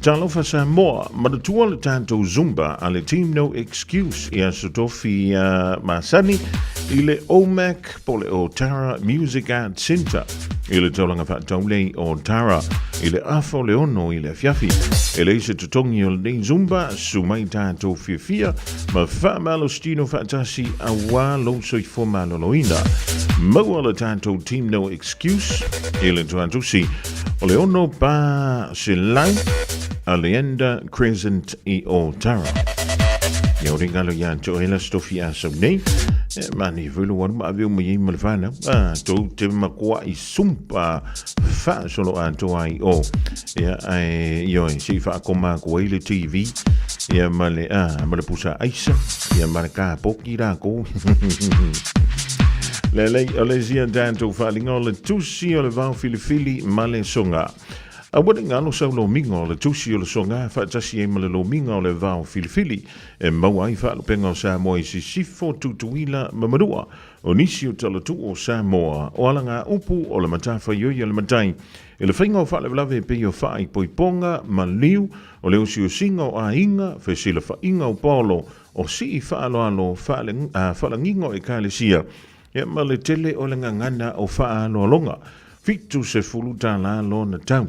Talofa Samoa, manatua le tatou Zumba a le Team No Excuse i aso tofi masani i le OMAC po le Otara Music Arts Centre i le taulaga faataulei o Tara i le afa o le 6 i le afiafi. E leai se totogi o lenei Zumba, susu mai tatou fiafia ma faamalositino faatasi aua lou soifua maloloina. Maua le tatou Team No Excuse i le tuatusi o le 600 Aleander Crescent i Otara. Ia o le galo ia te oe la stofi a sau nei. E manaia foi lou alu ma ave uma i ai ma le fanau. A, tou te matua'i sumpa faasoloatoa ai o. Ia, ae, ioe, se i faakoma atu ai le TV, ia ma le, a, ma le pusa aisa, ia ma le kapoki lakou. Lelei, o le isi a tatou faaaliga o le tusi o le vao filifili ma le soga. Aua ne i galo sau lomiga o le tusi o le soga faatasi ai ma le lomiga o le vao filifili e maua ai faalupega o Samoa i Sisifo, Tutuila ma Manua. O nisi o talatuu o Samoa, o alagaupu o le matafaioi a le matai i le faiga o faalavelave e pei o faaipoipoga, maliu, o le osiosiga o aiga, fesilafaiga o paolo, o sii faaaloalo, faalagiga o ekalesia, ia ma le tele o le gagana o faaaloaloga. $70 lona tau.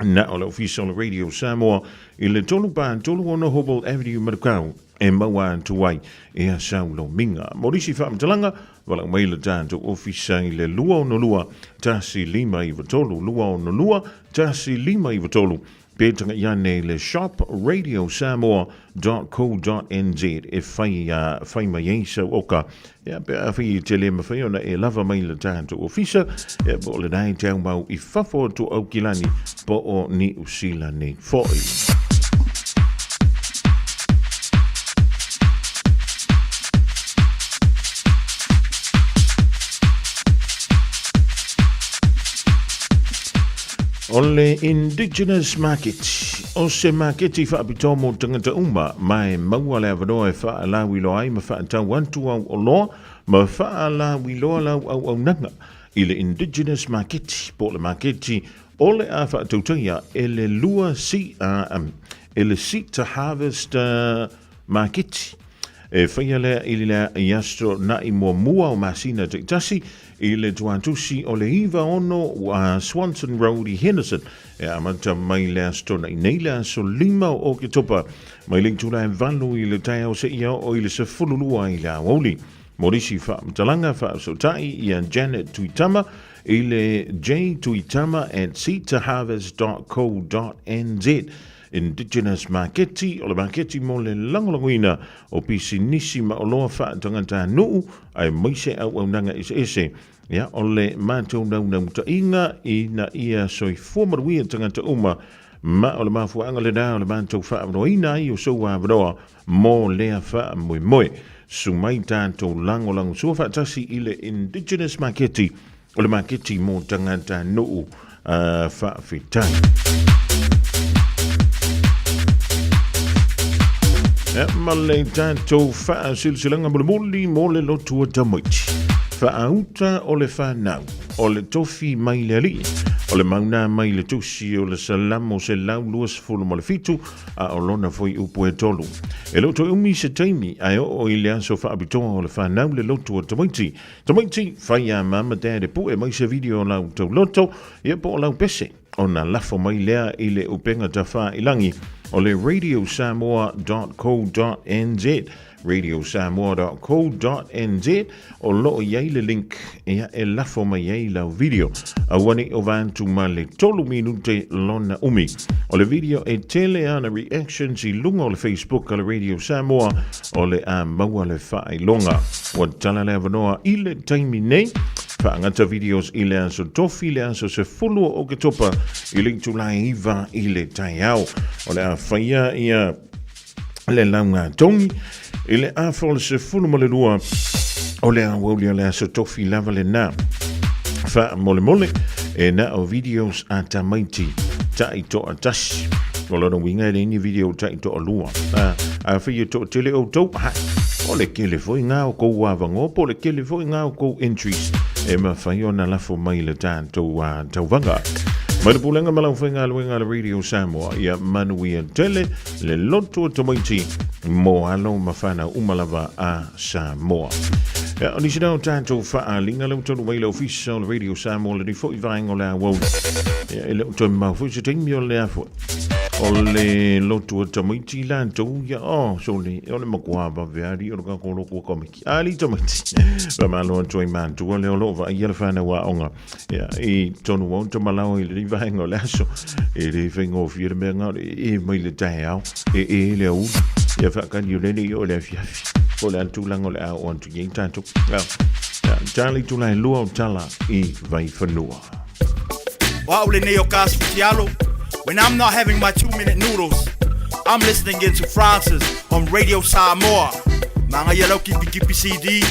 Na o le Ofisa o le Radio Samoa i le 3 pa 36 Hobble Avenue, Manukau e maua atu ai ia sau lomiga. Mo nisi faamatalaga, valaau mai le tatou ofisa i le 262 1593 262 1593 pe taga'i ane i le shop radiosamoa.co.nz e fai, fai mai ai sau oka. Ia, pe afai e te le mawhai ona e lava mai le tatou ofisa, ia, po o lena e te aumau i fafo atu o Aukilani po o Niu Silani foi. O le Indigenous Market, o se maketi faapitoa mo tagata uma, ma e maua le avanoa e faalauiloa ai ma faatau atu au oloa ma faalauiloa lau auaunaga i le Indigenous Maketi po o le maketi o le a faatautaia e le lua si, e le Seed to Harvest Maketi. E faia lea i le i aso na'i muamua o masina taitasi i le tuatusi o le 96 Swanson Road i Henderson e amata mai le aso Tona'i nei le aso 5 o Oketopa mai le itula e 8 i le taeao seia oo i le 12 i le aoauli. Mo nisi faamatalaga faafesootai ia Janet Tuitama i le jtuitama@seedtoharvest.co.nz. Indigenous Maketi, o le maketi mo le lagolagoina o pisinisi ma oloa faatagatanuu aemaise auaunaga eseese. Ia, o le matou naunautaiga ina ia soifua manuia tagata uma, ma o le mafuaaga lena o le matou faaavanoaina ai o sou avanoa mo lea faamoemoe. Susu mai tatou lagolagosua faatasi i le Indigenous Maketi, o le maketi mo tagatanuu. Faafetai. Ia, ma le tatou faasilasilaga mulimuli mo le lotu o tamaiti. Faauta o le fanau, o le tofi mai le alii, o le mauna mai le tusi o le Salamo 127, a o lona foi upu e tolu. E le o toe umi se taimi ae oo i le aso faapitoa o le fanau le lotu o tamaiti. Tamaiti, fai a mama dad e pue mai se video o lau tauloto, ia po o lau pese, ona lafo mai lea i le upega tafailangi o le radiosamoa.co.nz radiosamoa.co.nz o lo o i ai le link ia e lafo mai ai lau video. Aua ne i ova atu ma le tolu minute lona umi. O le video e tele ana reactions i luga o le Facebook a le Radio Samoa o le a maua le faailoga. Ua tala le avanoa i le taimi nei. Faagata videos i le aso Tofi, le aso 10 o Oketopa i le itula e 9 i le taeao. O le a faia ia le lauga togi i le afa o le 12 o le aoauli o le aso Tofi lava lena. Faamolemole e na o videos a tamaiti taitoatasi. O lona uiga e leai ni video taitoalua. A, afai e toatele outou, ha, o le kele foi ngā o kou avanoa po o le kele foi ngā o kou entries e mafai ona lafo mai le tatou tauvaga. Mai le pulega ma lau faigaluega a le Radio Samoa, ia manuia tele le loto o tamaiti mo alo ma fanau uma lava a Samoa. Ia, o nisi na o tatou faaaliga lea ua taunuu mai i le ofisa o le Radio Samoa lenei foi vaega o le aoauli. Ia, e le o toe mamao foi se taimi o le a foi. O le lotu o tamaiti latou, ia, oh, sole, o le matua vave ali o le kako lotu o tamaiti. Ali tamaiti. Faamalo atu ai matua lea o lo o vaaia le fanau aoga. Ia, i tonu au tamalao i lenei vaega o le aso. E le faigofie le mea ngā o le e mai le taeao, e e le aoauli. Ia whaakani o lele i o le afiafi. Po le a le tulaga o le a oo atu i ai tatou. Tala itula e lua o tala i Vaifanua. O au lenei o Gas Fitialo. When I'm not having my 2-minute noodles, I'm listening in to Francis on Radio Samoa. Manaia lau kipikipi CD.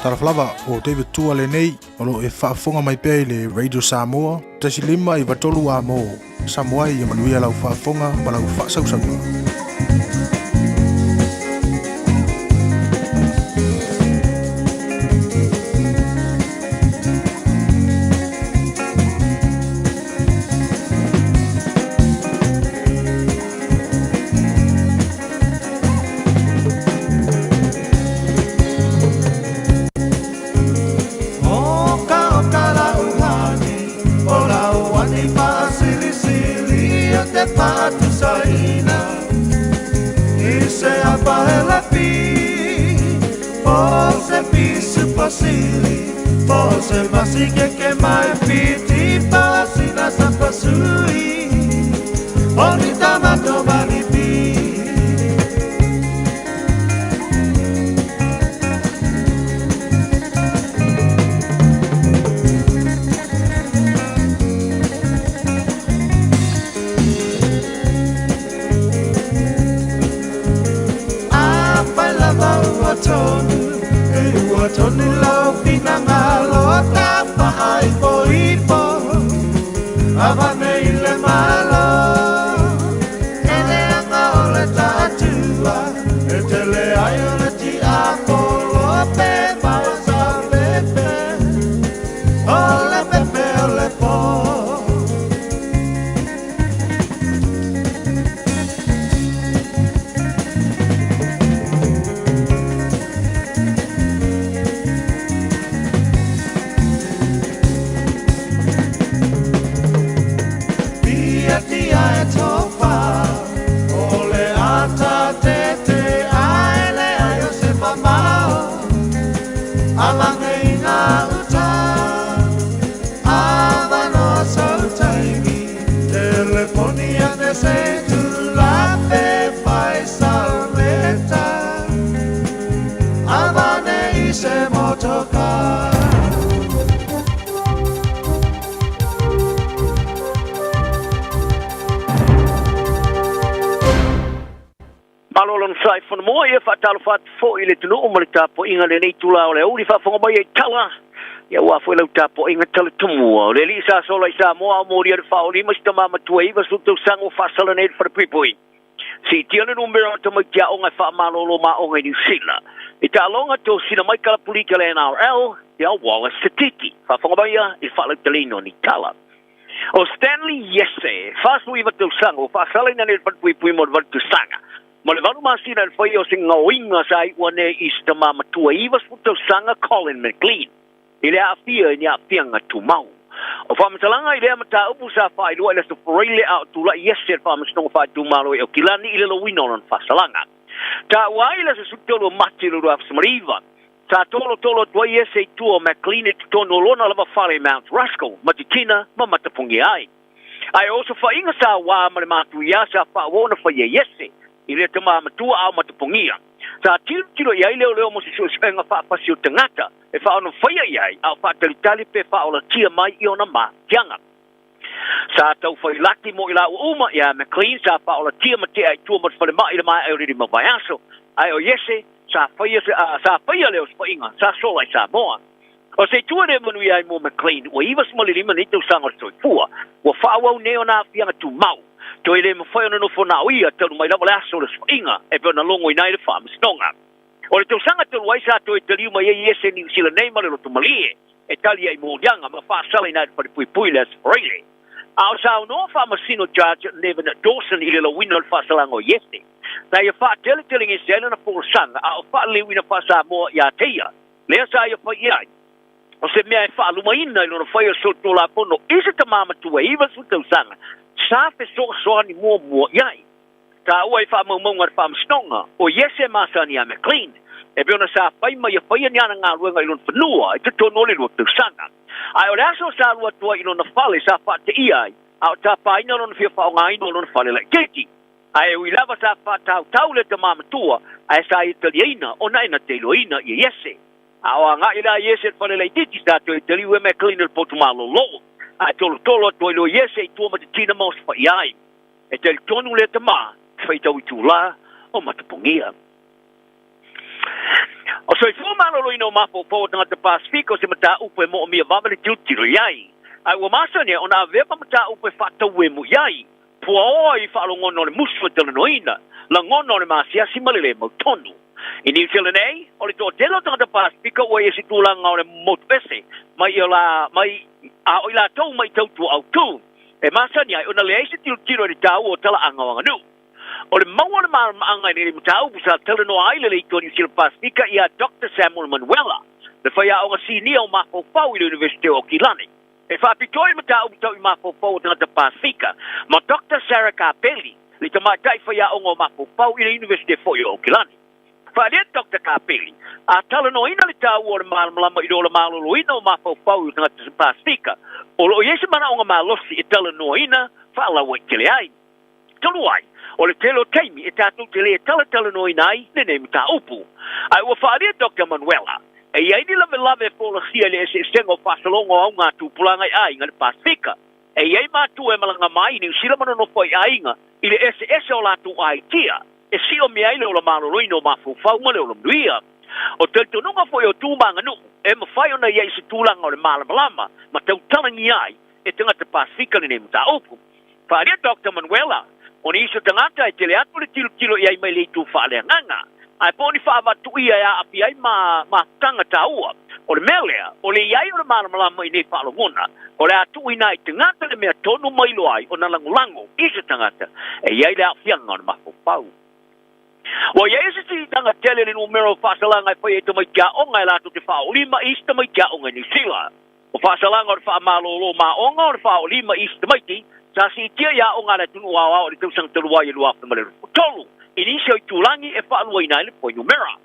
Talofa lava, o David Tua lenei, o lo o e faafofoga mai pea i le Radio Samoa, 1 5 93 A mo. Samoa ai, ia manuia lau faafofoga ma lau faasausauga. Malo lona sai fonomoa ia faatalofa atu foi i le atunuu ma le tapuaiga lenei itula o le aoauli faafofoga mai ai tala ia aua foi lau tapuaiga tala tomua o le alii sa sola i Samoa a o molia le faaolima si tama matua e 90 tausaga ua faasala nei le falepuipui siitia le numera o tamaiti aoga e faamalolo ma aoga i Niu Sila i taaloga tosina mai kalapulita le NRL ia Wallace Sititi faafofoga mai ia i le faalautaleina o ni tala. O Stanley Iese, 49 tausaga, ua faasalaina nei le falepuipui mo le valu tausaga. Ma le valu masina i le faia o se gaoiga sa iu ane i se tama matua 90 tausaga Colin McLean i le aafia i ni aafiaga tumau. O faamatalaga i lea mataupu sa faailoa i le Aso Faraile a o tulai Iese i le Faamasinoga Faaitumalo i Aukilani i le lauina o lona faasalaga. Taua ai i le aso 13 o Mati 2019, Sa tolotolo atu ai Iese i tua o McLean i totonu o lona lava fale i Mount Roskill, Matitina ma matapogia ai. Ae o osofaiga sa ua ma le matuia sa faaauau ona fai e Iese i lea tama matua a o matapogia. Sa tilotilo i ai leoleo mo se suesuega faafasi o tagata e faaono faia i ai a o faatalitali pe faaolatia mai i ona mafatiaga. Sa tau fai laki mo i laua uma ia McLean sa faaolatia ma tea i tua ma le falemai i le maea o le lima vaiaso. Ae o Iese Sa faia se, a, sa faia le osofaiga, sa sola i Samoa. O se itu e le manuia ai mo McLean, ua 95 nei tausaga o le soifua, ua faaauau nei ona aafiaga tumau. Toe le mafai ona nofo na o ia talu mai lava le aso o le osofaiga e pei ona logoina ai le Faamasinoga. O le tausaga talu ai sa toe taliu mai ai Iese Niu Sila nei ma le loto malie e tali ai moliaga ma faasalaina ai le falepuipui i le Aso Faraile. A o saunoa Faamasino Judge Nevin Dawson i le lauina o le faasalaga o Iese, Sa ia faateletelegese ai lana folasaga a o faaleuina faa-Samoa ia te ia, lea sa ia fai i ai. O se mea e faalumaina i lona fai o solitulafono i se tama matua e 90 tausaga, sa fesoasoani muamua i ai. Taua i faamaumauga a le Faamasinoga, o Iese masani ia McLean, e pei ona sa fai ma ia faia ni ana galuega i lona fanua i totonu o le lua tausaga. Ae o le aso sa alu atu ai i lona fale sa faateia ai, a o tapaina lona fia faaaogaina o lona fale laitiiti. Ae ui lava sa faatautau le tama matua, ae sa ia taliaina ona e na te iloaina ia Iese. A o agai la Iese i le fale laitiiti, sa toe taliu e McLean i le potu malolo. Ae tolotolo atu ai loa Iese i tua ma te tina ma osofaia ai. E talitonu lea tama, faitau itula o matapogia. soifua maloloina o mafaufau o tagata Pasefika o se mataupu e moomia vave le tilotilo i ai. Ae ua masani ona avea ma mataupu e faatauemu i ai, puaoa i faalogona o le musu e talanoaina, lagona o le masiasi ma le lē mautonu. I Niu Sila nei, o le toatele o tagata Pasefika ua i ai se tulaga o le motu ese mai i la mai a o i latou mai tautua autū, e masani ai ona leai se tilotilo i le taua o talaaga o aganuu. O le maua o le malamalamaaga i lenei mataupu sa talanoa ai le Leitoa Niu Sila Pasefika ia Doctor Samuel Manuela, le faiaoga sinia o mafaufau i le Iunivesite o Aukilani. E faapitoa i le mataupu tau i mafaufau o tagata Pasefika ma Doctor Sarah Kapeli, le tamaitai faiaoga o mafaufau i le Iunivesite foi o Aukilani. Faaalia Doctor Kapeli, a talanoaina le taua o le malamalama i le ola maloloina o mafaufau i tagata Pasefika, o lo o i ai se manaoga malosi e talanoaina faalauaitele ai. Talu ai, o le tele o taimi e tatou te lē talatalanoaina ai lenei mataupu. Ae ua faaalia Doctor Manuela, e i ai ni lavelave e folasia i le eseesega o faasologa o auga tupulaga i aiga i le Pasefika. E i ai matua e malaga mai i Niu Sila ma nonofo ai aiga i le eseese o latou aitia e siomia ai le ola maloloina o mafaufau ma le ola manuia. O talitonuga foi o tu ma aganuu e mafai ona i ai se tulaga o le malamalama ma tautalagia ai e tagata Pasefika lenei mataupu. Faaalia Doctor Manuela, o nisi o tagata e tele atu le tilotilo i ai mai le itu faaleagaga, ae po o ni faaavatuia e aafia ai ma mafutaga taua. O le mea lea, o le i ai o le malamalama i nei faalogona, o le a tuuina ai i tagata le mea tonu ma iloa ai ona lagolago i se tagata e i ai le aafiaga o le mafaufau. Ua i ai se siitaga tele i le numera o faasalaga e fai ai tamaiti aoga e latou te faaolima i isi tamaiti aoga i Niu Sila. O faasalaga o le faamalolo maoga o le faaolima i isi tamaiti sa siitia i aoga a le atunuu aoao i le tausaga talu ai e 2023 i nisi o itulagi e faaluaina ai le fuainumera.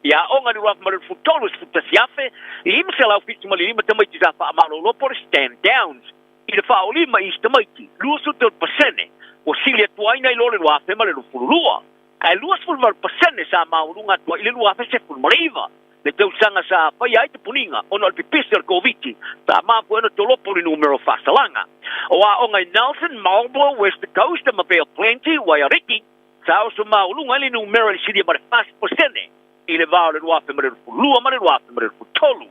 I aoga i le 2023, 11,575 tamaiti sa faamalolo po o le stand downs i le faaolima i isi tamaiti, 23% ua sili atu ai nai lo le 2022. Ae 28% sa maualuga atu ai i le 2019, le tausaga sa faia ai tapuniga ona o le pipisi o le Koviti, sa mafua ai ona tolopo le numera o faasalaga. O aoga i Nelson, Marlborough, West Coast ma Bay of Plenty, Waiariki, sa oso maualuga ai le numera i le silia ma le 40% i le va o le 2022 ma le 2023.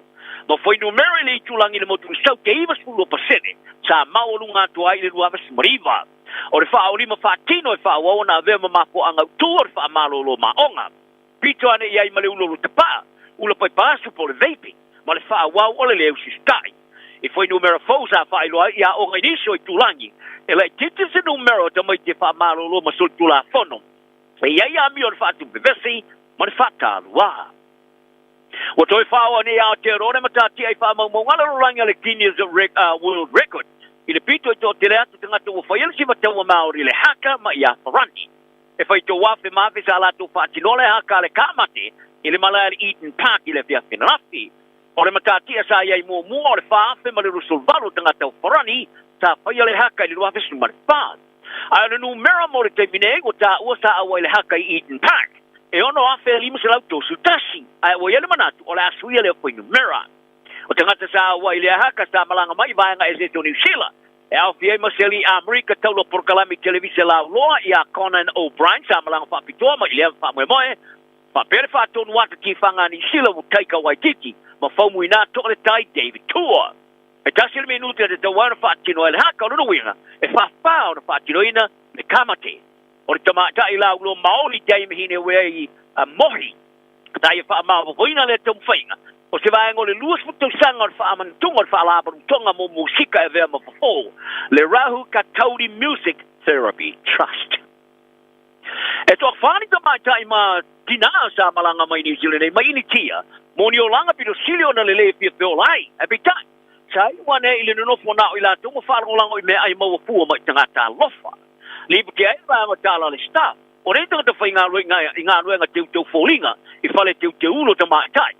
Ma fuainumera i le itulagi i le motu i Saute e 92% sa maualuga atu ai i le 2019. O le faaolima faatino e faaauau ona avea ma mafuaaga autu o le faamalolo maoga. Pito ane i ai ma le ulolo tapaa, ula paipaasu po o le vaping, ma le faaauau o le le usistai. I fuainumera fou sa faailoa ai i aoga i nisi o itulagi, e laitiiti se numera o tamaiti e faamalolo ma solitulafono e i ai amio o le faatupevesi ma le faataluā. Ua toe faaoa nei Aotearoa le matatia i faamaumauga a le lalolagi a le Guinness World Record i le pito i toatele atu tagata ua faia le siva taua Māori le haka ma i Afarani. E whai tō afe ma afe sa latou faatinoa le haka a le kāmate i le malae a le Eden Park i le afiafi ananafi. O le matatia sa i ai muamua o le 4,028 o tagata o Farani sa faia le haka i le 2014. Ae o le numera mo le taimi nei ua taua sa auai le haka i Eden Park e 6,531, ae ua i ai le manatu o le a suia lea fuainumera. O tagata sa auai i lea haka sa malaga mai i vaega eseese o Niu Sila, e aofia ai ma se alii Amerika taula polokalame televise lauloa ia Conan O'Brien sa malaga faapitoa mai i lea faamoemoe, faapea le faatonu ata tifaga a Niu Sila ua Taika Waititi ma Faumuina Toaletai David Tua. E tasi le minute e tatau ai ona faatino ai le haka, o lona uiga, e fāfā ona faatinoina me ka mate. O le tamaitai lauloa maoli te ai Hinewai Mohi, sa ia faamaopoopoina lea taumafaiga, o se vaega o le 20 tausaga o le faamanatuga o le faalapotopotoga mo musika e avea ma fofo, le Rahu Katauri Music Therapy Trust. E toafa ni tamaitai ma tinā sa malaga mai Niu Sila nei mai Initia mo ni olaga pito sili ona lelei e fia feola ai. Ae peitai, sa iu ane i le nonofo na o i latou ma faalagolago i meaai maua fua mai tagata alofa. Lipoti ai le vaega o tala a le staff, o nei tagata faigaluega i galuega teuteu foliga i fale teuteu ulo tamaitai.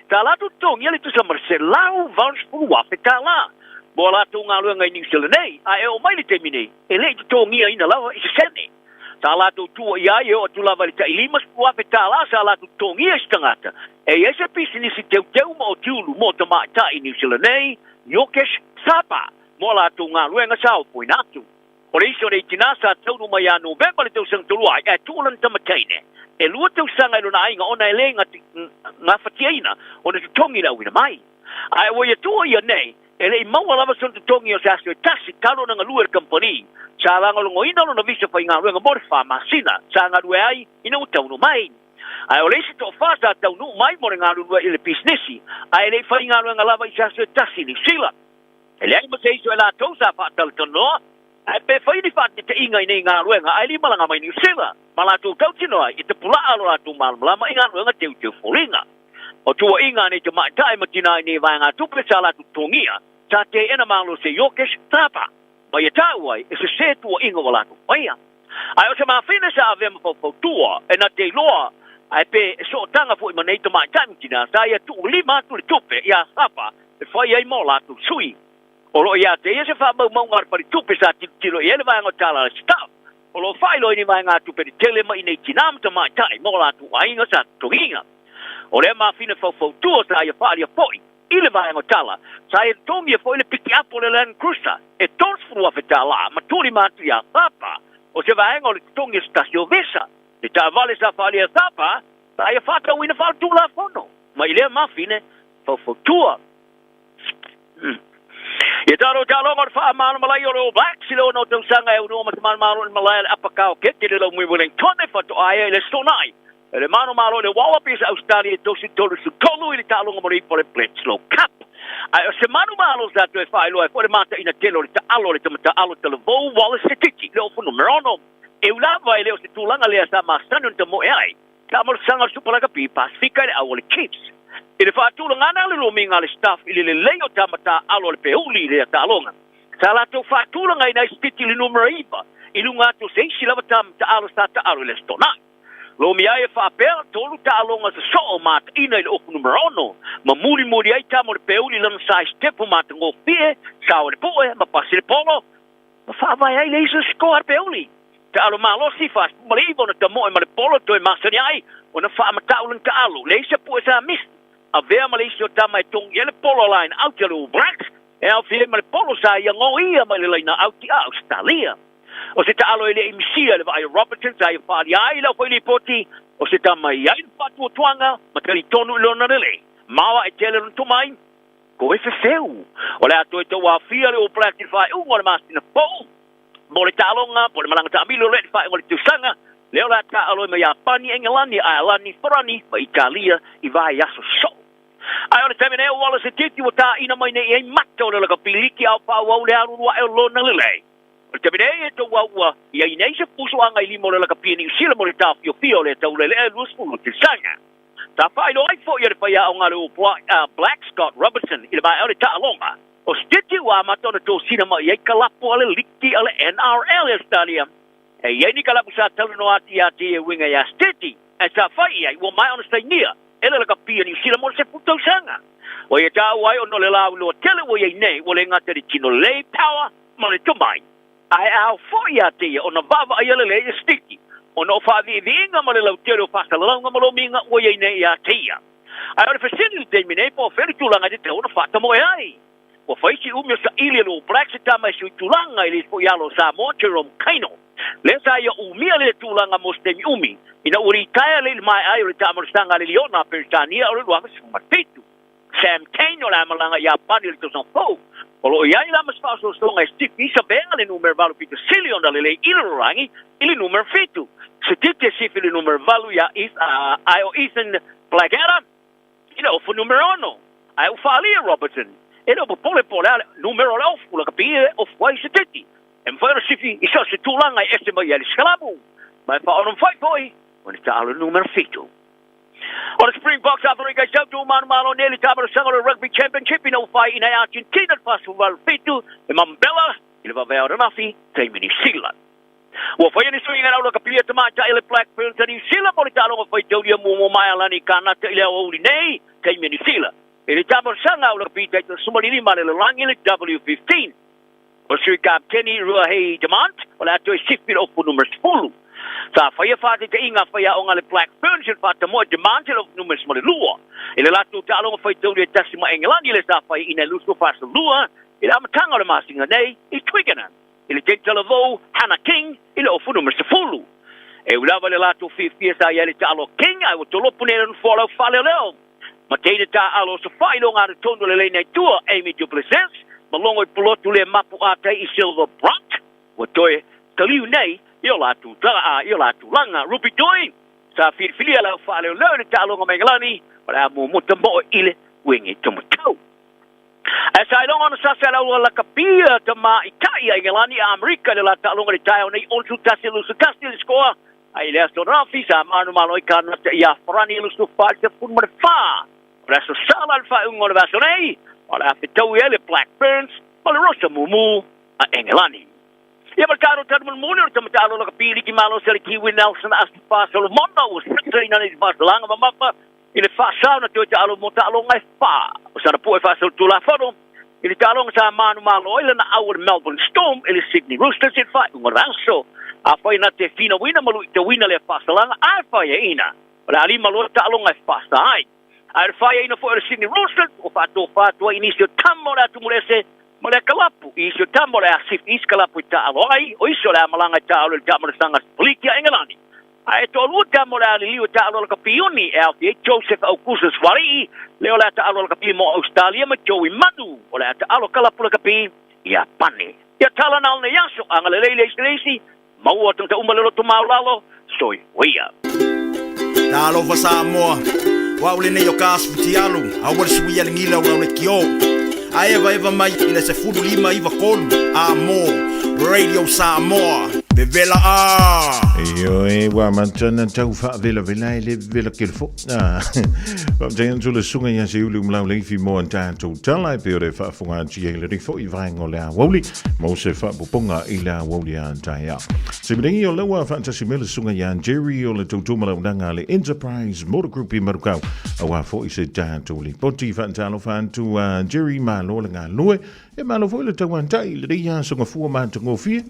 Sa latou totogia le tusa ma le $180,000 mo a latou galuega i Niu Sila nei, ae e oo mai le taimi nei, e le i totogiaina lava i se sene. Sa latou tua i ai e oo atu lava i le tai $50,000 sa latou totogia i se tagata e i ai se pisinisi teuteu ma otiulu mo tamaitai i Niu Sila nei, Yokesh Thapa, mo a latou galuega sa ofoina atu. O le isi o nei tinā sa taunuu mai ia Novema le tausaga talu ai, ae tuu lana tama teine e lua tausaga i lona aiga ona e le gafatiaina ona totogi le auina mai. Ae ua ia tuu ia nei, e le i maua lava sona totogi o se aso e tasi talu ona galue i le kamupani. Sa lagolagoina lona visa faigaluega mo le fa masina sa galue ai ina ua taunuu mai. Ae o le isi toafa sa taunuu mai mo le galulue i le pisinisi, ae le i faigaluega lava i se aso e tasi i Niu Sila. E leai ma se isi o i latou sa faatalatalanoa, ae pe fai ni faateteʻiga i nei galuega ae limalaga mai Niu Sila ma latou tautino ai i tapulaa lo latou malamalama i galuega teuteu foliga. O tuuaiga a nei tamaitai ma tinā i nei vaegatupe sa latou totogia, sa teena malosi e Yorkish Tapa ma ia taua ai e sesē tuuaiga ua latou faia. Ae o se mafine sa avea ma faufautua e na te iloa ae pe e sootaga foi ma nei tamaitai ma tinā sa ia tuulima atu le tupe iā Tapa e fai ai ma o latou sui. O lo o ia te ia se faamaumauga a le faletupe sa tilotilo i ai le vaega o tala a le staff. O lo o faailoa i ni vaegatupe tetele mai i nei tinā ma tamaitai ma o latou aiga sa totogiina. O lea mafine faufautua sa ia faaalia foi i le vaega o tala, sa ia totogia foi le pikiapo o le Land Cruiser e $30,000 ma tuulima atu iā Thapa o se vaega o le totogi o se tasi o vesa. Le taavale sa faaalia e Thapa sa ia faatauina faaletulafono mai i lea mafine faufautua. Ia talo taloga o le faamalamalai o le All Blacks i le ono tausaga e unua ma te malomalo i le malae a le Upper Kaokete le Laumui Wellington e faatoa ai i le Aso Toonai e le manumalo i le Wallabies a Ausetalia e 33 i le taaloga mo le ipu o le Bledisloe Cup. Ae o se manumalo sa toe faailoa ai foi le mataina tele o le taalo a le tama taalo talavou Wallace Sititi i le ofu numera 6. E ui lava e le o se tulaga lea sa masani ona tamoe ai, Taamolosaga o le Supa Lakapi Pasefika i le au o le Chiefs. I le faatulagana le lomiga a le staff i le lelei o tama taalo a le Peuli i lea taaloga, sa latou faatulagaina ai Sititi i le numera 9 i luga atu o se isi lava tama taalo sa taalo i le Aso Toonai. Lomi ai e faapea, tolu taaloga sosoo mataina i le ofu numera 6, ma mulimuli ai tama o le Peuli i lana size tepo matagofie, sao i le pue ma pasi le polo, ma faavae ai le isi o sikoa a le Peuli. Taalo malosi, 49 ona tamoe ma le polo toe masani ai ona faamatau lana taalo, leai se pue sa misi. Avea ma le isi o tama e togi ai le polo line out a le All Blacks, e aofia ai ma le polo sa ia goia mai le laina out i Ausetalia. O se taalo e le i misia i le vaai o Robertson sa ia faaalia ai lau foi lipoti, o se tama e i ai le faatuatuaga ma talitonu i lona lelei. Maoae tele lona tomai, ko e fefeu. O le a toe tauaofia le All Blacks i le faaiuga o le masina fou mo le taaloga po o le malaga taamilo lea i le faaiuga o le tausaga lea o le a taaalo ai ma Iapani, Engelani, Aelani, Farani ma Italia i vaiaso soo. Ae o le taimi nei o Wallace Titi ua tāina mai nei i ai mata o le lakapi liki a o faaauau le alulu ae o lona lelei. O le taimi nei e tauau ua i ai nei se pusoaga i lima o le lakapi a Niu Sila mo le taofiofia o lea taulelea e 20 tausaga. Sa faailoa ai foi e le faiaoga a le All Black Scott Robertson i le vaea o le taaloga o Stiti ua amata ona tosina mai ai kalapu a le liki a le NRL i Ausetalia. E i ai ni kalapu sa talanoa atu ia te ia uiga iā Stiti, ae sa fai i ai ua maea ona sainia e le lakapi a Niu Sila mo le 10 tausaga. Ua ia taua ai ona o le lauiloa tele ua i ai nei ua le gata i le tino lelei, power, ma le tomai. Ae ao foi ia te ia ona vaavaaia lelei e Stiti ona o faaviiviiga ma le lautele o faasalalauga ma lomiga ua i ai nei ia te ia. Ae o le fesili i le taimi nei po o fea le tulaga e tatau ona faatamoe ai. Ua fai si umi o saili e le All Blacks e tama e sui tulaga i le isi foi alo o Samoa, Jerome Kaino. Lea sa ia umia lea tulaga mo se taimi umi ina ua litaea lea i le maea ai o le taamalosaga a le Liona a Peretania o le 2017. Sam Cane o le a malaga i Iapani i le tausaga fou. O lo o i ai la ma se faaosoosoga e sifi i Savea le numera 8 pito sili ona lelei i le lalolagi i le numera 7. Se titi e sifi le numera 8 iā ae o Ethan Blackadder i le ofu numera 6. Ae ua faaalia Robertson e le o popole po o le a le numera o le ofu lakapi e ofu ai se titi. E mafai ona sifi i so o se tulaga e ese mai ai le sikalamu. Ma e faaono mafai foi ona taalo i le numera 7. O le Springboks Aferika i Sautu manumalo nei le taamalosaga o le Rugby Championship ina ua faiina e Argentina le 48 e Mambella i le vavea o ananafi taimi Niu Sila. Ua faia ni suiga i le aulakapia tamaitai a le Black Ferns a Niu Sila mo le taaloga faitaulia muamua mai Alani Kanata i le aoauli nei taimi Niu Sila. I le taamalosaga aulakapia taitala 15 a le lalolagi le W15. O le sui kapeteni Ruahei Demant o le a toe sifi le ofu numera 10. Sa faia faataitaiga faiaoga a le Black Ferns i le faatamoe Demant i le ofu numera 12. I le latou taaloga faitauli e tasi ma Engelani le sa faiaina e 22 i le amataga o le masina nei i Twickenham. i le Jake Talavou, Hannah King i le ofu numera 10. E ui lava i le latou fiafia sa i ai le taalo a King ae ua tolopo nei le nofoa o le au faaleoleo ma teine taaalo o Safai i le ogatotonu o le leina i tua, Amy Du Plessis, ma logo i pulotu le mapu ātai i Silver Brock, ua toe taliu nei i o latou i o latou tulaga. Ruby Doi, sa filifilia le au faaleoleo i le taaloga mai Engelani, o le a muamua moo i le uiga tomatau. Ae sa iloga ona sasa e le au lakapi tamaitai a Engelani a Amerika i le la taaloga i le taeao nei 61-21 le sikoa, ae i le aso ananafi sa manumalo ai Kanata iā Farani 24 14. O le aso Sa la le faaiuga o le vaiaso nei, o le a fetaui ai le Black Ferns ma le Rosa Mumu a Engelani. Ia ma le taalo tanumunumuni o le tama taalo lakapi liki malosi a le Kiwi Nelson Asifa Solomona ua sasaina nei faasalanga mamafa i le faasao na toe taalo mo taaloga e fa o sana pu'e faasolitulafono i le taaloga sa manumalo ai lana au o le Melbourne Storm i le Sydney Roosters i le faaiuga o le vaiaso. Afai na te finauina ma luitauina lea faasalaga, ae faiaina o le a lima loa taaloga e faasa ai. Ae o le faiaina foi o le Sydney Roosters ua faatofa atu ai i nisi o tama o le atumulese ma le kalapu, i isi o tama o le a sifi isi kalapu i taalo ai, o isi o le a malaga i taalo i le taamalasaga Sipaliki a Engelani. Ae toalua tama o le a liliu e taalo lakapi iuni e aofia ai Joseph Augustus Suaalii, lea o le a taalo lakapi mo Ausetalia ma Joey Manu o le a taalo kalapu lakapi ia Pane. Ia tala na o lenei aso, agalelei le isi le isi, maua tagata uma le loto maualalo, soifua ia. Talofa Samoa, o au lenei o ka Asifutialo, aua le suia le gila o lau lekiō. A evaeva mai i le 15 93 a mo Radio Samoa. Vevela a! Ioe, ua amata ona tau faavelavela e le vevela kele foʻi. Faafetai atu le susuga ia Seiuli Umalaoleifi mo a tatou tala e pei o le faafofoga atu i ai lenei foʻi vaega o le aoauli mo se faapopoga i le aoauli a taeao. Se malengi o lea ua faatasi mai le susuga ia Jerry o le tautua malaunaga a le Enterprise Motor Group i Marukau auā foʻi se tatou lipoti. Faatalofa atu a Jerry, malo le galue e malo foi le tauatai i lenei aso gafua matagofie.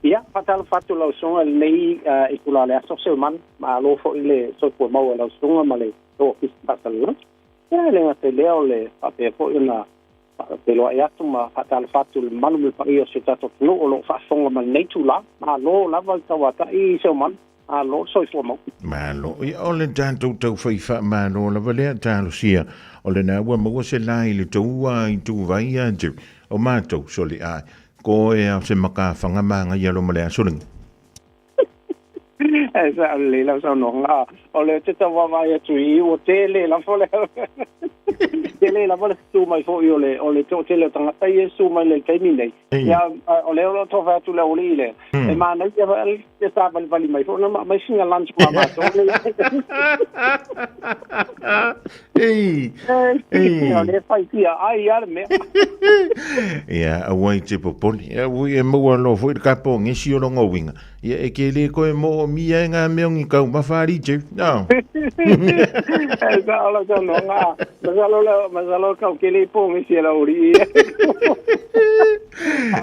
Ia, faatalofa atu lau susuga i lenei itula o le aso, Seumanu. Malo foi le soifua maua i lau susuga ma le Ofisa Faasalalau. Ia, e le gata i lea o le faapea foi ona faafeiloai atu ma faatalofa atu i le mamalu ma le paia o si o tatou atunuu o lo o faafofoga mai i lenei itula. Malo lava le tauatai, Seumanu. Malo le soifua maua. Malo. Ia, o le tatou taufai faamalo lava lea, talosia. O lena ua maua se la i le tou ituvai ia Jerry. O matou, sole ae. Ko e ao se makafaga magaia lo ma le aso lenei. E sao lelei lau saunoaga. O lea ou te tau vaavaai atu i i, ua tele lava le tele lava le susu mai foi o le o le toatele o tagata ia e susu mai i le taimi nei. Ia, o lea o lo o tau fai atu le aualii lea, e manaia le savalivali mai foi ona aumai sina lunch ma matou. Ei, ei. O lea fai fia ai a le mea. Ia, aua i te popole. Ia, ui e maua loa foi le kapa o ngesi o longa uiga. Ia, e ke le koe mo o mia e ngā mea o ngi kau mawhari, Jeff. No. E sa ola sa no ngā. Masalo le, masalo kau ke le po ngesi e la uri.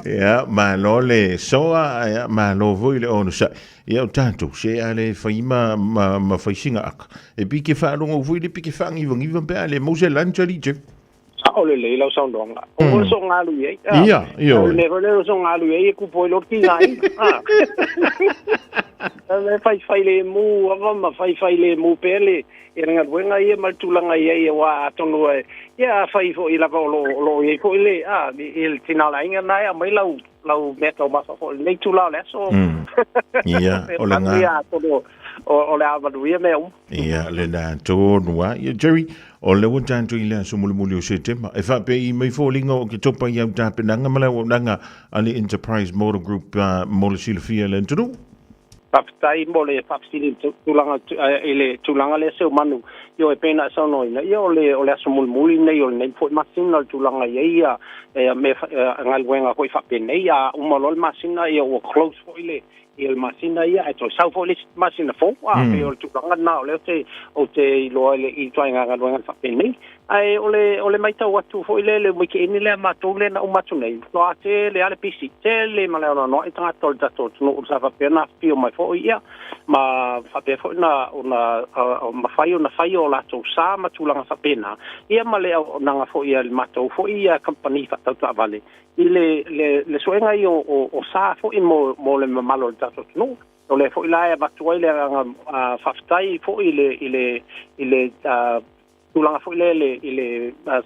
Ia, malo le soa, ia, malo foi le onosai. Ia o tatou, se a le fai ma, ma, ma faisiga aka. E pei ke faalogo foi le pei ke faagivagiva pe a le mau se lunch alii Jeff. Sao lelei lau saunoaga. O le so galu i ai. Ia, ia. O le foi le so galu i ai e kupu ai loa le tigaina. Le faifai lemu lava ma faifai lemu pea le i le galuega ia ma le tulaga i ai aua atonu e ia afai foi lava o lo o i ai foi le a i le tina o le aiga na e aumai lau lau mea taumafa foi i lenei itula o le aso. Ia, o le ga. Ia, atonu o le a manuia mea uma. Ia, lena tonu lava. Ia, Jerry, o lea ua tatou i le aso mulimuli o Setema, e faapei mai foliga o Oketopa i au tapenaga ma le auaunaga a le Enterprise Motor Group mo le silafia e le atunuu. Faafetai mo le faafesili i le tulaga i le tulaga lea Seumanu. Ioe, pei ona e saunoaina, ia o le o le aso mulimuli lenei o lenei foi masina o le tulaga i ai ia mea galuega foi faapenei, a uma loa le masina ia ua close foi le ia le masina ia ae toe sau foi le isi masina fou. A pei o le tulaga lena o lea ou te iloa i le i ituaiga galuega faapenei. Ae o le o le matau atu foi lea i le weekend lea a matou lea na uma atu nei, matua tele lava le pisi, tele ma le anoanoai tagata o le tatou atunuu sa faapea ona afifio mai foi ia ma faapea foi ona mafai ona fai o latou sa ma tulaga faapena, ia ma le auaunaga foi a le matou foi kamupani faatau taavale i le le le suega ia o sa foi mo le mamalu o le tatou atunuu. O lea foi la e avatu ai le agaga faafetai foi i le i le i le tulaga foi lea i le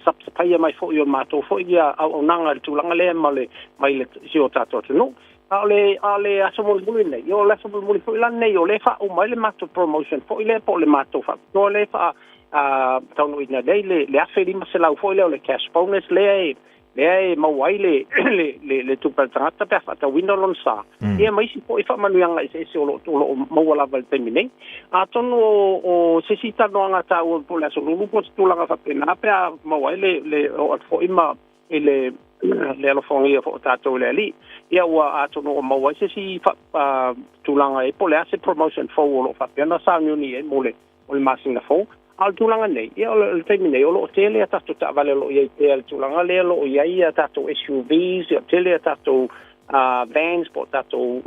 sapasapaia mai foi o le matou foi auaunaga i le tulaga lea ma le mai le si o tatou atunuu. A o le a le aso mulimuli lenei, ia o le aso mulimuli foi la lenei o lea e faauma ai le matou promotion foi lea po o le matou faapitoa lea e faa taunuuina nei le $1,500 foi lea o le cash bonus lea e lea e maua ai le le le, le tupe a le tagata pe a faatauina lona sa. Ia ma isi foi faamanuiaga eseese o lo o maua lava i le taimi nei. Atonu o se isi talanoaga taua po o le aso Lulu po o se tulaga faapena pe a maua ai le oo atu foi ma i le alofagia foi o tatou i le Alii. Ia ua atonu o maua ai se isi tulaga e po o le a se promotion fou o lo o faapea ona sauniuni ai mo le o le masina fou. A o le tulaga nei, ia o le taimi nei, o lo o tele a tatou taavale o lo o i ai pea le tulaga lea, o lo o i ai a tatou SUVs, ia tele a tatou vans po o tatou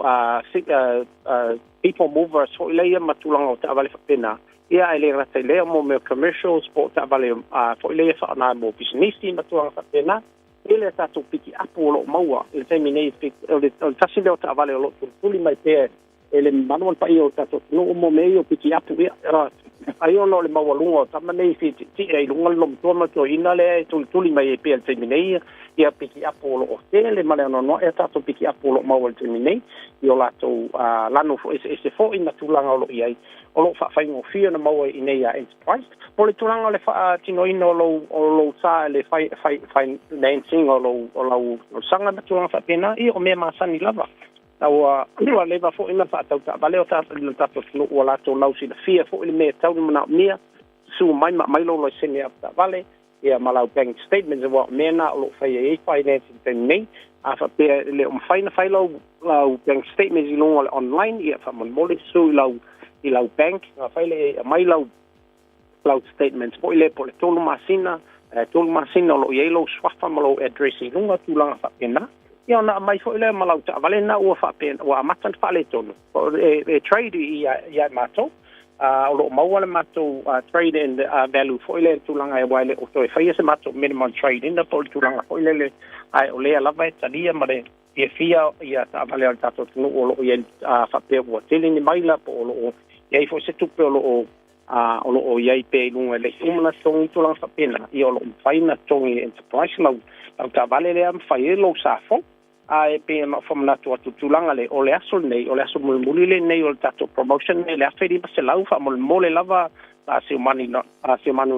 people movers foi lea ma tulaga o taavale faapena. Ia ae le gata i lea mo mea commercials po o taavale foi lea faaaoga mo pisinisi ma tulaga faapena. Tele a tatou pikiapu o lo o maua i le taimi nei, o le tasi lea o taavale o lo o tulituli mai pea e le mamalu ma le paia o le tatou atunuu mo mea ia o pikiapu. Ia ai ona o le maualuga o tama nei fitiitia i luga le lomatua ma le toeaina lea e tulituli mai ai pea i le taimi nei ia pikiapu o lo o tele ma le anoanoai a tatou pikiapu o lo o maua i le taimi nei i o latou lanu foi eseese foi ma tulaga o lo o i ai o lo o faafaigofie ona maua i nei a Enterprise. Po o le tulaga o le faatinoina o lou sa le financing o lau talosaga ma tulaga faapena, ia o mea masani lava. Ua leva foi na faatau taavale o le tatou atunuu ua latou lausilafia foi le mea e tatau ona manaomia, susu mai ma aumai lou laisene avetaavale ia ma lau bank statements, aua o mea na o lo o faia ai finance i le taimi nei. A faapea e le o mafai ona fai lau bank statements i luga o le online, ia faamolemole susu i lau bank na fai le aumai lau statements foi lea po o le 3 masina, 3 masina o lo o i ai lou suafa ma lou address i luga, tulaga faapena. Ia ona aumai foi lea ma lau taavale na ua faapena ua amata ona faaletonu e trade ia matou. O lo o maua le matou trade in value foi lea tulaga e aua e le o toe faia se matou minimum trade in po o le tulaga foi lele, ae o lea lava e talia ma le fiafia ia taavale a le tatou atunuu o lo o i ai faapea ua tele ni maila po o lo o i ai foi se tupe o lo o i ai pea i luga e le i uma na totogi, tulaga faapena. Ia o lo o mafai ona totogi e Enterprise lau taavale lea ma fai ai lou sa fou. Ae pei ona faamanatu atu tulaga le o le aso lenei, o le aso mulimuli lenei o le tatou promotion le $1,500. Faamolemole lava a si o manu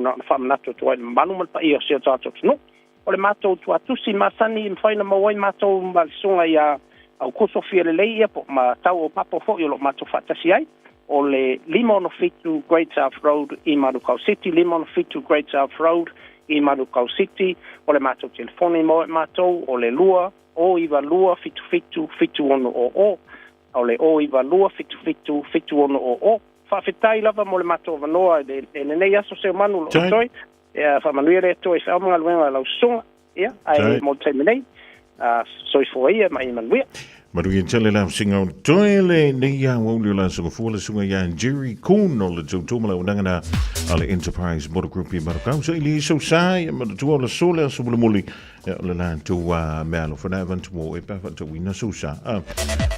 na faamanatu atu ai le mamalu ma le paia o si o tatou atunuu. O le matou tuatusi masani e mafai ona maua ai matou ma le susuga ia Aukuso Fia Lelei ia po ma tau o papo foi o lo o matou faatasi ai o le 567 Great South Road i Manukau City, 567 Great South Road i Manukau City. O le matou telefoni mo matou o le 2 o 92 77 7600, o le o 92 77 7600. Faafetai lava mo le matou avanoa i lenei aso se manu lo toi. Ia faamanuia le Atua i feau ma galuega a lau susuga. Ia, ae mo le taimi nei, soifua ia ma ia manuia. Manuia tele lau singa o toe le nei a wauli o la sunga fua le sunga ia Jerry Kuhn o le tautua ma le auaunaga na a le Enterprise Motor Group i Manukau. Sa ili sau sa ia manatua o le so le aso mulimuli ia o le latou mea alofa na avantu mo e pa faatauina sau sa.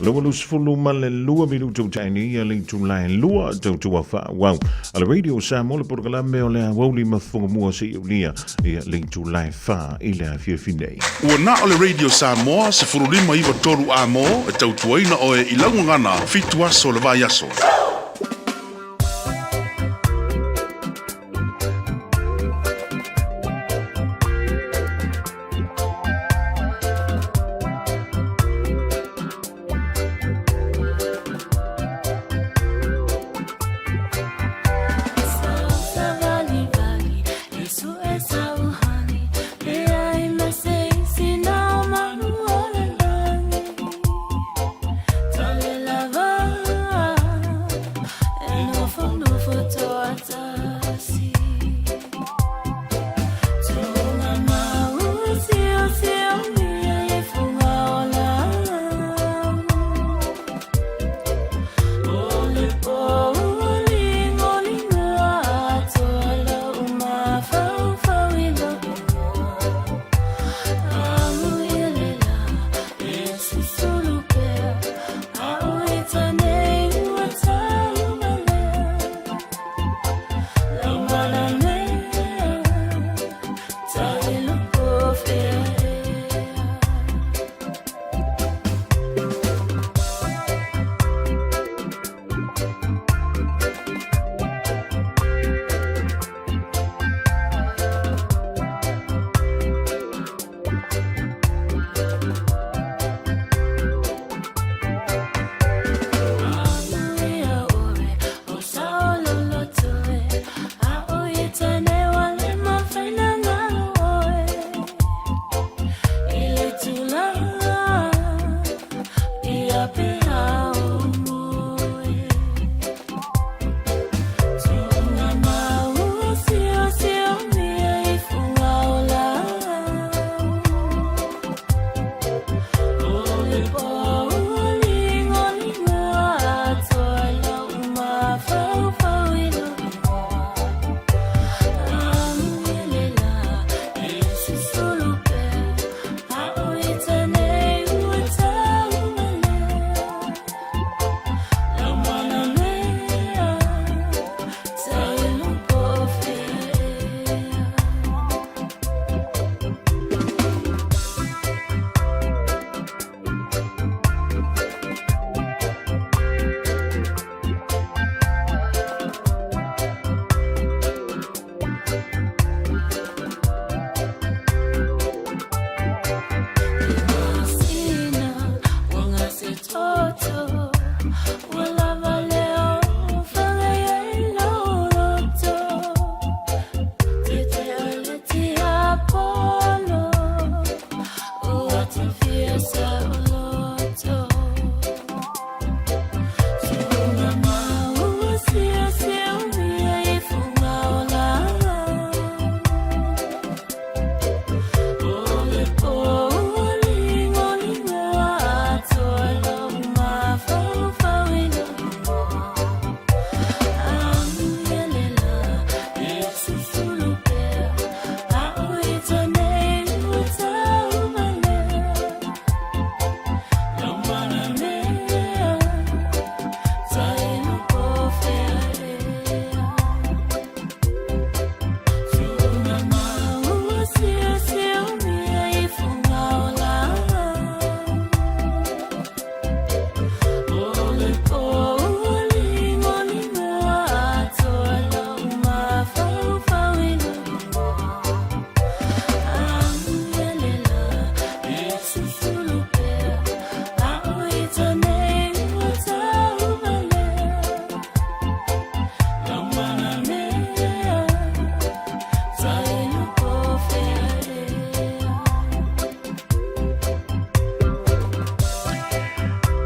22 minutu taini ia le itula e 2 tautua faauau a le Radio Samoa le polokalame o le aoauli mafofoga mua seia aulia ia le itula e 4 i le afiafi nei. Ua na o le Radio Samoa 1593 amo e tautuaina oe i lau gagana 7 aso o le vaiaso.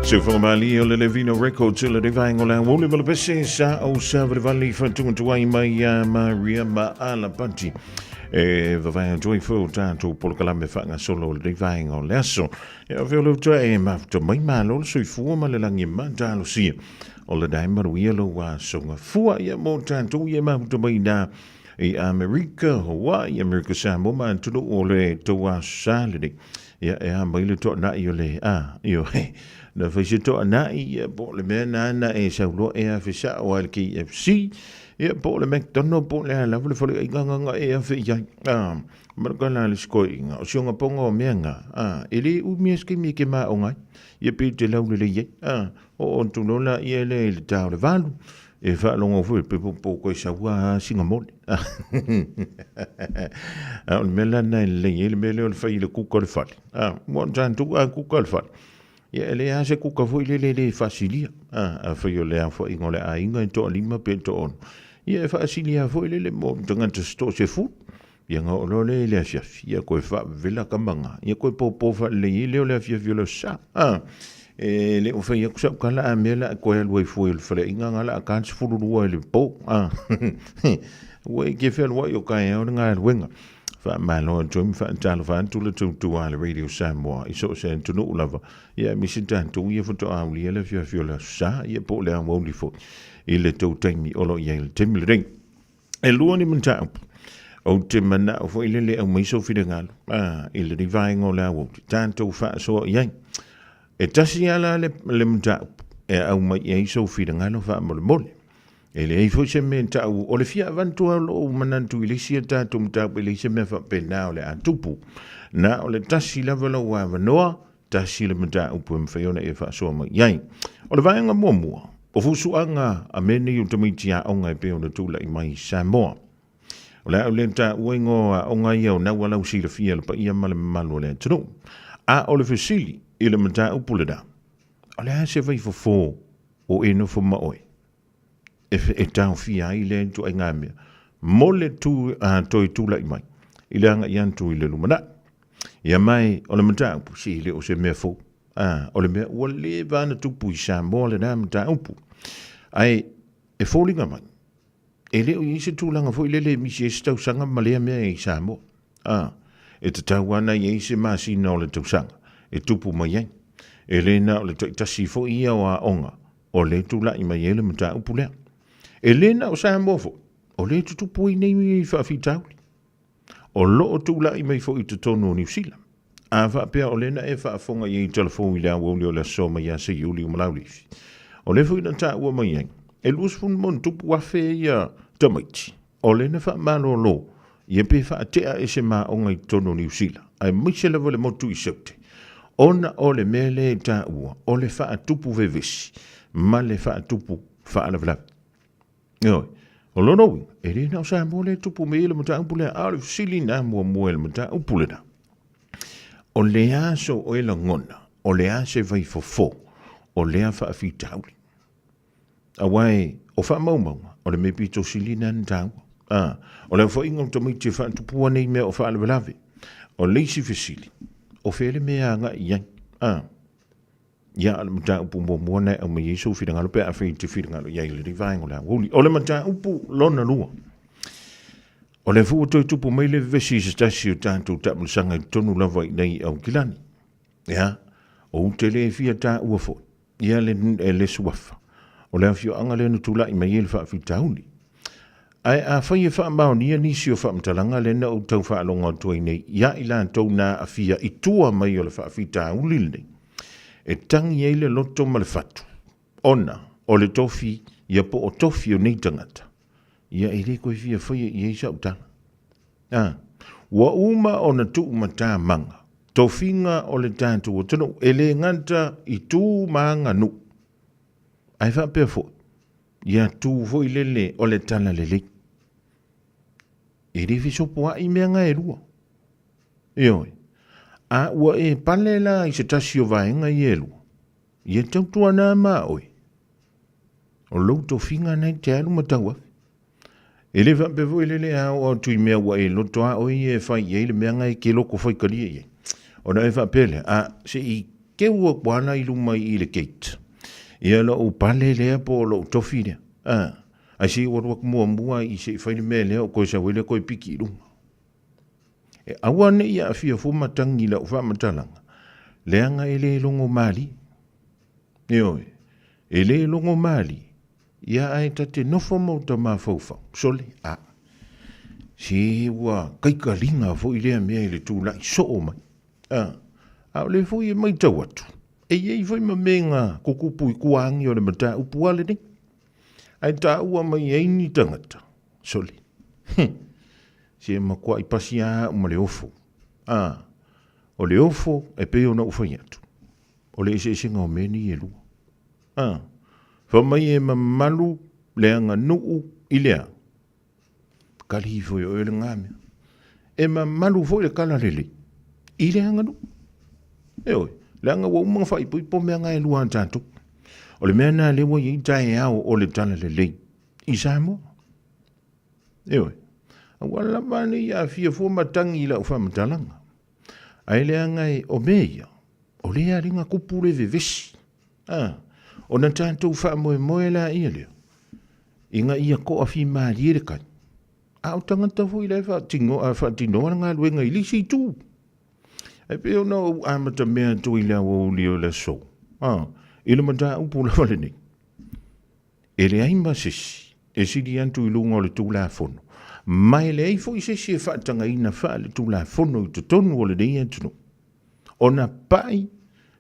Seufagamālie o le Levino Records i le vaenga o le aoauli ma le pese sa o savalivali faatuatuai mai ia Maria ma Alapati e vavae atu ai foi o tatou polokalame faagasolo o lenei vaenga o le aso. E ave o le uta e mafuta mai malo le soifua ma le lagi ma talosia o le dai manuia lou asoga fua ia mo tatou ia mafuta mai na i Amerika, Hawaii, Amerika Samoa ma atunuu o le tou aso sa lenei. Ia, e a mai le toanai o le, a, ioe, na fai se toanai, ia, po o le mea na na e sauloa e afe sao a le KFC, ia, po o le McDonald, po o le a lava le faleaiga nga e afe i ai. A, ma le kala le sikoiga, o sionga ponga o mea nga, a, e le umi e skimi ke ma o ngai, ia pe te lau le lei ai, a, o on tulola ia le i le tau le valu, E faalogo foi pe popo koe saua a singamole. A o le mea la lena e lelei ai le mea lea o le fai i le kuka o le fale. A, ua tatou a kuka o le fale. Ia e leai lava se kuka foi lele e le faasilia. A, afai o le aofaiga o le aiga e toalima pe toaono, ia e faasilia foi lele mo tagata se toasefulu. Ia ona oo loa lea i le afiafi, ia toe faavela tama na, ia toe popo faalelei ai lea o le afiafi o le aso Sa. A, e le o fai atu sau tala a mea la e toe alu ai fua i le faleaiga na la a ta le 12 i le po. A, ua e ke fealuai o taeao le galuega. Faamalo atu ai ma faatalofa atu le tautua a le Radio Samoa i so o se atunuu lava, ia aemaise tatou ia faatoa aulia le afiafi o le aso Sa, ia po o le aoauli foi i le tou taimi o lo o i ai i le taimi lenei. E lua ni mataupu. Ou te manao foi lele e aumai sou finagalo a, i lenei vaega o le aoauli, tatou faasoa i ai. E tasi lava la le, le mataupu e aumai i ai sou finagalo faamolemole. E leai foi se mea e tau, o le fia avatu lava o lou manatu i le isi a tatou mataupu, e leai se mea faapena o le a tupu. Na o le tasi lava lou avanoa, tasi le mataupu e mafai ona e faasoa mai i ai. O le vaega muamua, o fusuaga a mea nei o tamaiti aoga e pei ona tulai mai i Samoa. O le a ou le taua igoa o aoga ia o naua lau silafia le paia ma le mamalu o le atunuu. A o le fesili i le mataupu lena, o le a se vaifofo o e nofo ma oe e, e taofia ai lea ituaiga mea mo le tu, toe tulai mai i le agai atu i le lumanai. Ia mai, o le mataupu, si le o se mea fou. A, o le mea ua leva ona tupu i Samoa lena mataupu. Ae, e foliga mai, e le o i ai se tulaga foi lele e misi ai se tausaga ma lea mea i Samoa. A, e tatau lava ona i ai se masina o le tausaga e tupu mai ai. E le na o le taitasi foi ia o aoga o lea e tulai mai ai le mataupu lea. E le na o Samoa foi, o lea e tutupu ai nei faafitauli. O lo o tulai mai foi i totonu o Niu Sila. A faapea o lea na e faafofoga i ai i talafou i le aoauli o le aso mai ia Seiuli o Malaulifi. O lea foi na taua mai ai, e 20 ma ono tupu afe ia tamaiti o lea na faamalolo ia pe faatea ese ma aoga i totonu o Niu Sila, aemaise lava le motu i Saute, ona o le mea lea e taua o le faatupu vevesi ma le faatupu faalavelave. Ioe. O lona uiga, e le na o Samoa lea e tupu mai ai le mataupu lea, a o le fesili na muamua i le mataupu lena. O le a so oe lagona, o le a se vaifofo, o lea faafitauli. Aua e, o faamaumauga, o le mea pito sili lena na taua. A, o le aofaiga o tamaiti e faatupua nei mea o faalavelave. O le isi fesili, o fea le mea e agai i ai? A, Ia, o le mataupu muamua na e aumai ai sou finagalo pe afai e te finagalo i ai i lenei vaega o le aoauli. O le mataupu lona lua, o lea foi ua toe tupu mai le vevesi i se tasi o tatou taamilosaga i totonu lava i inei i Aukilani. Ia, ou te le fia taua foi ia le, le suafa o le afioaga lea na tulai mai ai le faafitauli. Ae afai e faamaonia nisi o faamatalaga lea na ou tau faalogo atu ai nei ia i latou na aafia i tua mai o le faafitauli lenei, e tagi ai le loto ma le fatu, ona o le tofi ia po o tofi o nei tagata, ia e le toe fia faia i ai sau tala. A, ua uma ona tuumatamaga tofiga o le tatou atunuu, e le gata i tu ma aganuu, ae faapea foi ia tu foi lele o le talalelei. E le fesopoai mea na e lua. Ioe. A ua e pale la i se tasi o vaega ia e lua, ia tautuana ma oe. O lou tofiga na e te alu ma tauafe. E le faapea foi lele a oo atu i mea ua e loto a oe ia e fai i ai le mea na e te loto faitalia i ai. Ona e faapea lea, a se i Keu aku lava la i luma i i le gate. Ia lou pale lea po o lou tofi lea. A, ae se i ou alu atu muamua i se i fai le mea lea ou toe sau ai lea toe piki i luga. E aua ne i aafia fua matagi i lau faamatalaga, leaga e le logo malie. Ioe, e le logo malie, ia ae ta te nofo ma uta mafaufau, sole, a. Se ua kaikaliga foi lea mea i le tulai soo mai. A, a o lea foi e matau atu, e i ai foi ma mea na tutupu i tua agi o le mataupu a lenei. Ae taua mai ai ni tagata, sole, se matuai pasi lava au ma le ofo. A, o le ofo e pei ona ou fai atu, o le eseesega o mea nei e lua. A, fai mai e mamalu le aganuu i le a? Kali ifo i oe le ngā mea. E mamalu foi le kala lelei i le aganuu. E oe, leaga ua uma ona faaipoipo mea na e lua a tatou. O le mea lena lea ua i ai taeao o le talalelei i Samoa. E oe, aua lava ne i aafia fua matagi i lau faamatalaga. Ae leaga e o mea ia, o lea aliga kupu le vevesi. A, ona tatou faamoemoe laia lea, ina ia toafimalie le kai. A o tagata foi la e faatino, a faatinoa le galuega i le isi itu. Ae pei ona ou amatamea atu i le aoauli o le aso, a, i le mataupu lava lenei. E leai ma se isi e sili atu i luga o le Tulafono, ma e leai foi se isi e faatagaina faale-Tulafono i totonu o lenei atunuu, ona pai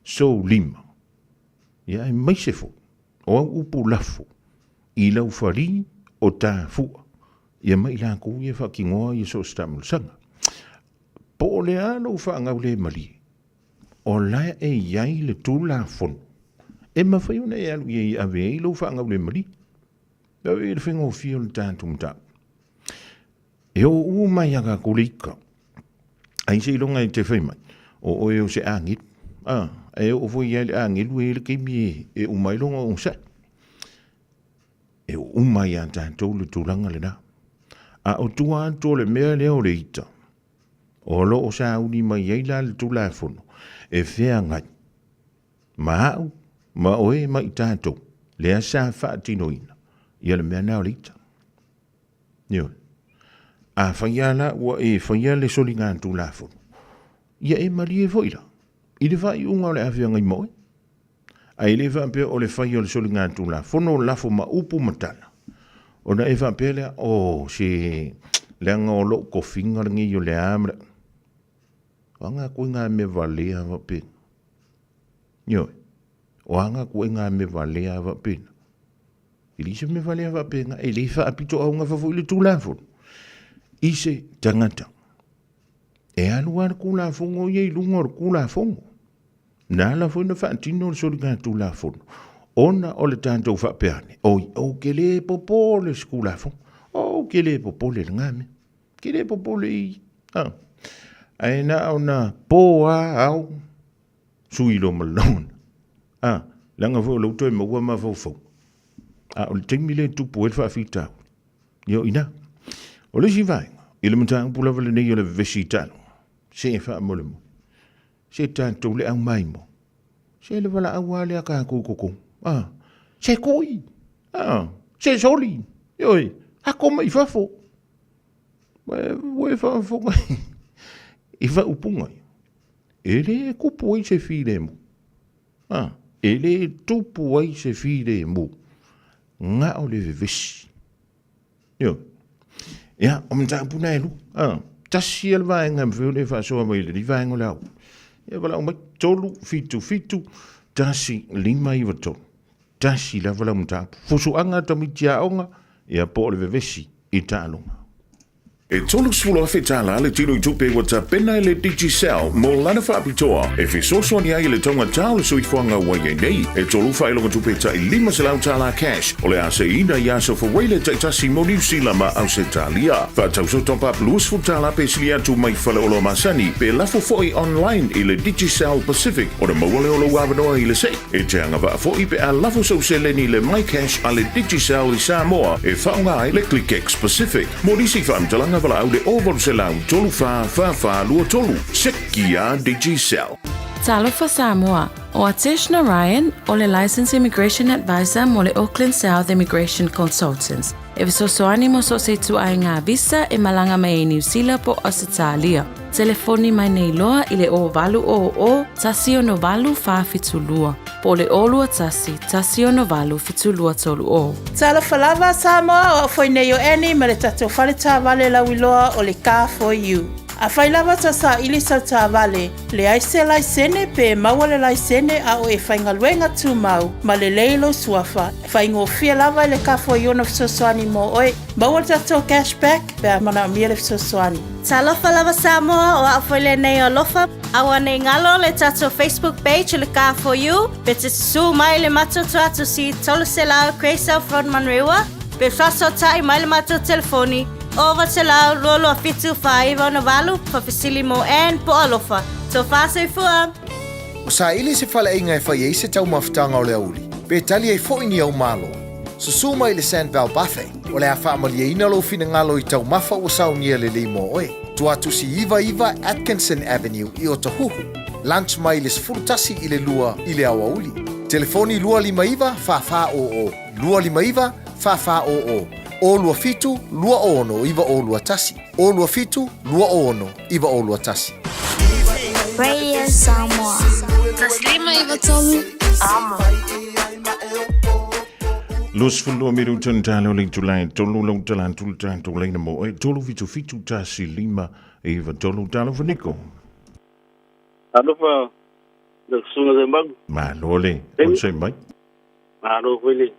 sou lima, ia aemaise foi o au upu lafo i lau falī o tafua, ia ma i latou ia e faatinoa ia so o se taamulasaga. Po o le a lou faagaulemalie, o la e i ai le Tulafono e mafai ona e alu i ai e ave ai lou faagaulemalie. Ave i le faigofie o le tatou mataupu. E oo uma ia tatou le ika. Ai seiloga e te fai mai, o oe o se agelu. Ah, e oo foi i ai le agelu e i ai le taimi e uma ai lona onosai. E oo uma ia tatou le tulaga lena. A o tua atu o le mea lea o le ita, o lo o sauni mai ai la le Tulafono e feagai ma au ma oe ma i tatou lea sa faatinoina ia le mea lena o le ita. Ioe. Afai lava la ua e faia le soligatulafono, ia e malie foi la i le faaiuga o le a feagai ma oe. Ae le faapea o le fai o le soligatulafono, lafo ma upu ma tala, ona e faapea lea, oh, se leaga o lou tofiga lenei o le a ma le... O a ngā koe ngā mea valea faapena? Ioe, o a ngā koe ngā mea valea faapena? E le se mea valea faapena, e le faapitoaugafa foi le Tulafono i se tagata. E alu lava le Tulafono ia i luga o le Tulafono. Na ala foi ona faatino le soligatulafono ona o le tatou faapea ane, oi, ou te le popole i se Tulafono, ou te le popole i lena mea, ou te le popole i... A. Ae na ona po lava ao, sui loa ma le lagona. A, leaga foi o lea ua toe maua mafaufauga. A o le taimi lea e tupu ai le faafitauli, ia o i ina. O le isi vaega, i le mataupu lava lenei o le vevesi i taaloga, se faamolemole, se tatou le aumaimo, se le valaau lava lea a tatou i totonu, a, se toi, a, se soli, ioe, ako mai i fafo. Ua e faafofoga i faaupuga ia, e le tupu ai se filemu, a, e le tupu ai se filemu, na o le vevesi. Ioe. Ia, o mataupu na e lua. A, tasi ia le vaega e mafai ona e faasoa mai i lenei vaega o le ao. Ia, valaau mai, 3, 7, 7, 1, 5, 9, 3. Tasi lava lau mataupu. Fusuaga a tamaiti aoga, ia po o le vevesi i taaloga. E $30,000 le tino i tupe ua tapena e le Digicel mo lana faapitoa e fesoasoani ai i le taugata o le soifuaga ua i ai nei. E tolu faailoga tupe tai $500 cash o le a seiina i aso Fuaile taitasi mo Niu Sila ma Ausetalia. Faatau sau top up $20 pe sili atu mai faleoloa masani pe lafo foi online i le Digicel Pacific ona maua lea o lou avanoa i le sei. E te agavaa foi pe a lafo sou seleni i le MyCash a le Digicel i Samoa e faaaoga ai le ClickX Pacific. Mo nisi faamatalaga valaau le 0800 34 44 23. Seki a Digicel. Talofa Samoa! O Atesh Narayan, o le Licensed Immigration Advisor mo le Auckland South Immigration Consultants, e fesoasoani mo so o se ituaiga visa e malaga mai ai Niu Sila po o Ausetalia. Telefoni mai nei loa i le 0800 168 472 po o le 021 168 7230. Talofa lava Samoa, o au foi nei o Annie ma le tatou fale taavale lauiloa o le Car For You. Afai lava ta saili sau taavale, leai se laisene pe maua le laisene a o e faigaluega tumau ma lelei lou suafa, faigofie lava i le Car For You ona fesoasoani mo oe. Maua le tatou cash back pe a manaomia le fesoasoani. Talofa lava Samoa, o au foi lenei o Alofa. Aua nei galo le tatou Facebook page o le Car For You, pe te susu mai le matou tuatusi 300 Gracell Road Manurewa, pe faasootai mai le matou telefoni 0900 227 498 faafesili mo Ann po o Alofa. Tofa soifua! Ua saili se faleaiga e fai ai se taumafataga o le aoauli, pe tali ai foi ni au malo. Susu mai i le Sandval Buffet, o le a faamalieina lou finagalo i taumafa ua saunia lelei mo oe. Tuatusi 99 Atkinson Avenue i Otahuhu. Lunch mai le 11 i le 2 i le aoauli. Telefoni 259 4400, 259 4400, 027 26 9021, 027 26 9021. Radio Samoa. 153 Amo. 22 minuta na talo le itula tolu lau tala atu le tatou laina mo oe tolu fitu fitu tasi lima iva tolu talo faniko. Alofa le susuga se mau. Malo le, on se mai. Malo foi le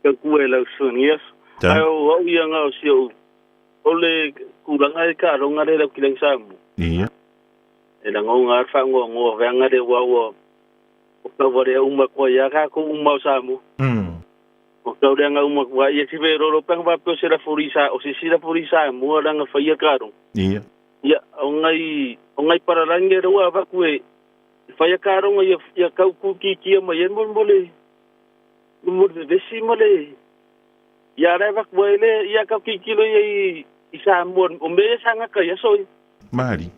ka e lau susuga ni aso. Ai o au ia ngā o si o o le kūlanga e ka ronga le lau kilang sa mo. Ia. E la ngonga ar whangoa ngoa veanga le wa ua o ka ware uma koa ia ka ko uma o sa mo. O kau le anga uma kua ia ki ve roro panga va peo se la furisa o se sila furisa mua ranga whaia karo. Ia. Ia o ngai o ngai pararangi e raua avaku e whaia karonga ia ia kau kuki kia mai e mo le mo le vesi mo le ia re vaku e le ia kau kikilo ia i i Samoa o me sanga ka ia soi. Mari.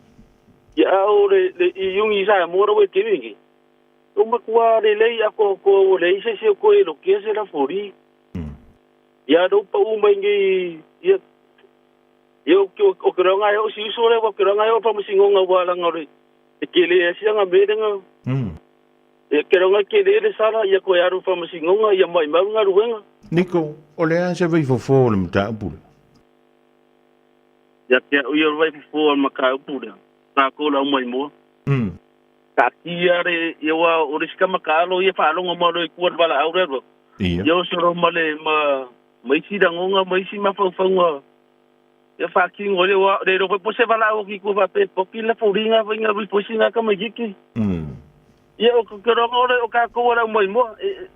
Ia o le le i yungi Samoa rawa e te O makua le lei a ko ko o le se se ko e lo ke se la fori. Ia ro pa u mai ngi ia ia o ke o ke ranga o si uso le o ke ranga o pa mo singonga wa la ngore. E ke le e sia nga me nga. E ke ranga ke le le sala ia ko ia ro pa mo singonga ia mai mau nga ruenga. Niko, o le a se vai fofo o le mataupu le. Ia ke o ia vai fofo o le mataupu le. Ta ko la mai mo. Ka kia re ia wa o le sika makalo ia whaalonga mo le kua wala au rero. Ia. Ia o soro ma le ma ma isi rangonga ma isi mawhauwhaunga. Ia whakingo le wa le rope pose wala au ki kua whape poki la furinga winga rui posi ngā kama hiki. Ia o ke rongo ore o ka kua rau mai moa. E,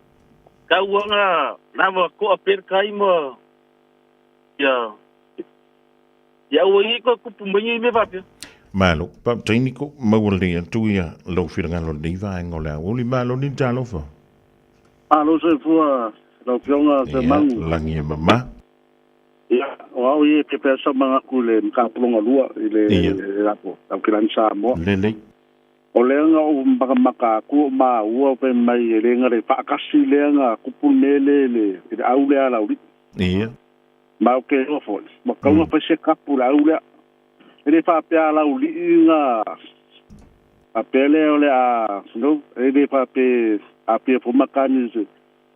ka uanga lava koa per kai ma ia ia ua i ko kupu mai i me whapea. Malo, pa tainiko maua le atu ia lou finagalo lenei vaega o le aoauli. Malo ni talofa. Malo soifua lau Afioga Ia, Semagu. lagi e mama. Ia, o au ia e pepea sau mangaku i le mataupu lua i le Ia. lako, Taukelani Samoa. Lelei. O lea nga ou makamaka aku o maua fai mai e le nga le faakasi lea nga kupu le mea le le i le au lea a Laulii. Ia. Ma o ke iloa foi, ua tau ona fai se kapu i le au lea. E le faapea a Laulii nga faapea lea o le a, no, e le faapea a pia fo makani se.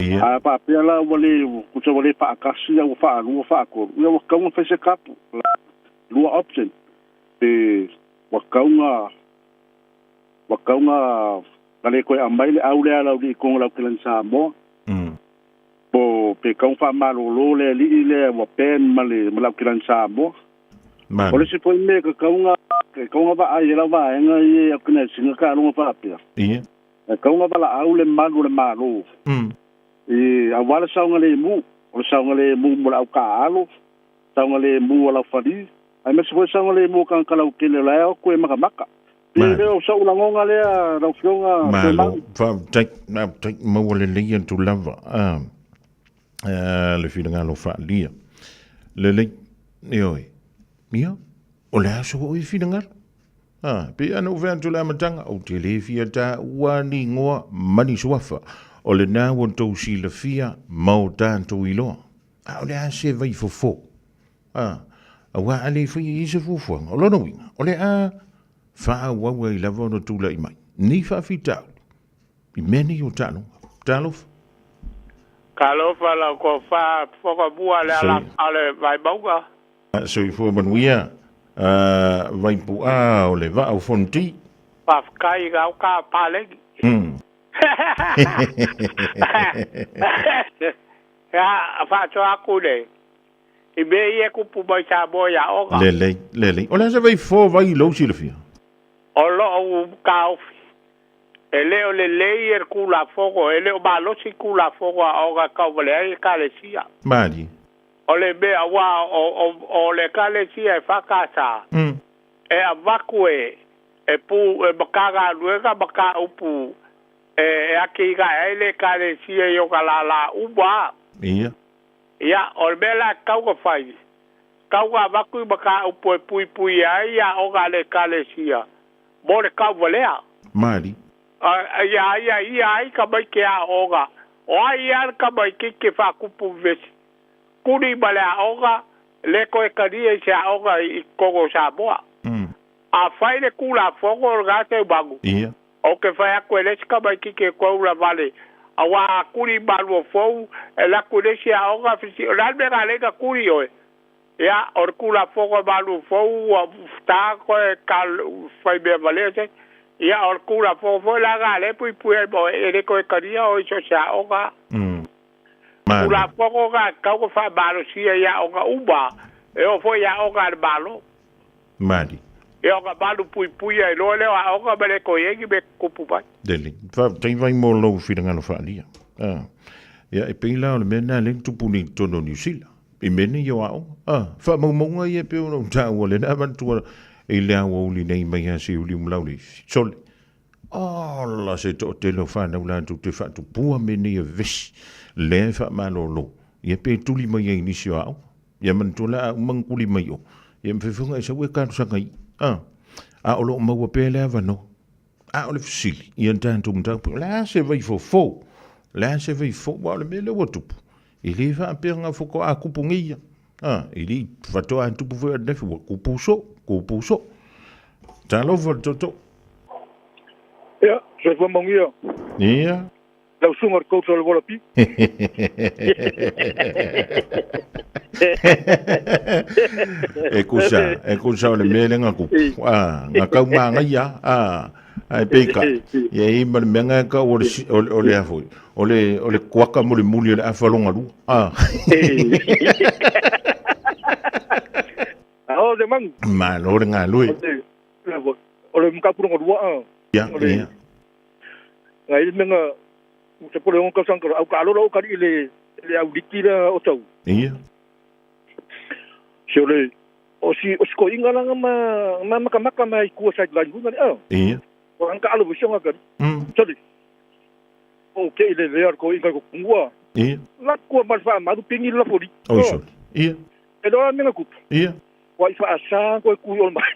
Ia. A faapea la ua le, kusa ua le faakasi ia ua faalua faatolu, ia ua tau ona fai se kapu. La, lua option, pe ua tau ona ua tau ona na le toe aumai le au lea a Laulii i totonu o le Aukelani Samoa. Po pe tau ona faamalolo le alii lea ua ban ma le ma le Aukelani Samoa. Malo. O le isi foi mea e tatau ona e tatau ona vaai ai lau vaega ia i Aukenaisiga taaloga faapea. Ia. E tatau ona valaau le malu o le Malo. I aua le saogalemu, o le saogalemu mo le aukaaalo, saogalemu o laufali, aemaise foi le saogalemu o tagata lautele o la e o atu e makamaka. Pe Malo. le o sau lagoga lea lau Afioga Malo, Semau. faafetai, faafetai, maua lelei atu lava a le finagalo faaalia. Lelei, ioe, ia, o le aso foi finagalo. A, pei ana ou fai atu i le amataga, ou te le fia taua ni igoa ma ni suafa, o lena ua tou silafia ma o tatou iloa. A o le a se vaifofo? A, aua a le faia i ai se fuafuaga, o lona uiga, o le a faaauau ai lava ona tulai mai nei faafitauli i mea nei o taaloga. Talofa. Talofa lau tofa fofoga mua le ala o le Vaimauga. Soifua manuia Vaipu'a o le Vaa o Fonoti. Faafetai i lau ta paleni. Ia faasoa atu le i mea ia e tupu mai Samoa i aoga. Lelei, lelei. O le a se vaifofo vai i lou silafia? O lou taofi, e le o lelei le Tulafono, e le o malosi Tulafono a aoga e tauvalea ai Ekalesia. Malie. O le mea, aua o le Ekalesia e FKS, e avatu e e pu e Matagaluega mataupu e atinae ai le Ekalesia i ona lala uma. Ia. Ia, o le mea la e tatau ona fai, tatau ona avatu i mataupu e puipuia ai aoga a le Ekalesia mo le tauvalea. Malie. Ia ia ia ai tamaiti aoga, o ai lava le tamaitiiti e faatupu vevesi, tuli ma le aoga, le toe talia i se aoga i totonu o Samoa. Afai le Tulafono o lena Seumanu, ou te fai atu e leai se tamaitiiti e toe ulavale, aua a tuli malua fou, e alu atu i le isi aoga, o le a le mea na ala ai ona tuli oe? Ia, o le Tulafono a Malu Fou ua ta koe ka fai mea valea se. Ia, o le Tulafono foi la na lea e puipui ai ma oe, e le toe talia oe i so o se aoga. Tulafono na e tatau ona faamalosia i aoga uma, e oo foi i aoga a le Malo. Mali. Ia, ona malu puipui ai loa lea o aoga ma le toe i ai ni mea tutupu mai. Lelei. Faafetai vai mo lou finagalo faaalia. Ia, e pei la o le mea lena lea na tupu nei i totonu o Niu Sila. I mea nei o aoga. A, faamaumauga ia e pei ona ou taua lena manatua i le aoauli nei mai ia Siuliu ma Lauleifi. Sole. Ola se toatele o fanau latou te faatupua mea nei e vevesi. Lea e faamalolo. Ia pe tuli mai ai i nisi o aoga. Ia manatua la a uma ona tuli mai o, ia mafai foi ona e sau e talosaga i i. A, a o lo o maua pea le avanoa. A o le fesili, ia tatou mataupu, o le a se vaifofo? O le a se vaifofo? Aua o le mea lea ua tupu, E le faapea nga faatoa tupu nei ia. A, e le faatoa tupu foi ananafi, ua tupu soo, tupu soo. Talofa le tootoo. Ia, soifua manuia. Ia. Lau susuga o le coach o le Wallaby. E kusa, e kusa o le mea lea nga kupu. A, nga kau māngaia, a, Ae peitai, ia i ai ma le mea nga e tau o le, o le, o le a foi, o le, o le kuaka mulimuli o le afa longa lua. Ah. O le manu. Malo le galue. O le mataupu longa lua a. Ia, ia. Ngai le mea nga se pole o tausaga au ka alola o kali i le le au liki la o tau. Ia. Se o le O si o si koinga la ma ma makamaka ma i kua sideline hunga ni a. Ia. O ang ka alo visio nga kari. Sorry. O ke ile le ar koinga ko kungua. Ia. La kua mal fa maru pingi la fori. Oi sorry. Ia. E loa menga kupu. Ia. Kua i whaasa koe kui o mai.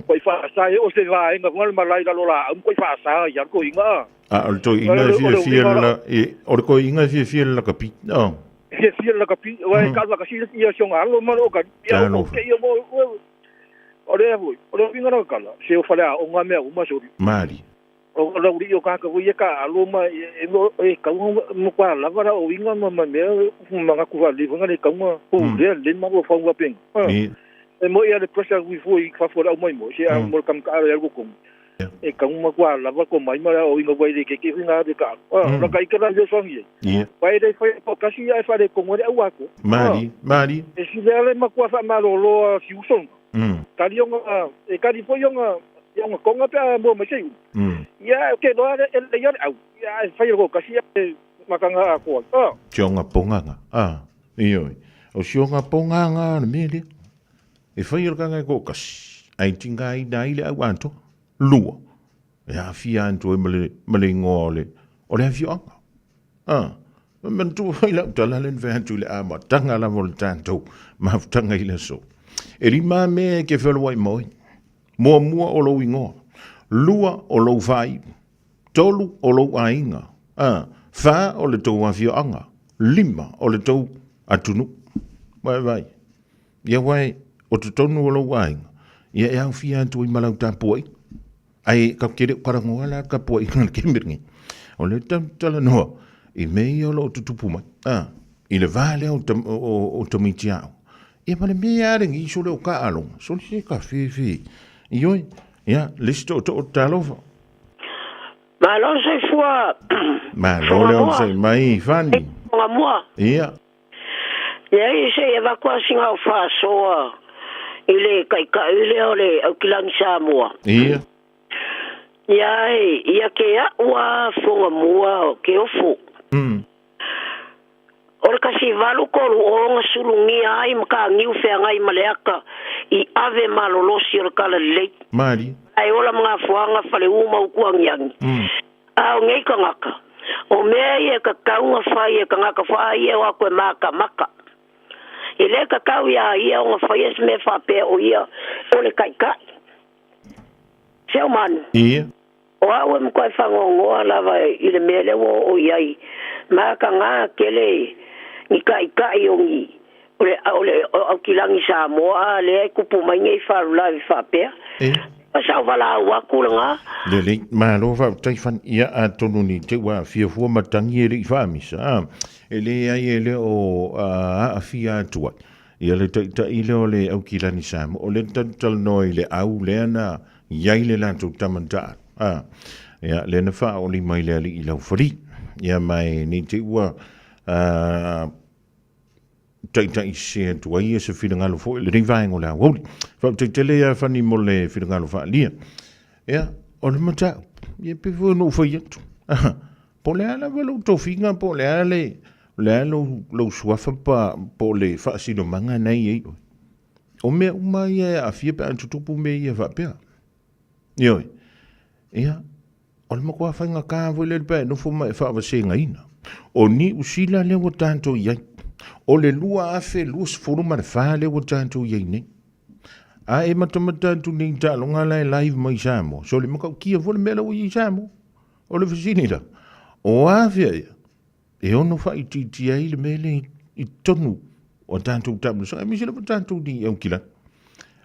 Kua i whaasa e o se vaenga hunga le malai lalo la au kua i whaasa i ar koinga a. A o le toeaina e fiafia le la, e, o le toeaina e fiafia le lakapi. Oh. Fiafia le lakapi, wa e ka laka sila ia si onga alo ma o ka. Ia o ke ia mo o le foi, o le winga na kala, se o fale a o ngā mea uma sori. Mari. O la uri o ka ka ia ka alo ma e mo e ka mo kwa lava la o winga ma ma mea ma nga ku le winga le ka mo o le le ma o fa wa peng. E mo ia le pressure wi foi fa fo la o mai mo se a mo kam ka alo ia ko E ka uma kua lava ko mai mara o inga wai ke ke hinga de ka. Ah, la ka ikala yo songi. Ia. Wai le fai ko kasi ai fa le kongo le au ko. Mari, mari. E si le ale ma kua fa ma lo lo si uson. Kali onga e kali fo yonga yonga konga pe mo ma sei. Ia ke lo ale le yo au. Ia e fai ko kasi e makanga a ko. Ah. Tionga ponganga. Ah. Io. O sionga ponganga le mele. E whai o le kanga e ko kasi. Ai tinga ai nā i le au anto. Lua. E aafia atu ai ma le, ma le igoa o le, o le afioaga. A, e manatua foi lau tala lea na fai atu i le amataga lava o le tatou mafutaga i le aso. E lima mea e ke feoloai ma oe. Muamua o lou igoa. Lua o lou faaiu. Tolu o lou aiga. A. Fa o le tou afioaga. Lima o le tou atunuu. Ua e vaai? Ia aua o totonu o lou aiga, ia e aofia atu ai ma lau tapuaiga. Ae tatou te le o talanoa la i le tapuaiga i le taimi lenei. O lea tatou te talanoa i mea ia o lo o tutupu mai, a, i le va lea o tamaiti aoga. Ia ma le mea lava lenei sole o taaloga, sole se kafefe. Ioe, ia, le isi tootoo talofa. Malo le soifua. Malo le onosai mai, Fani. Mua. Ia. Leai se i avatu lava sina au faasoa i le taitai lea o le Aukilani Samoa. Ia. Ia e, ia ke a'u a fogamua o ke ofo. O le 1830 na sulugia ai Mataniu Feagai ma Leata i ave malolosi o le Talalelei. Malie. Ae ola ma Gafoaga, Faleu ma Utuagiagi. A o nei tagata, o mea ia e tatau ona fai e tagata faa ia e o atu e matamata. E le tatau iā ia ona faia se mea faapea o ia o le taitai. Seomanu. Ia. O au e matuai faanoanoa lava i le mea lea ua oo i ai, matagā tele ni taitai o ni o le o le Aukilani Samoa a lea e tupu mai nei faalavelave faapea. O sau valaau atu lena. Lelei, malo faafetai Fani. Ia atonu ni te ua aafia fua matagi e le i faamisa, a. E leai e le o aafia atu ai. Ia le taitai lea o le Aukilani Samoa, o lea na talatalanoa i le au lea na i ai le latou tama na taalu, a. Ia, lea na faaoli mai le alii laufali. Ia ma e nei te ua taitai sese atu ai ia se finagalo foi i lenei vaega o le aoauli. Faafetai tele ia Fani mo le finagalo faaalia. Ia, o le mataupu, ia pei foi ona ou fai atu, po o le a lava lou tofiga po o le a le, o le a lou, lou suafa pa, po o le faasinomaga na e i ai oe. O mea uma ia e aafia pe a tutupu mea ia faapea. Ioe. Ia, o le matua faigata foi lea pe a e nofo ma e faavasegaina. O Niu Sila lea ua tatou i ai. O le 2024 lea ua tatou i ai nei. A e matamata atu nei i taaloga la e live mai i Samoa, sole matautia foi le mea la ua i ai i Samoa. O le fesili la, o afea ea e ono faaitiitia ai le mea lea i totonu o tatou taamilosaga, aemaise lava tatou nei i Aukilani.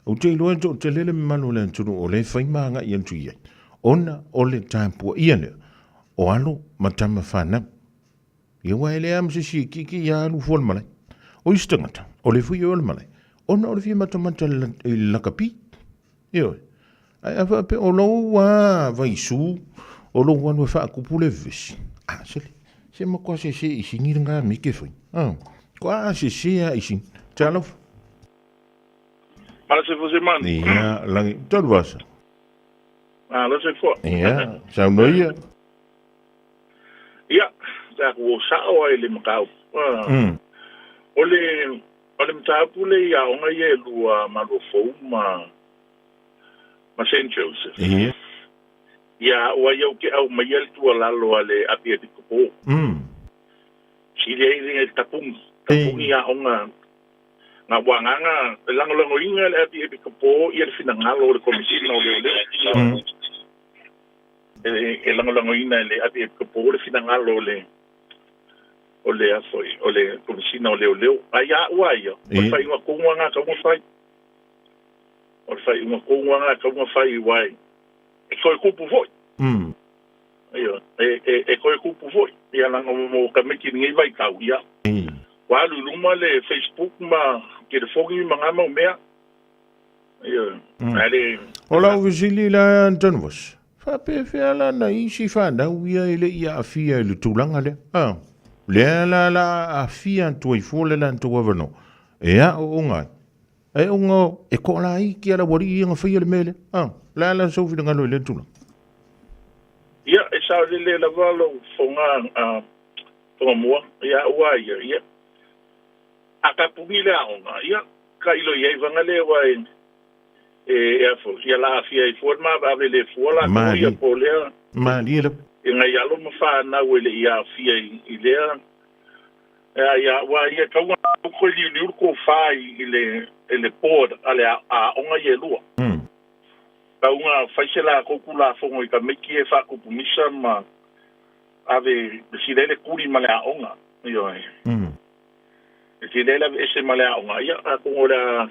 Ou te iloa e toatele le mamalu o le atunuu o lea e fai ma agai atu i ai, ona o le tapuaia lea o alo ma tama fanau. Ia aua e leai lava ma se isi e kiki ia alu fua le malae. O isi tagata, o le fui o le malae, ona o le fia matamata i le lakapi. Ioe. Ae a faapea o lou lava vaisu, o lou alu e faakupu le vevesi, a, sele, se matua sese i sini lena mea e te fai. A, toa sese lava i sini. Talofa. Mala se fo se manu. Ia, lagi, tolu asa. Ah, la se fo. Ia, saunoa ia. Ia, sa ku o sao ai le makau. O le O le mataupu lea i aoga ia e lua, Maluafou ma ma Saint Joseph. Ia. Ia, ua ia ou te aumaia le tuualalo a le Apiepikopo. Sili ai le tapugi, tapugi aoga nga ua agaga e lagolagoina e le Apiepikopo ia le finagalo o le Komesina o Leoleo. E lagolagoina e le Apiepikopo le finagalo o le o le a foi, o le Komesina o Leoleo. A ia a'u a ia, o le faaiuga tonu lava lena e tatau ona fai. O le faaiuga tonu lava lena e tatau ona fai aua e toe tupu foi. Ioe, e toe tupu foi. Ia leaga mo tamaiti i lenei vaitau, ia, ua alu i luma le Facebook ma telefoni ma na mau mea. Ioe, ae le... O lau fesili la Antonovas, Faapefea la nai isi fanau ia e le i aafia i le tulaga lea? A, lea la la aafia atu ai fua le latou avanoa e aooga ai, ae ona e toalaiti lava lau alii ia na faia le mea lea. A, o le a la sou finagalo i lea tulaga? Ia, e saolele lava lou fofoga, a, fofoga mua, ia au a ia, ia, a tapuni le aoga, ia, tailo i ai vaga lea aua e, E a foi, ia la aafia ai fua le maaveave le fua latou ia po lea. Malie lava. I ngai alo ma fanau e le i aafia i lea. E a ia, aua ia tau na toe liuliu le tofa i le i le board a le aoga ia e lua. Tauga fai se lakou tulafono i tamaiti ia e faatupu misa ma ave e sili ai le tuli ma le aoga. Ioe. E sili ai le aveese ma le aoga, ia atonu o le a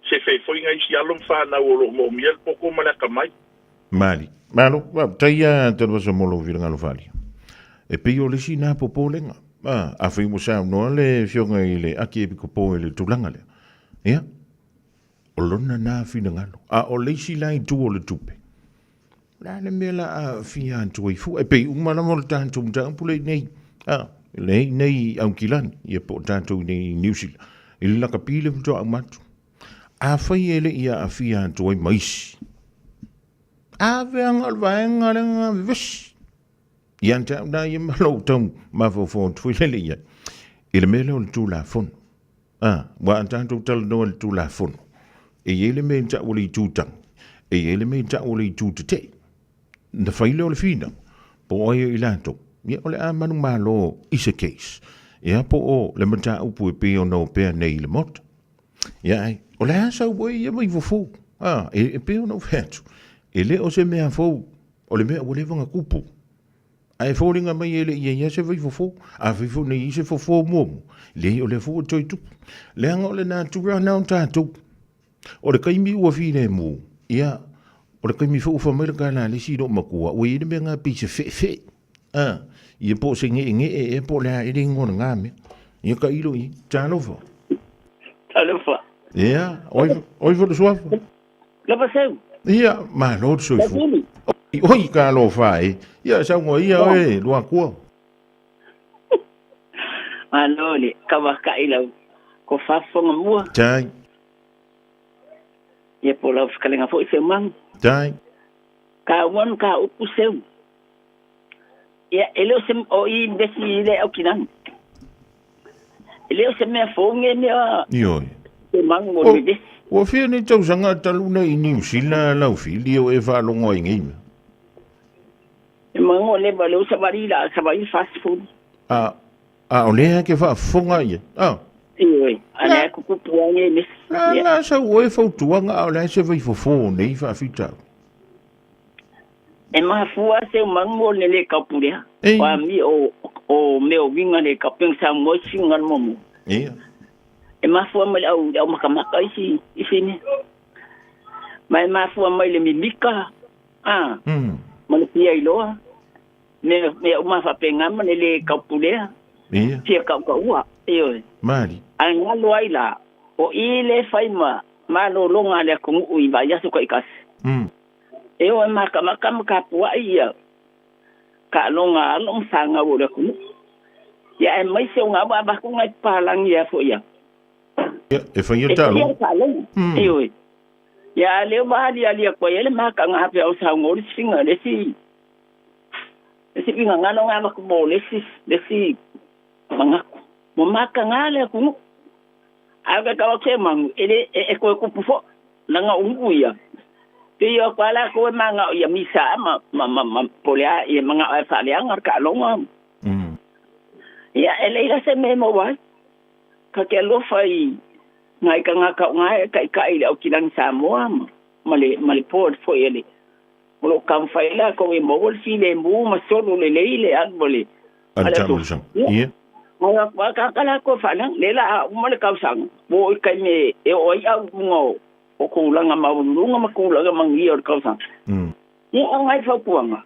sefe ai foi nai isi alo ma fanau o lo o moomia le poto ma le atamai. Mali. Malo, faafetai a Televasa mo lou finagalo faaalia. E pei o le isi na popolega. A, afai ua saunoa le Afioga i le Akiepikopo i le tulaga lea, ia, O lona na finagalo. A o le isi la itu o le tupe, o le a le mea la a fia atu ai fua? E pei uma lava o le tatou mataupu lea i inei, a, lea i inei i Aukilani, ia po o tatou i inei i Niu Sila, i le lakapi le faatoa uma atu. Afai e le i aafia atu ai ma isi, ave aga o le vaega lea na vevesi. Ia te au la ia ma lou tau mafaufau atu foi lele i ai, i le mea lea o le Tulafono. A, ua a tatou talanoa i le Tulafono, e i ai le mea i ta'u o le itu tagi, e i ai le mea i ta'u o le itu tete'e. Na fai lea o le finau, po o ai o i latou, ia o le a manumalo i se case, ia po o le mataupu e pei ona opea nei i le Maota. Ia ai, o le a sau ai ia mai fofo? A, e pei ona ou fai atu, e le o se mea fou, o le mea ua leva ona tupu. Ae foliga mai e le i i ai se vaifofo. Afai foi na i ai se fofo muamua, leai o lea foi ua toe tupu. Leaga o le natura lena o tatou. O le taimi ua filemu, ia, o le taimi foi ua fai mai le tala a le isi loomatua, ua i ai le mea lena pei se feefee. A, ia po o se geenee ea po o le a ea le igoa o lena mea. Ia tailo i ai. Talofa. Talofa. Ia, oi foi le suafa. Lava seu. Ia, malo le soifua. Oi, oi talofa e. Ia, saunoa ia oe, Luatua. Malo le kawaka'i lau ko faafofoga mua. Tai. Ia po lau fekalega foi seu mangu. Tai. Ka uan ka upu seu. Ia, e le o se o i vesi i le au kinani. E le o se mea fou nge mea. Ioe. Se mangu o le vesi. Ua fia ni tausaga talu nei i Niu Sila lau fili o e faalogo ai nei mea. E mangu o le va le o savali la savali fast food. A a o lea ke faafofoga ia. A. Ioe, a lea kukupu ai nge mesi. La la sau oe fautuaga a o le a se vaifofo nei faafitauli. E mafua se mangu o le le kaupulea. O a mi o o mea o winga le kaupeng sa mo si ngan mo mo. Ia. E mafua mai au au makamaka isi isi ne. Ma e mafua mai le mimika. A. Ma le pia iloa. Me me uma faapena ma le le kaupulea. Ia. Fia kaukaua. Ioe. Mali. Ae galo ai la, o i le fai ma malologa a le atunuu i vaiaso taitasi. E o e makamaka ma tapuai ia taaloga a alo ma fanau o le atunuu. Ia aemaise o ga ua avatu nai papalagi a foi ia. Ia, e faia le taaloga. E faia le taaloga. Ioe. Ia a lea ua aliali atu ai le makaga a pea o saunoa le isi le isi le isi finagalo ga avatu mo le isi le isi manatu. Ua makaga le atunuu. Ae o ke tau atu e manu, e le e toe tupu foi, leaga o nuu ia, pei o atu lava latou e manao ia misa ma ma ma ma po o le a, ia manao e faaleaga le taaloga. Ia, e leai la se mea e maua ai. Ta te alofa i nai tagata o na e taitai i le Aukilani Samoa ma ma le ma le board foi a le o lo o taumafai ai latou e maua le filemu ma solo lelei le alu a le a le aso. Ia. Ua ka latou e faaleaga, lea la a uma le tausaga, ua oo i taimi e oo ai au i luga o tulaga maualuluga ma tulaga manuia o le tausaga. Ia, o nai fautuaga,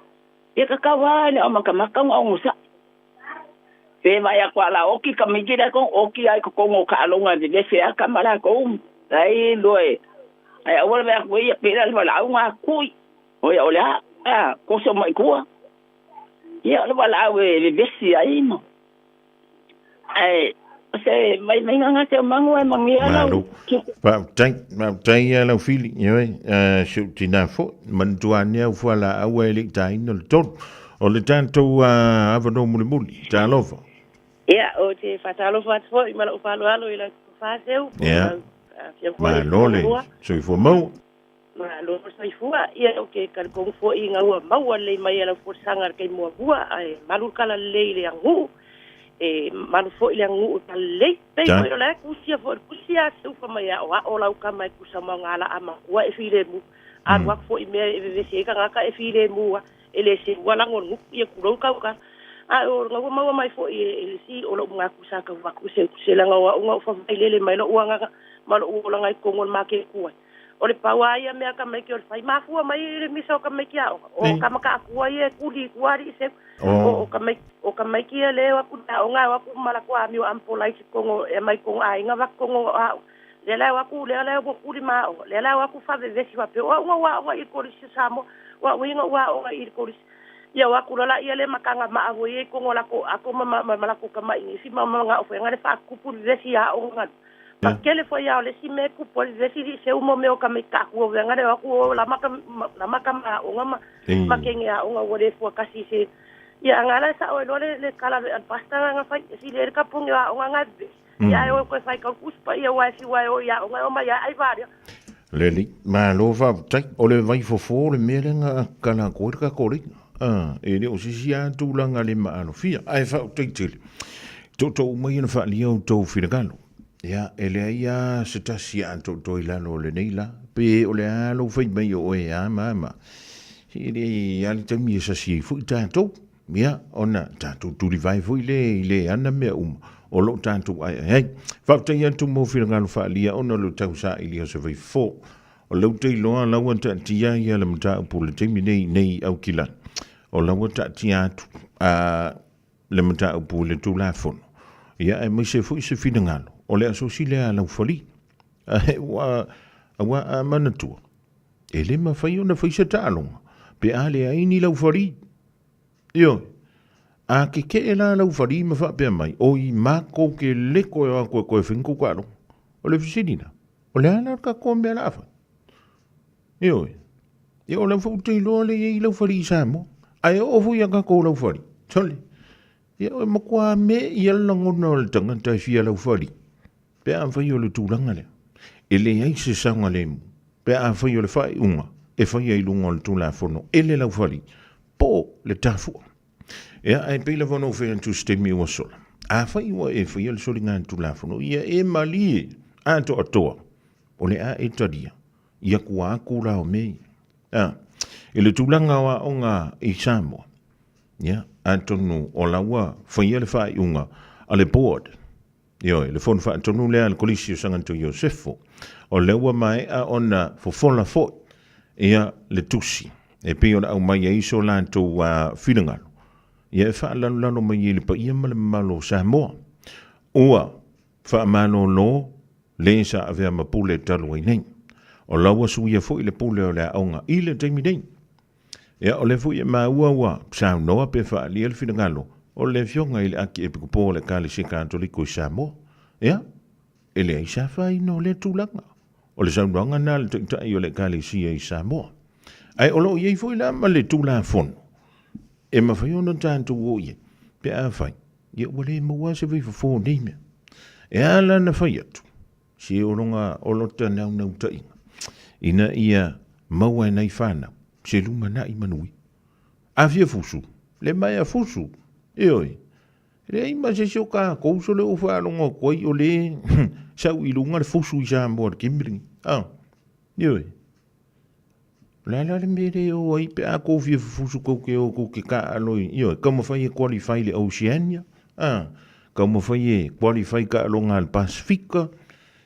ia tatau lava i le aomakamaka ona onosai. Pe vaai atu a la oki ka miki lakou, oki lava i totonu o taaloga e vevese lava tama lakou, ai loa e, ae aua le vaai atu e ia pela le valaau na kui. Oi, o le a, a, koso mai tua. Ia, o le valaau e vevesi ai ma. Ae, o se vaivaiga na te mangu e manuia lau. Malo. Faafetai, faafetai ia lau fili, ioe, si ou tinā foi, manatua ane au fualaau ae le i taina le tolu. O le tatou avanoa mulimuli, talofa. Ia, ou te faatalofa atu foi ma lou faaaloalo i lau tofa Seu, po o lau afioga foi i le Malo le soifua maua. Malo le soifua. Ia, ou te talitonu foi ina ua maua lelei mai e lau folasaga i le taimi muamua, ae malu le tala lelei i le aganuu, e malu foi le aganuu i le tala lelei. Pei foi o la e tusia foi i le tusi a Seufa mai e aoao lau tama e tusa ma ona alaa matua e filemu. Alu atu foi i mea e vevesi ai tagata e filemu a, e le seua lago o le gutu, ia tulou le tautala. Ae o lena ua maua mai foi e le isi o lou manatu sa tau avatu se upu se leaga o au na ou favailele mai lou agaga ma lou olaga i totonu o le maketi ai. O le pau lava ia mea a tamaiti o le fai mafua mai i le misa o tamaiti aoga, o tama taatua ia e tuli i tua alii seu. O tamaiti, o tamaiti ia lea e o atu i le aoga e o atu ma latou amio ampola i totonu e aumai totonu aiga avatu totonu o aoga. Lea la e o atu, lea la ua tuli ma aoga, lea la e o atu faavevesi faapea, o au na ou aoga i le Kolisi o Samoa, o au ia na ou aoga i le Kolisi. Ia o atu loa laia lea ma taga maa foi ia i totonu o latou ato ma ma latou tamai nifi ma manao foi le faatupu le vevesi i aoga galue. Ma tele foi lava o le isi mea e tupu ai le vevesi i seu mo mea o tamaiti taatua foi le o atu o lama tama aoga ma ma teine aoga ua le fuatasi i se ia aga la e sao ai loa le tala a le pastor na fai e sili ai le tapuni o aoga na e vevesi. Ia ae o toe fai tau tusi paia aua e fiu ai o i aoga e omai ai valia. Lelei, malo faafetai. O le vaifofo le mea lea na kala atu ai le Kakolika. Ah, e le o se isi lava tulaga le maalofia. Ae faafetai tele. Tootoo uma ia na faaalia outou finagalo. Ia, e leai lava se tasi a tootoo i lalo o lenei la. Pe o le a lou fai mai o oe a ma ma. E leai lava le taimi e sasi ai foi tatou. Ia, ona tatou tulivae foi lea i le ana mea uma o lo o tatou aeae ai. Faafetai atu mo finagalo faaalia ona o le tausaili o se vaifofo. O lea ou te iloa la ua taatia ia le mataupu i le taimi nei nei i Aukilani. O la ua taatia atu a le mataupu i le Tulafono. Ia, aemaise foi se finagalo o le asosi lea a Laufali. Ae ua, aua a manatua, e le mafai ona fai se taaloga pe a leai ni laufali. Ioe. A kekeʻe la laufali ma faapea mai, oi makou ke le koe o atu e koe fai ni kou taaloga. O le fesili la, o le a la le tatou mea la a fai? Ioe. Ia o lau foi ou te iloa le i ai laufali i Samoa. Ae oo foi ia tatou laufali. Sole. Ia e matua me ia le lagona o le tagata e fia laufali. Pe afai o le tulaga lea, e leai se saogalemu, pe afai o le faaiuga e faia i luga o le Tulafono e le laufali po o le tafua. Ia, ae pei lava ona ou fai atu i se taimi ua sola, afai ua e faia le soligatulafono, ia e malie atoatoa, o le a e talia ia tua atu la o mea ia. A, i le tulaga o aoga i Samoa, ia, atonu o la ua faia le faaiuga a le board, Ioe, le Fono Faatonu lea a le Kolisi o Saganto Iosefo, o lea ua maea ona fofola foi ia le tusi e pei ona aumai ai so latou finagalo, ia e faalalolalo mai ai le paia ma le mamalu o Samoa. Ua faamalolo le sa avea ma pule talu ai nei. O la ua suia foi le pule o le aoga i le taimi nei. Ia, o lea foi e maua ua saunoa pe faaalia le finagalo o le Afioga i le Akiepikopo o le Ekalesia Katoliko i Samoa. Ia, e leai se afaina o lea tulaga. O le saunoaga lena a le Taitai o le Ekalesia i Samoa. Ae o lo o i ai foi la ma le Tulafono e mafai ona tatou o i ai pe afai ia ua le maua se vaifofo o nei mea. E a la na fai atu, Se o lona o lota naunautaiga, ina ia maua e nai fanau se lumanai manuia. A fia fusu, le maea fusu, ioe, e leai ma se isi o tatou sole o faalogo atu ai o le sau i luga le fusu i Samoa i le taimi lenei. A, ioe. O le a la le mea le o ai pe a kou fia fufusu kou te o kou te taalo i, ioe, taumafai e qualify le Oceania, a, taumafai e qualify taaloga a le Pasifika,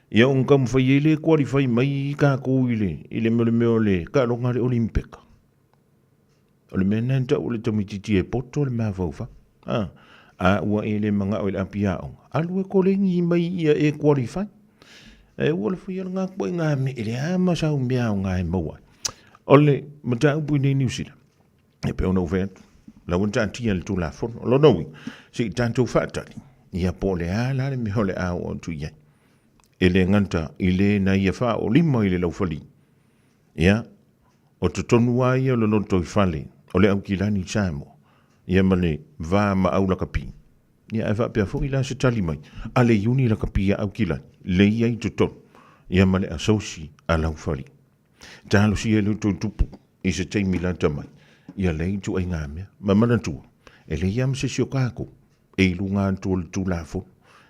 ia ona taumafai ai lea e qualify mai tatou i le, i le mea o le mea o le taaloga a le Olimpeka. O le mea lena e tau o le tamaitiiti e poto le mafaufau. A, a ua e le manao i le api aoga, alu e koleni mai ia e qualify. E ua le fai ala ngā koe ngā me e le a ma sau mea o ngā e maua. O le mataupu i nei Niu Sila, e pei ona ou fai atu, la ua taatia le Tulafono. O lona uiga, se i tatou faatali, ia po o le a la le mea o le a oo atu i ai. E le gata i le na ia faaolima i le laufali, ia, o totonu lava ia o le lotoifale o le Aukilani i Samoa, ia ma le va ma au lakapi. Ia ae faapea foi la se tali mai a le Iuni Lakapi a Aukilani, le i ai i totonu, ia ma le asosi a Laufali. Talosia e le outou tupu i se taimi lata mai, ia lea ituaiga mea. Ma manatua, e leai lava ma se isi o tatou e i luga atu o le Tulafono.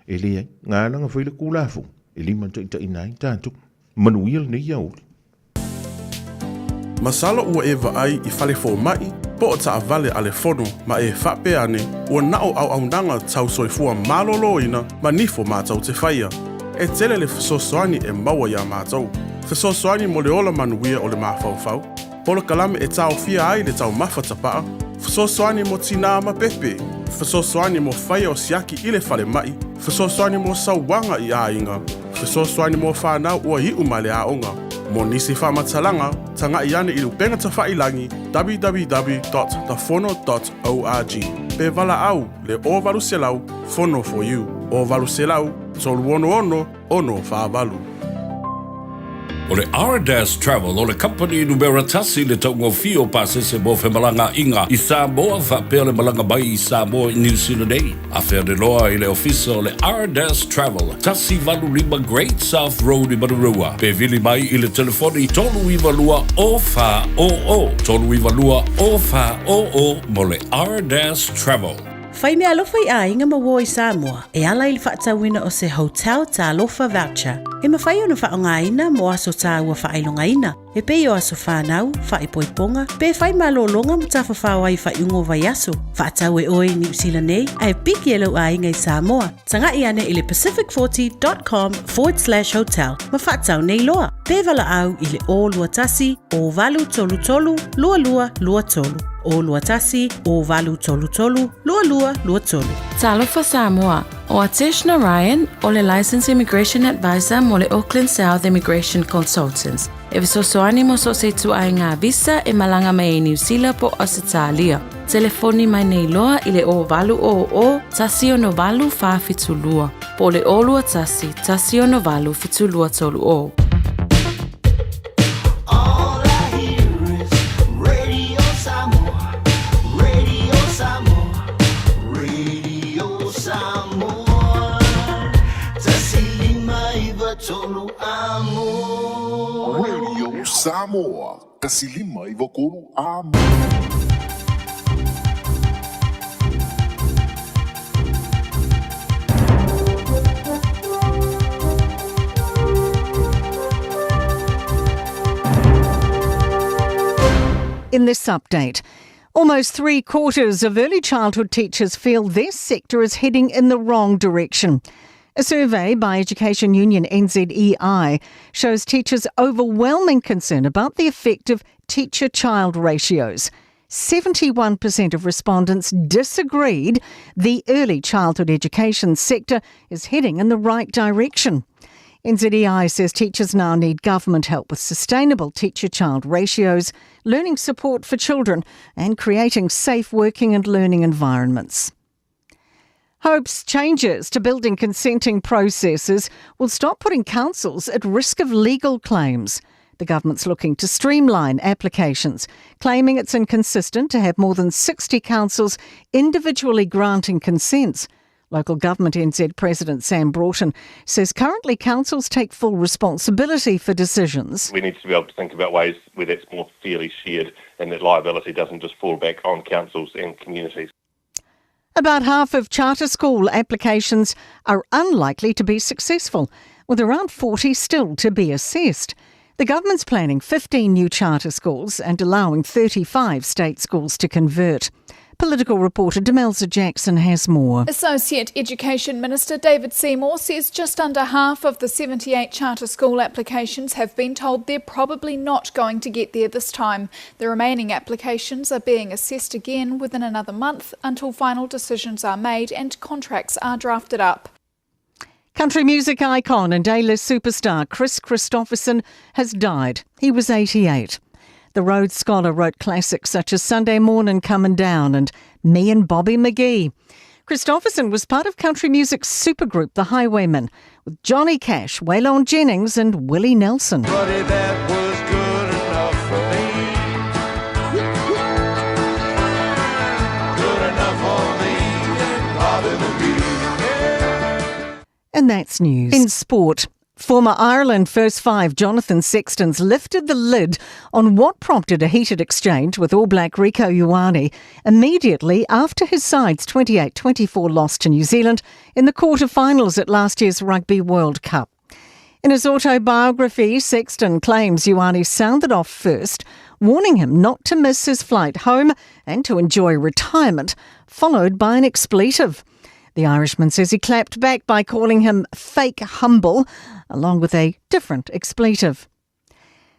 E leai, na ala ona fai le Tulafono e limataitaiina ai tatou. Manuia lenei aoauli. Masalo ua e vaai i fale fomaʻi po o taʻavale a le fono ma e faapea ane ua na o auaunaga tau soifua malōlōina ma nifo matou te faia. E tele le fesoasoani e maua iā matou. Fesoasoani mo le ola manuia o le mafaufau, polokalame e taofia ai le taumafa tapaʻa, fesoasoani mo tinā ma pepe, fesoasoani mo faia o siaki i le falemaʻi, fesoasoani mo sauaga i aiga, fesoasoani mo fanau ua iʻu ma le aoga. Mo nisi faamatalaga, tagaʻi ane i le upega tafailagi www.thefono.org pe valaau le 0800 Fono for you 0800 366 648. O le Ardas Travel o le kamupani numera tasi i le taugofie o pasese mo femalagaaiga i Samoa faapea le malaga mai i Samoa i Niu Sila nei. Afe ane loa i le ofisa o le Ardas Travel, 185 Great South Road i Manurewa, pe vili mai i le telefoni 392 0400, 392 0400 mo le Ardas Travel. Fai meaalofa i aiga ma uō i Samoa e ala i le faatauina o se Hotel Talofa Voucher e mafai ona faaaogaina mo aso tāua faailogaina e pei o aso whānau, whaipoiponga, pe whai malōlōga ma tafafao ai faaiuga o vaiaso. Faatau e oe i Niu Sila nei ae piki e lou aiga i Samoa. Tagaʻi ane i le pacific40.com forward slash hotel ma faatau nei loa. Pe valaau i le 021 0833 2223. 021 0833 2223. Talofa Samoa, o Atesh Narayan, o le Licensed Immigration Advisor mo le Auckland South Immigration Consultants. E fesoasoani mo so o se ituaiga visa e malaga mai ai Niu Sila po o Ausetalia. Telefoni mai nei loa i le 0800 168 472 po o le 021 168 7230. All I hear is Radio Samoa, Radio Samoa, Radio Samoa. Tasi lima iva tolu amo. Radio Samoa, tasi lima iva tolu amo. In this update, almost 3/4 of early childhood teachers feel their sector is heading in the wrong direction. A survey by Education Union NZEI shows teachers overwhelming concern about the effect of teacher child ratios. 71% of respondents disagreed the early childhood education sector is heading in the right direction. NZEI says teachers now need government help with sustainable teacher child ratios, learning support for children, and creating safe working and learning environments. Hopes changes to building consenting processes will stop putting councils at risk of legal claims. The government's looking to streamline applications, claiming it's inconsistent to have more than 60 councils individually granting consents. Local Government NZ President Sam Broughton says currently councils take full responsibility for decisions. We need to be able to think about ways where that's more fairly shared and that liability doesn't just fall back on councils and communities. About half of charter school applications are unlikely to be successful, with around 40 still to be assessed. The government's planning 15 new charter schools and allowing 35 state schools to convert. Political reporter Demelza Jackson has more. Associate Education Minister David Seymour says just under half of the 78 charter school applications have been told they're probably not going to get there this time. The remaining applications are being assessed again within another month until final decisions are made and contracts are drafted up. Country music icon and A-list superstar Kris Kristofferson has died. He was 88. The Rhodes Scholar wrote classics such as Sunday Morning Comin' Down and Me and Bobby McGee. Kristofferson was part of country music's supergroup The Highwaymen with Johnny Cash, Waylon Jennings and Willie Nelson. Buddy, that was good enough for me. Good enough for me and Bobby McGee. And that's news. In sport, former Ireland first five Jonathan Sexton's lifted the lid on what prompted a heated exchange with All Black Rieko Ioane immediately after his side's 28-24 loss to New Zealand in the quarterfinals at last year's Rugby World Cup. In his autobiography, Sexton claims Ioane sounded off first warning him not to miss his flight home and to enjoy retirement, followed by an expletive. The Irishman says he clapped back by calling him fake humble, along with a different expletive.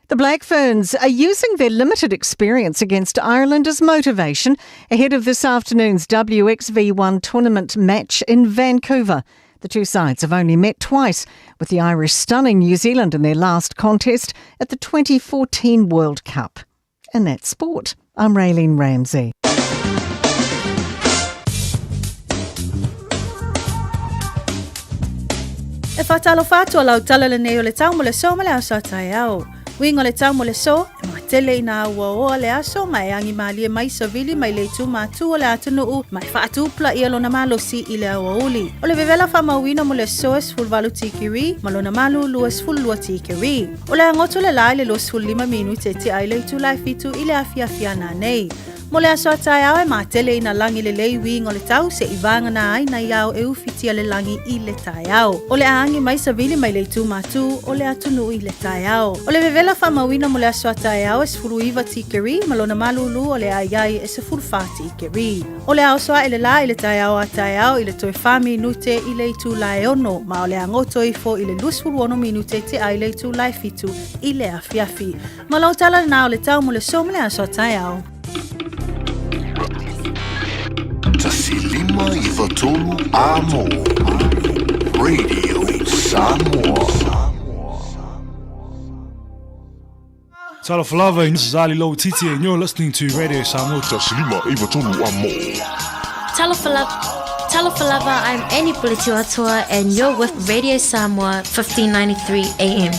The Black Ferns are using their limited experience against Ireland as motivation ahead of this afternoon's WXV1 tournament match in Vancouver. The two sides have only met twice, with the Irish stunning New Zealand in their last contest at the 2014 World Cup. And that's sport. I'm Raylene Ramsey. E whātalofa atu a lau tala lenei o le tau mo le so ma le aso a taeao. Uiga o le tau mo le so, e matele ina auaoa le aso ma e agi malie mai savili mai le itu matū o le atunuu ma e faatupulaia lona malosi i le aoauli. O le vevela faamauina mo le so e 18 tikiri ma lona malu 22 tikiri. O le agoto le la i le 25 minute e tea ai le itula e fitu i le afiafi a nanei. Mo le aso a taeao e matele ina lagi lelei uiga o le tau se'i vagana ai nai ao e ufitia le lagi i le taeao. O le a agi mai savili mai le itu matū o le atunuu i le taeao. O le vevela faamauina mo le aso a taeao e 19 tikeri ma lona malūlū o le a i ai e 14 tikeri. O le a oso aʻe le lā i le taeao a taeao i le toe 4 minute i le itula e 6 ma o le a goto ifo i le 26 minute i tea i le itula e 7 i le afiafi. Ma lou tala lenā o le tau mo le so ma le aso a taeao. 153 Amo Radio Samoa. Talofa lava, this is Ali Lauitiiti and you're listening to Radio Samoa. 153 Amo. Talofa lava, Talofa lava, I'm Annie Pulitiwatua and you're with Radio Samoa 1593 AM.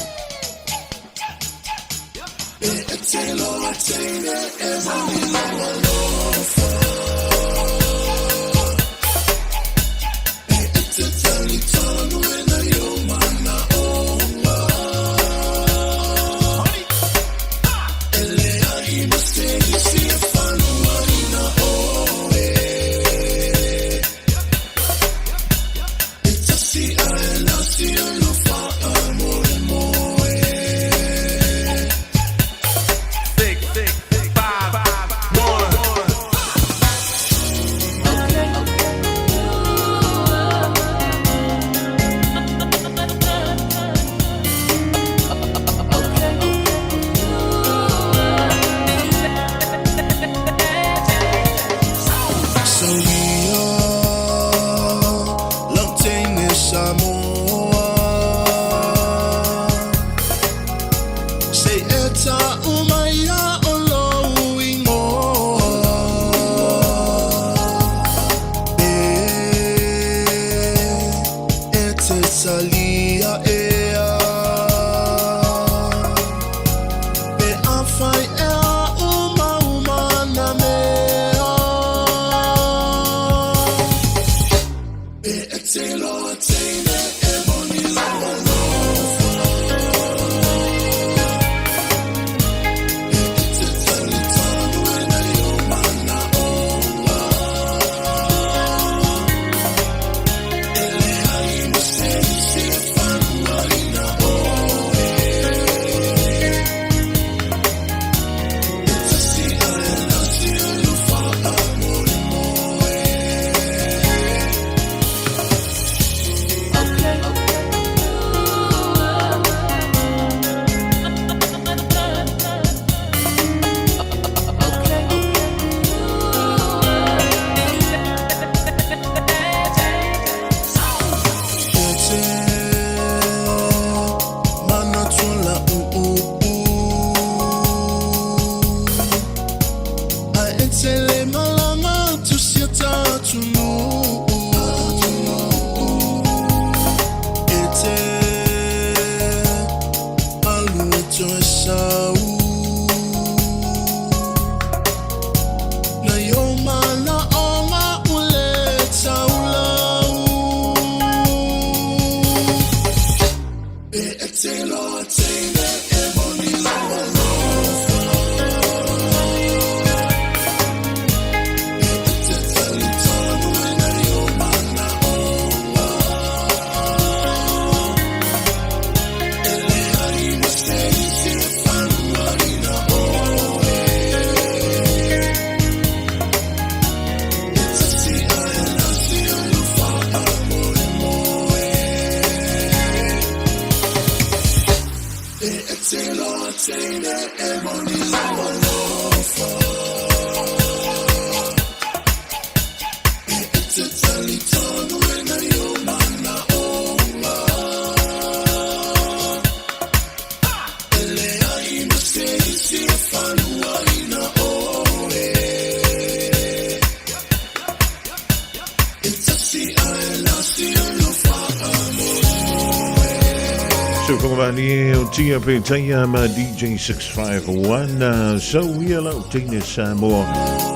Sufangavani o tia pe taia ma DJ 651 sau ia lau teine Samoa.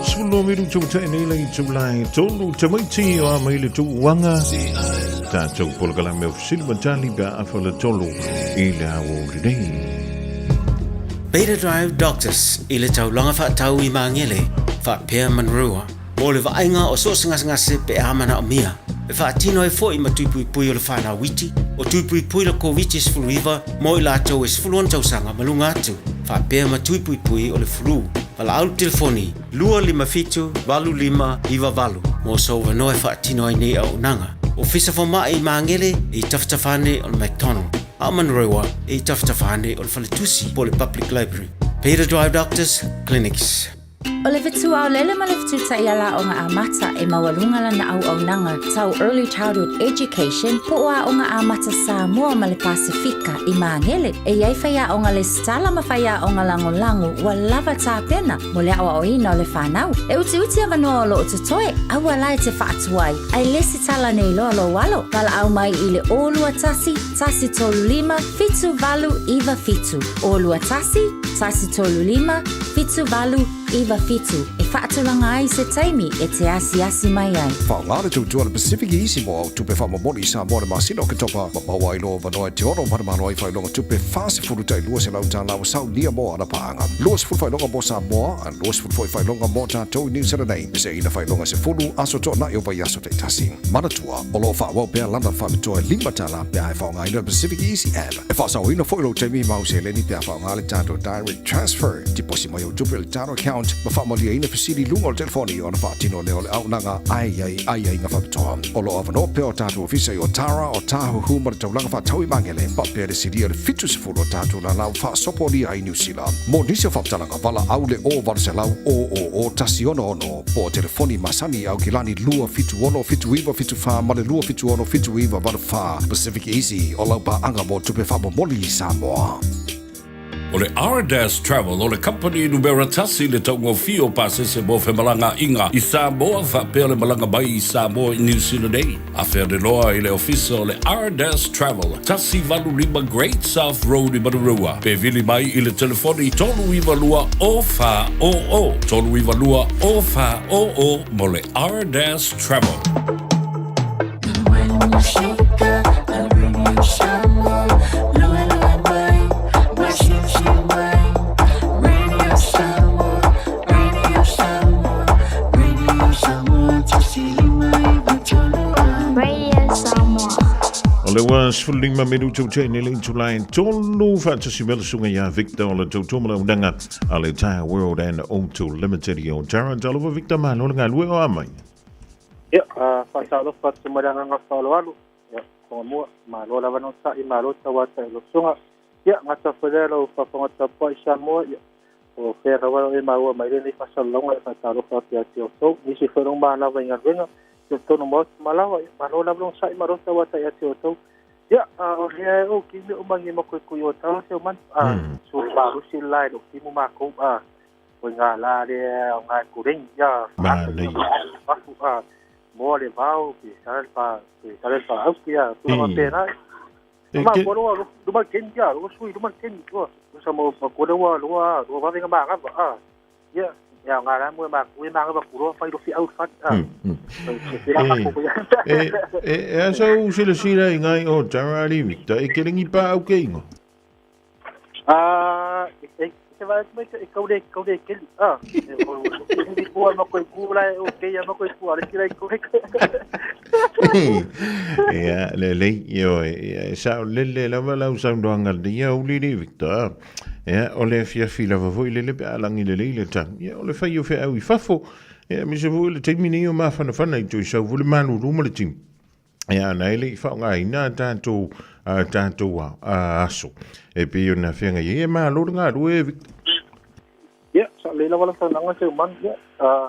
Sefulu minutu ua tea nei le itulai tolu tamaiti o a mai le tuuaga. Tatou polokalame o fesili ma tali pe a afa le tolu i le aoauli nei. Beta Drive Doctors i le taulaga faatau i Magele faapea Manurewa mo le vaaiga o so o se gasegase pe a manaomia. E faatino ai foi ma tui puipui o le fanau iti, o tui puipui le Koviti-19 mo i latou e 16 tausaga ma luga atu, faapea ma tui puipui o le flu. Valaau le telefoni 257 8598 mo sou avanoa e faatino ai nei auaunaga. Ofisa Fomai i Magele e i tafatafa ane o le McDonald, a o Manurewa e i tafatafa ane o le Faletusi po o le Public Library. Peter Drive Doctors Clinics. O le fetuaolele ma le fetutaiala aoga amata e maualuga lana auaunaga tau Early Childhood Education po o Aoga Amata Samoa ma le Pasefika i Magele. E i ai faiaoga lesitala ma faiaoga lagolago ua lava tapena mo le aoaoina o le fanau. E utiuti avanoa o lo o totoe, aua la e te faatuai ae lesitala nei loa lou alo. Valaau mai i le 021 135 7897, 021 135 7897 e faatulaga ai se taimi e te asiasi mai ai. Faaaoga le tautua a le Pacific Easy mo au tupe faamomoli i Samoa i le masina o Oketopa ma maua ai loa avanoa e te ono manumalo ai faailoga tupe 40 tai 200 tālā ua saunia mo ana paaga. 20 faailoga mo Samoa, a 20 foi faailoga mo tatou i Niu Sila nei, meseina faailoga 10 aso toanai o vaiaso taitasi. Manatua, o lo o faaauau pea lana faapitoa e 5 tālā pe a e faaaogaina le Pacific Easy app. E faasaoina foi lou taimi mau seleni pe a faaaoga le tatou direct transfer. Tiposi mai au tupe i le tatou account ma faamaliaina fesili i luga o le telefoni ona faatino lea o le auaunaga ae i ai aiaiga faapitoa. O lo o avanoa pea o tatou ofisa i Otara, Otahuhu ma le taulaga faatau i Magele, faapea le silia le 70 o tatou lala ua faasopolia ai Niu Sila. Mo nisi o faamatalaga, valaau le o 800 000 166 po o telefoni masani i Aukilani 276 7974 ma le 276 7984. Pacific Easy, o lau paaga mo tupe faamomoli i Samoa. O le Ardas Travel o le kamupani numera tasi i le taugofie o pasese mo femalagaaiga i Samoa faapea le malaga mai i Samoa i Niu Sila nei. Afea le loa i le ofisa o le Ardas Travel, 185 Great South Road i Manurewa, pe vili mai i le telefoni 392 0400, 392 0400 mo le Ardas Travel. O le ua 15 minutu ua tea nei le itula e tolu faatasi mai le susuga ia Victor o le tautua ma le auaunaga a le Tire World and Auto Limited i Otara. Talofa Victor, malo le galue o a mai. Ia, faatalofa atu ma le agaga faaaloalo. Ia, Togamua, malo lava le onosai, malo tauata i lou susuga. Ia, gata foi lea lau faafofoga tapuai Samoa, ia, o fea lava e maua mai lenei faasalalauga e faatalofa atu ia te outou. Nisi foi lou manava i galuega, i totonu maota ma lawa, ia, malo lava le onosai, malo tauata ia te outou. Ia, o lea e ou kimi o mangi ma koe kui o tau se o manu, a, su marusi la e lou timu makou, a, o i ngā la lea o ngā kurengi, ia, whaatu, a, moa le vao, pe sara le pa, pe sara le pa au, ia, tulaga pēnā. Ma ko loa, luma le keni, ia, loa sui, luma le keni, loa, sa mo, ma ko loa, loa, loa vave nga mangava, a, ia, ia, ngā la mo e ma, e mangava ku loa, whai lofi au whati, a, E, e, e asa u silasila i ngai o Tara Ali Victor, e kelengi pa au ke ingo. A, e, e vai mai e kau le kau le keli a e o ni kua ma koe ku la o ke ia ma koe ku ale kila ko Ia, le lei, io, e sa o lele lava lau saunoaga le ia uli le Victor. Ia, o le afiafi lava foi lele pe a lagi lelei le tau. Ia, o le fai o feau i fafo. Ia, aemaise foi le taimi nei o mafanafana i toe sau foi le malulu ma le timu. Ia, na e le i faaaogaina a tatou, a tatou aso. E pei ona feagai ai, e malo le galue e Victor. Ia, sa lei lava la saunoaga se umanu, ia, a,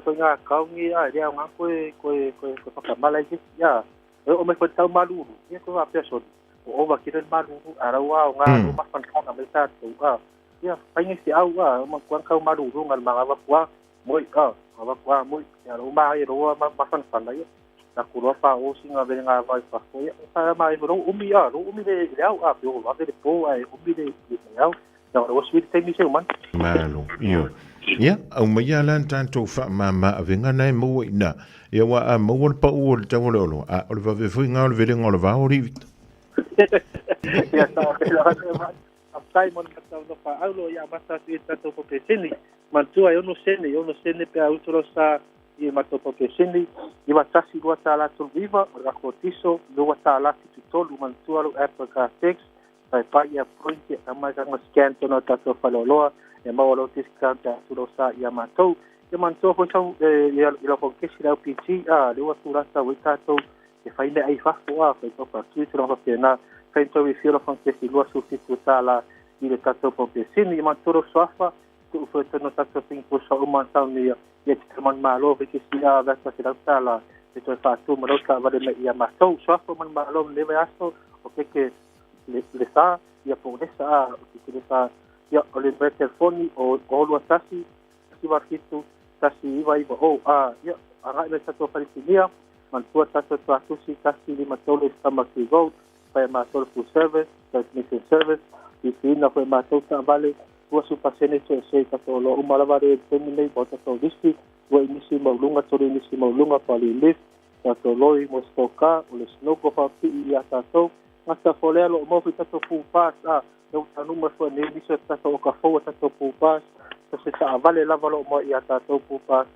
koe ngā kaungi, a, e le aoga koe, koe, koe, koe whakamala i te, ia, e o mai koe tau malulu, ia, koe wāpea soni, o ova kira le malulu, a rau a o ngā mm. mawhanakanga mai tātou, a, ia, whainga se au, a, o ma kuang kau malulu, ngā mangawa kua, moi, a, ngawa kua moi, ia, rau maa i roa ma, mawhanakanga, ia, taku loa pa o singa vele ngā vai pa fo ia pa ma e lo umi a lo umi le le au a pe o ave le po a umi le le au na o sui te mi se man. Malo io ia au mai ala tanto fa ma ma avenga nai mo ina ia wa a mo wal pa o le tau le olo a o le vave foi ngā o le vele ngā o le vao ri. Ia sa o le ma tai mon ka tau no pa aulo ia mata tu e tatou po peseni mantua e ono sene pe a utolo sa i mato po peseni i wa tasi lua tā la tolu iva o la kotiso lua tā la fitu tolu mantua lo Apple Car Tax pai pai ia point e amai ka scan tono tatou faloloa e maua lo discount a tulo sa ia matou ia mantua foi sau ia i lo kesi la LPG a le ua turata ui tatou e whaine ai fafo a whai topa tui tula whapena whai tau i whiro whankesi lua su fitu tā la i le tatou popesini i mantoro soafa tu ufo tono tatou pingu sa uma tau ni ia te man malo ve ke si a va se la tala e toe whātu ma rau ta vare me ia matou soafa man malo le vai aso o ke ke le sa ia po le sa o ke le sa ia o le telefoni o lua tasi si wa fitu tasi iwa iwa o a ia a le tatou falisinia mantua tatou tuatusi tasi lima tolu sama ki road pai matou full service transmission service i fina foi matou ta'avale ua supasene to'esē tatou loa uma lava le taimi nei mo tatou lisi ua inisi mauluga tolu inisi mauluga palilift tatou loi mo stoka o le snoko fa'api'i iā tatou gata folea lo'o mau foi tatou pupas a e utanuma foi nei nisi o tatou o kafou a tatou pupas so se ta'avale lava lo'o mau iā tatou pupas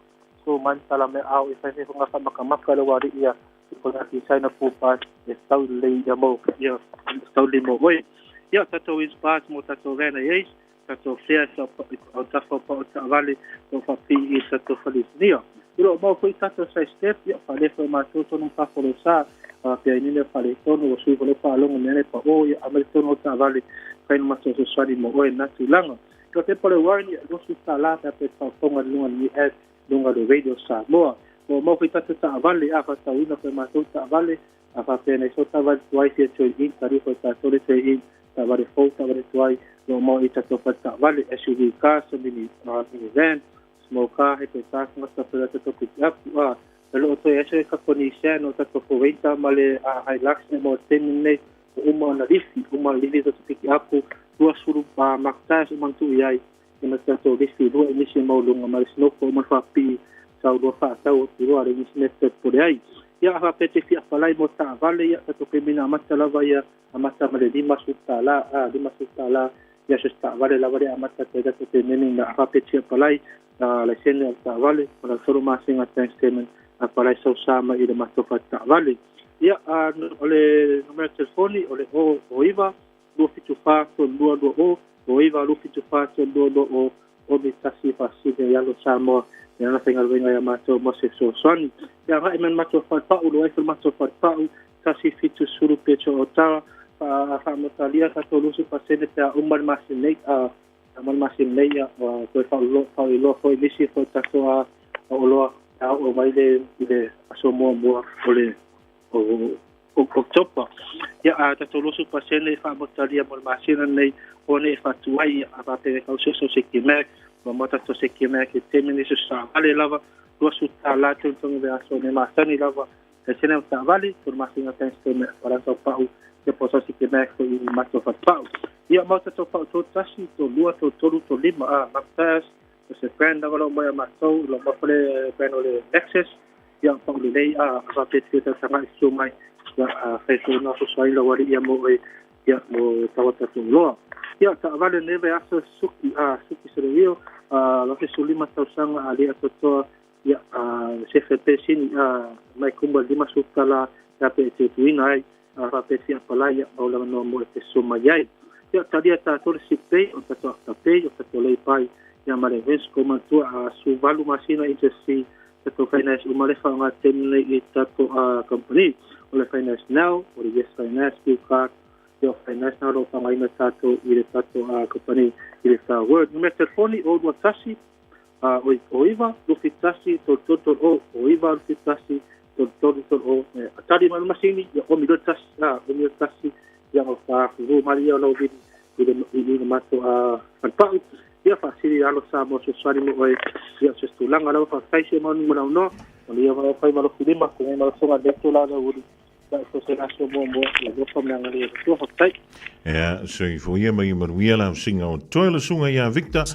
su man tala me au e fai fai fa'amakamaka le uali'i ia i kona kisaina pupas e tau lelei ia mo ia tau le mo oe ia tatou inspires mo tatou vena eis tatou fea sa o tafa pa o ta'avale o fa'api'i i tatou falisinia i lo'o mau foi tatou sai step ia fa'alefa matou tonu fafolo sa pea inine fa'aletonu o sui fale fa'alogo mea le pa'o ia amai tonu o ta'avale faina matou fesoasoani mo oe na tulaga o te pole warren ia losu ta'alā pe ape fa'afoga luga ni ad luga le Radio Samoa o mau foi tatou ta'avale a fa'atauina foi matou ta'avale a fa'apea so ta'avale tuai fia trade in tarifa tatou le trade in ta'avale fou ta'avale tuai lo mau i tatou fa'ata'avale SUV car so mini minivan small car he pe car ngata pe tatou pick up a e loo toe ese ka koni sen o tatou Forenta ma le Hilux ne mo taimi nei o uma ona lifi uma lifi tatou pick up 20 maktas o mantu i ai e ma tatou lifi lua inisi mauluga ma le sinoko o ma fa'api'i sau lua fa'atau o tiloa le inisi mea pole ai ia fa'apea te fi'afalai mo ta'avale ia tatou kemina amata lava ia amata ma le 50 tālā a 50 tālā ia se ta'avale lava le amata te tatou kemini na fa'apea ti'afalai laisene o ta'avale o la tolu masega bank statement a palai sau sa ma i le matou fa'ata'avale ia o le numera telefoni o le o o iva 274 322 o o iva 274 322 o o me tasi fa'asili ia lo Samoa e ana faigaluega ia matou mo se fesoasoani ia aga'i mai matou falepa'u lo ai fo le matou falepa'u tasi fitu sulu petro o tara fa'amotalia tatou 20% pe a uma le masina nei a ma le masina nei ia toe fa'auiloa foi nisi foi tatou a oloa a o'o mai le i le aso muamua o le o Oktopa. Ia a tatou 20% fa'amotalia mo le masina nei o nei fa'atuai a fa'apea kausoso se kimek ma mo tatou se kimek e temi nisi sa'avale lava 20 tālā tautogi le aso ne masani lava e sene o ta'avale tolu masina bank statement palasa o pa'u ia po sa se kimek foi i matou falepa'u ia mau tatou pa'u tolu tasi tolu lua tolu tolu tolu lima a maktas o se brand lava loo mai a matou lo mau fale brand o le Lexus ia pa'u lelei a fa'apea te tataga'i susu mai ia fai foi na fesoasoani lau ali'i ia mo oe ia mo taua tatou loa ia ta'avale nei vai aso suki a suki seleio a lo 15 tausaga a le atoatoa ia CFP sini a mai kumba 50 tala ia pe te tuina ai a fa'apea fi'apalai ia mau lava mo e te mai ai ia talia tatou le sick pay o tatou after pay o tatou lay pai ia ma le risk o matua a su valu masina interest fee tatou finance uma le fa'aaogā taimi nei i tatou a company o le Finance Now o le Yes Finance Blue Card ia o Finance Now lo fa'aaogaina tatou i le tatou a company i le Star Word numera telefoni o lua tasi a o iva lufi tasi tolu tolu tolu o o iva lufi tasi tolu tolu tolu o atali mai le masini ia o milo tasi a o milo tasi ia o fa'afulu mali ia o lau vili i le matou a falepa'u ia fa'asili alo sa mo fesoasoani mo oe ia se tulaga lava. Faafetai Siamanu ma le aunoa. Manuia ma faiva lofilima, feagai ma lafoga i lenei itula o le aoauli pe a so se aso muamua i le alofa ma le agalelei o le Atua. Faafetai. Ea, soifua ia ma ia manuia la usiga o toe le suga ia Victor,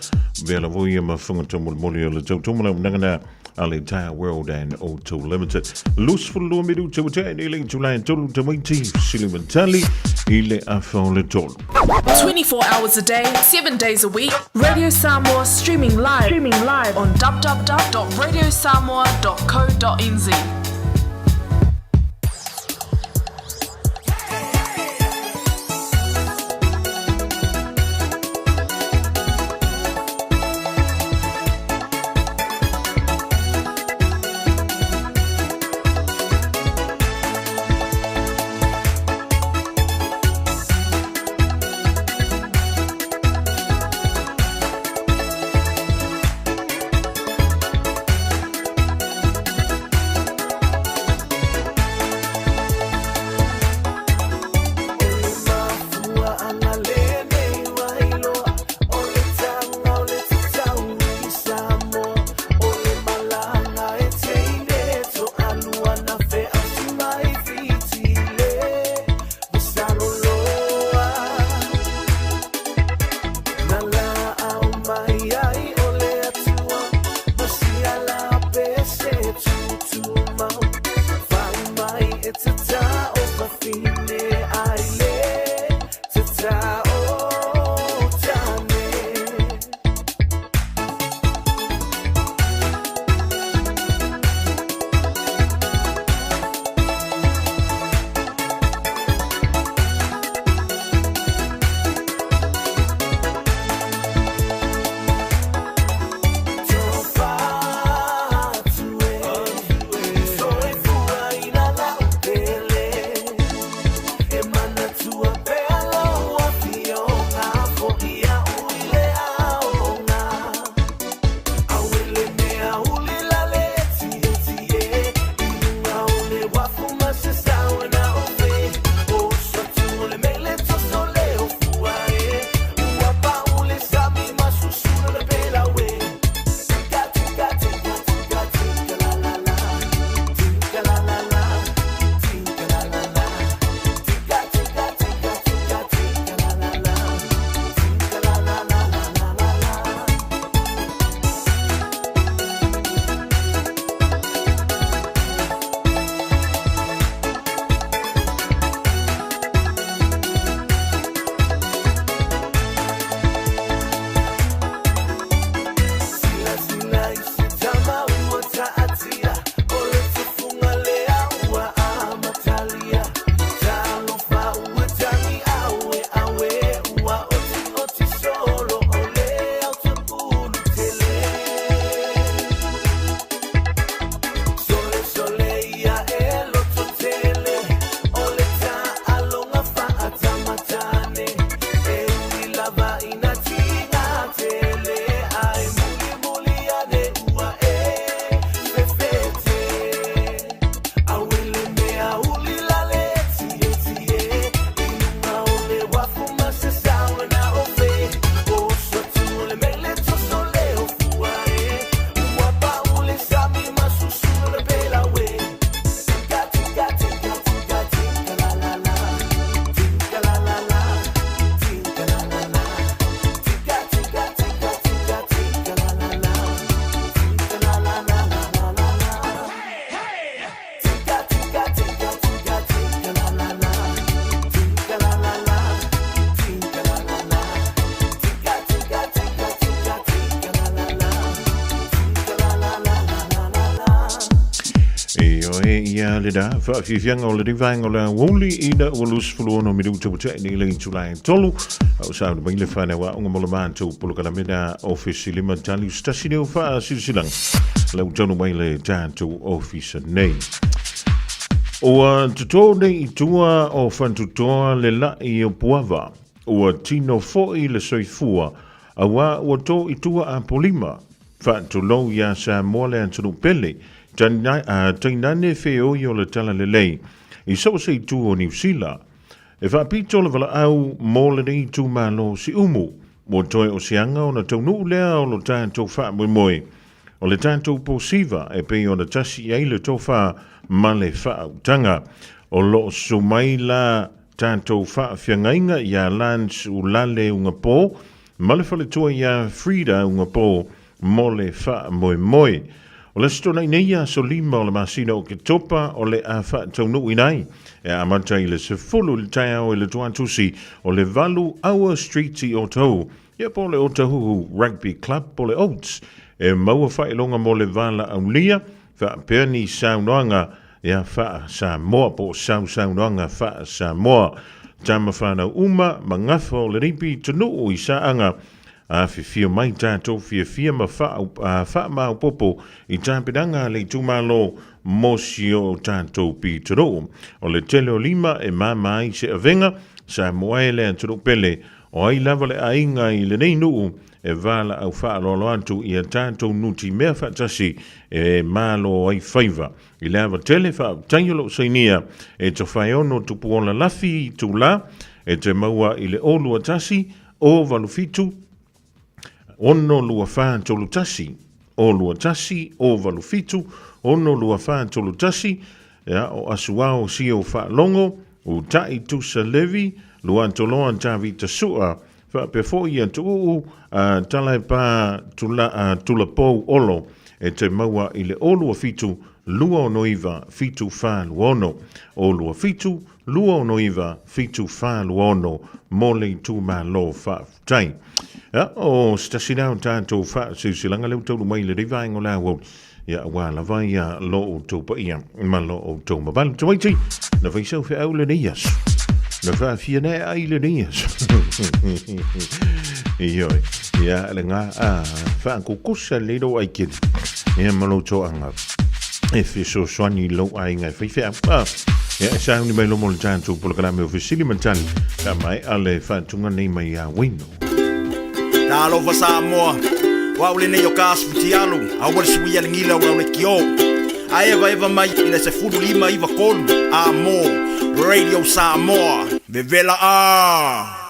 vea lavo ia ma funga taumolimoli o le tautomo la unanga a le Entire World and Auto Limited. 22 minuta ua tea nei le itula e tolu tamaiti sili matali i le afa o le tolu. 24 hours a day, 7 days a week, Radio Samoa streaming live, streaming live on www.radiosamoa.co.nz. Ioe ia le da faafiafiaga o lenei vaega o le aoauli ina ua 26 minuta ua tea nei le itula e tolu a o sauni mai le fanau aoga mo le matou polokalame ofisi lima tali se tasi lea o faasilasilaga lau taunu mai le tatou ofisa nei. Ua totō nei i tua o Fatutoa le la'i o Puava. Ua tino foi le soifua, auā ua tō i tua Apolima. Faatulou iā Samoa le atunuu pele, tainane feoi o le talalelei i so o se itu o Niu Sila. E faapito le valaau mo lenei itumalo Siumu, ua toe o se aga ona taunuu lea o lo tatou faamoemoe. O le tatou posiva e pei ona tasi i ai le tofa ma le faautaga. O lo o susu mai la tatou faafeagaiga ia Lance Ulale Ugapo ma le faletua ia Frida Ugapo mo le faamoemoe. O le Aso Toonai nei aso 5 o le masina o Oketopa o le a faataunuuina ai e amata i le 10 i le taeao i le tuatusi o le 8 Aua Street i Otahuhu, ia po o le Otahuhu Rugby Club po o le Oats, e maua faailoga mo le valaaulia faapea ni saunoaga ia faa-Samoa po o sausaunoaga faa-Samoa. Tama whanau uma ma gafa o le ripi tunu'u i Saaga Afifio mai tatou fiafia ma faamaopoopo i tapenaga a le itumalo mo si o tatou pitonuu. O le tele o lima e mama ai se avega, Samoa e le atunuu pele, o ai lava le aiga i lenei nuu e valaau faaaloalo atu i a tatou nutimea faatasi e malo ai faiva. I le ava tele faafetai o loo sainia e Tofaeono Tupuola Lafi Itula e te maua i le 021 087 624 31 021 087 624 31 ia o Asuao Sio Faalogo Uta'i Tusa Levi Luatoloa Tavita Sua faapea foi ia Tuuu a Talaepā Tula, Tulapou Olo e te maua i le 027 269 746 027 269 746 mo le itumalo faafetai. Ia, o se tasi lea o tatou faasilasilaga lea ua taulu mai i lenei vaega o le aoauli, ia aua lava ia lo outou paia ma lo outou mamalu. Tamaiti, na fai sau feau lenei aso. Na faafia nae ai lenei aso. Ioe, ia le ngā a whaakukusa le lou aikiri. Ia ma lou toanga. E fesoasoani i lou aiga e fai feau. Ah, ia e sauni mai lomo le tatou polokalame o Fesili ma Tali. Ka mai a le faatuga nei mai ia Wino. Talofa Samoa, o au lenei o ka asu futialu, aua le suia le gila o lau lekiō. A evaeva mai i le 15 93 a mo Radio Samoa. Vevela a!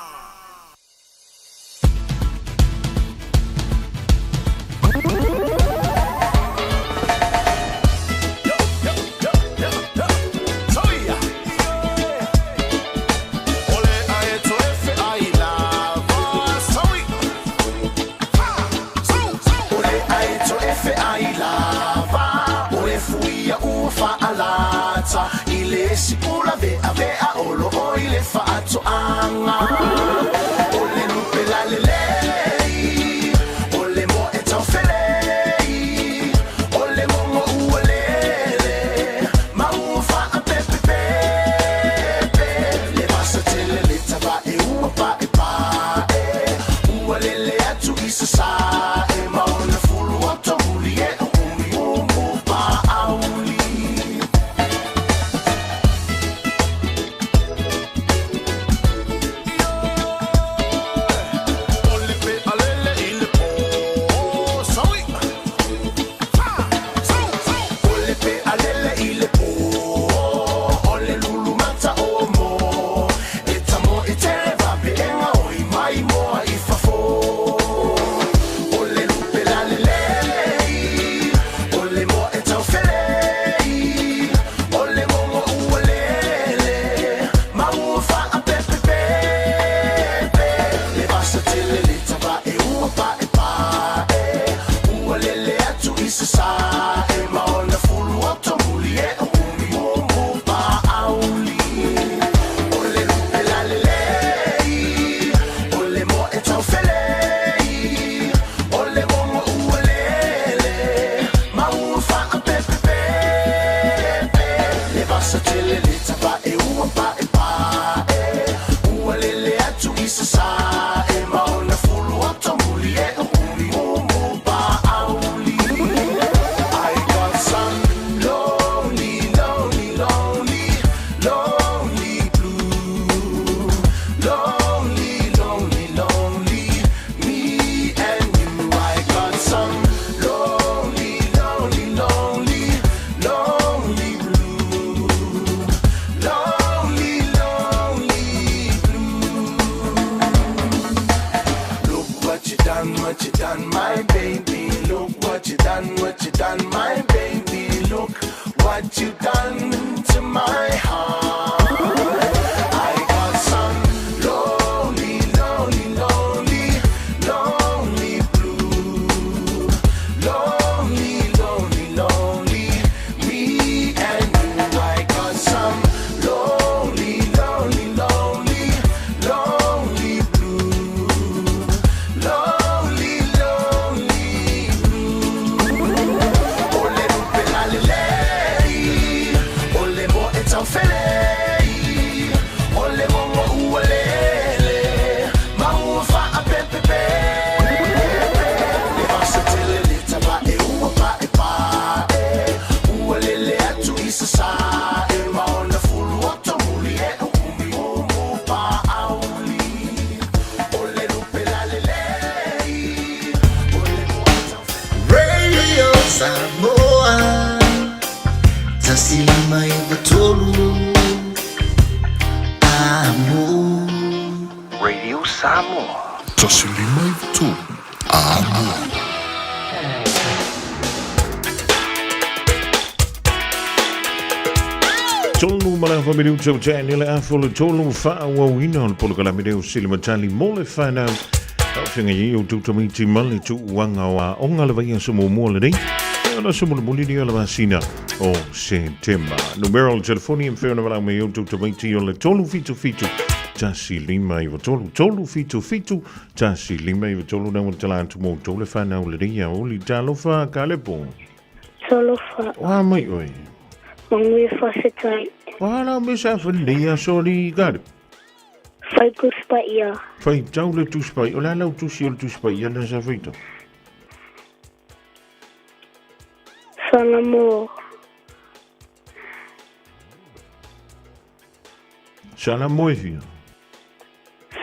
done, my baby. Look what you done to my heart. I got some lonely, lonely, lonely, lonely blue. Lonely, lonely, lonely, me and you. I got some lonely, lonely, lonely, lonely blue. Lonely, lonely blue. Ole lupe la lelei, ole mo e taufelei, ole mo mo ualele, maua faapepepe. Le vasa tele le tapa e ua pa e pa e, ua lele atu i sa e maona fulu o tomuli e umi umu pa auli. Ole lupe la lelei, Radio Samoa 153 Amo Radio Samoa. 153 Amo. Tolu ma le afa minuta ua tea nei le afa o le tolu faaauauina o le polokalame lea o Silimatali mo le whanau. Taufiga i o tautamiti ma le tuuaga o aoga le vaiaso muamua lenei. E ona aso mulimuli lea o le masina o Setema. Numera o le telefoni e mafai ona valaau mai ai o tautamiti o le 377 1593 377 1593 na ua tala atu mo outou le whanau lenei aoauli. Talofa Kalepo. Talofa. Oa mai oe. Manuia whawhetai. Oa la me sa whanei a sori Kalepo. Whai tuspaia. Whai tau le tuspai. O la lau tusi o le tuspai ana sa whaita. Sana mo. Sana mo e fia.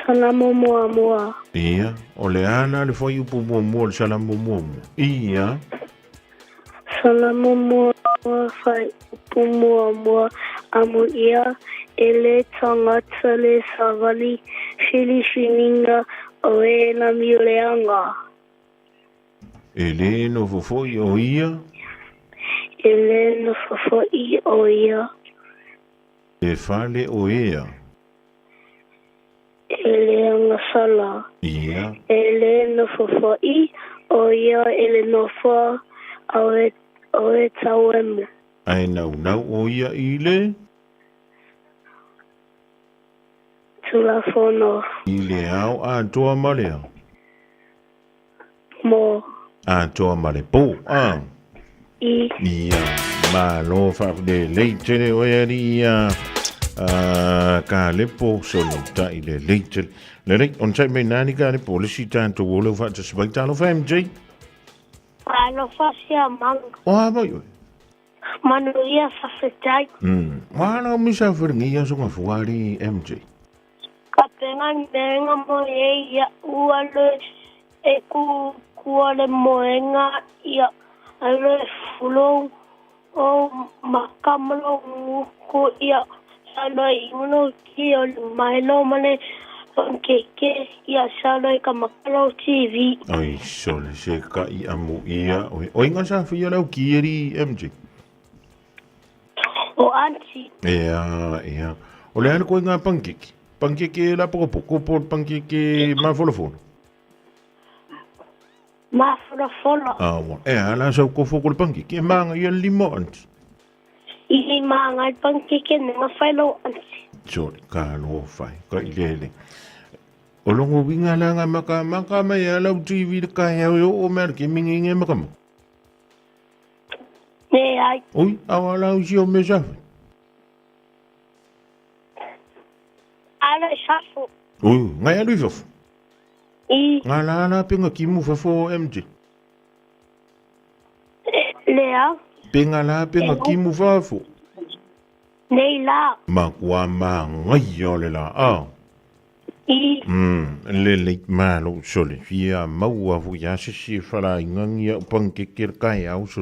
Sana mo moa moa. Ia, o le ana le whai upu mua mua le sana mo mua mua. Ia. Sana mo moa moa whai upu mua mua amu ia e le tangata le savali whiliwhininga o ena miuleanga. E le nofo foi o ia. E le nofo foi o ia. E fale o ea. E le agasala. Ia. E le nofo foi o ia e le nofoa o e tauemu. Ae naunau o ia i le. Tulafono. I le ao atoa ma le ao. Mo. Atoa ma le po, a. I. Ia, malo whaafne lei tele oe ari ia ka lepo solo ta i le lei tele. Le lei, on tai mei nani ka lepo, le si tātou o leo whaata sabai talofa MJ. Talofa sia manga. Oa mai oe. Manuia whawhetai. Wala misa whiringi ia songa fuari MJ. Ka penga menga mo e ia ua le e ku kua le moenga ia alo e fulo o makamalo nguko ia salo i uno ki o le maelo mane pankeke ia salo i ka makalo TV. Ai sole se ka i amu ia oi. Oi nga sa whia lau ki eri MJ. O auntie. Ea, ea. O le ala koe ngā pankeke. Pankeke la pokopoko po pankeke mafolofolo. Mafolofolo. Ah, wa. Ea, la sau kofo ko le pankeke. E maanga ia lima auntie. I li maanga i pankeke ne nga whailo auntie. Sorry, ka lo whai, ka i lele. O longo winga la nga maka maka mai a lau TV le kai au o mea ke mingi nge maka mo. Ne ai. Oi, awa lau si o me safe. Ala i safo. Oi, ngai alu i fafo. I. Ngā la la penga kimu fafo MJ. Lea. Penga la penga kimu fafo. Nei la. Ma kua ma ngai o le la a. I. Le lei malo sole fia maua fu ia se si fala ingangi au pankeke le kai au so.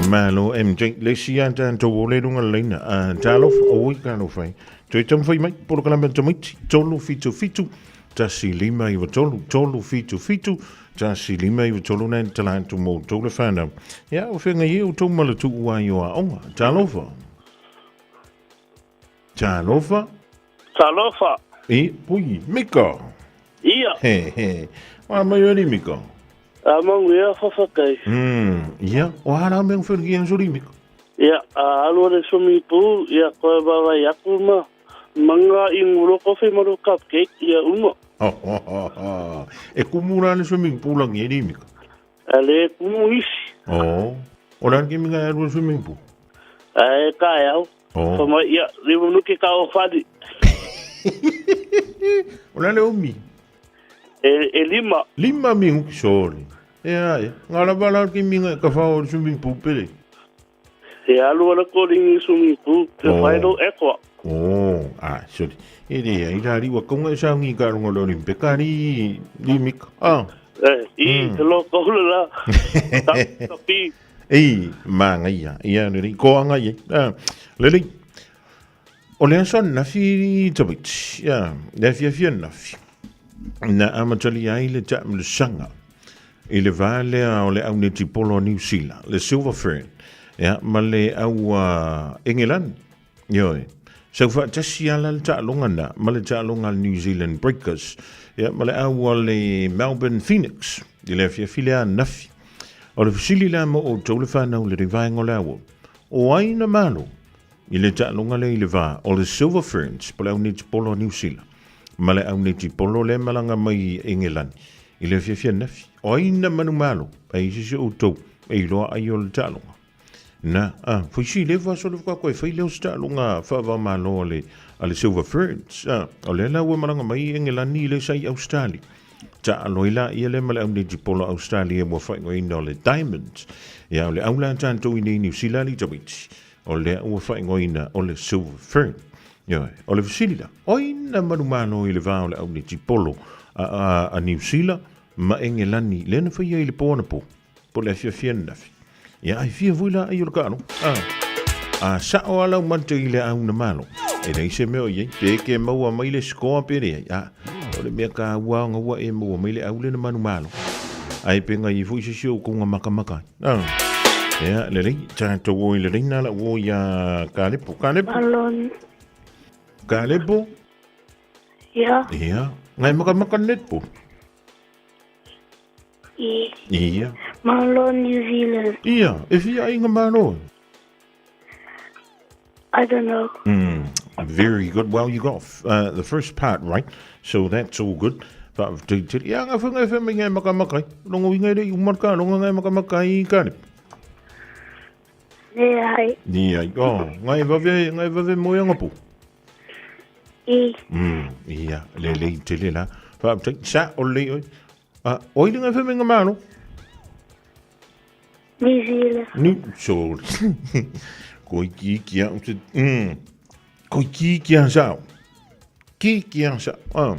Malo MJ le si ata to ole lunga leina a talof o i ka no fai. Toi tam fai mai polo kalama tamiti tolu fitu fitu 1 5 9 3 3 7 7 1 5 9 3 nai tala atu mo outou le whanau. Ia, o whenga i outou ma le tuu ai o aonga. Talofa. Talofa. Talofa. E, pui, Mika. Ia. He, he. Wa mai ori, Mika. A mangu ia whawhakai. Ia, o hara mea whengi an sori, Mika. Ia, a alu le swimming pool, ia koe wawai aku ma manga i nguro kofi maru cupcake, ia uma. E kumu rā le swimming pool angi e Mika. A le kumu isi. Oh, o rā ki minga e alu swimming pool. A e ka e au. Oh. Whamai, ia, rimu nuki ka o whadi. O rā le omi. E lima. Lima mi huki sori. E a e, ngā lava la ki minga e ka whao o le swimming pool pere. E alu ala ko ringi swimming pool, te Oh. whairo e koa. Oh, ah, sorry. E re, ai rā riwa kaunga e saungi ka runga lo rimpe ka ri, ri mika. Ah. E, i, te lo kaula la. Ta pi. Ei, manga ia, ia, le ko anga ia. Ah, le le. O le aso nafi tawiti, ia, le afia fia nafi. Na amatali ai le taamilosanga i le va lea o le au netipolo a Niu Sila, le Silver Fern, ia, ma le au Engelani. Ioe. Sau faatasi ala le taaloga na ma le taaloga a le New Zealand Breakers, ia, ma le au a le Melbourne Phoenix i le afiafi lea ananafi. O le fesili la mo outou le fanau i le vaega o le aua, o ai na malo I le taaloga lea i le va o le Silver Ferns po le aunetipolo a Niu Sila ma le aunetipolo lea e malaga mai i Engelani i le afiafi ananafi, o ai na manumalo ai se isi o outou e iloa ai o le taaloga? Na, a, foisi le fa solo ka koe fai leo se taaloga faava-o-Malo a le, a le Silver Ferns. A, o lea la ua malaga mai i Engelani i le sa i Australia. Taalo ai la ia lea ma le aunetipolo Australia ua faaigoaina o le Diamonds. Ia, o le au la tatou i nei Niu Sila li tamaiti. O lea ua faaigoaina o le Silver Fern. Ioe, o le fesili la, o ai na manumalo i le va o le aunetipolo a, a, a Niu Sila ma Engelani lea na faia i le po anapo, po o le afiafi ananafi? Ia, ai fia foi la ai o le kaalo. A, a sao a lau mate i le au na malo. E leai se mea o i ai, pe ke maua mai le score pe leai. A, o le mea ka ua ona ua e maua mai le au le na manumalo. Ai pe ngai foi se si o kouga makamaka ai. Ah. Ia, lelei, tātou o i lelei nā la o ia Kalepo. Kalepo? Malon. Kalepo? Ia. Ia. Ngai maka maka netball? I. Ia. Malo New Zealand. Ia, e fia ai ngā malo? I don't know. Very good. Well, you got the first part right, so that's all good. Fa ia nga whanga e whama ngai maka makai. Rongo ingai rei umarka, rongo ngai maka makai kare. Ne ai. Ni ai. Oh, ngai vave, ngai vave moe anga po. I. Ia, le le tele la. Fa sa o le oi. Ah, oi le ngai whama nga malo. New Zealand. New so. Koi ki ki a te. Koi ki ki a sa. Ki ki a sa. Ah.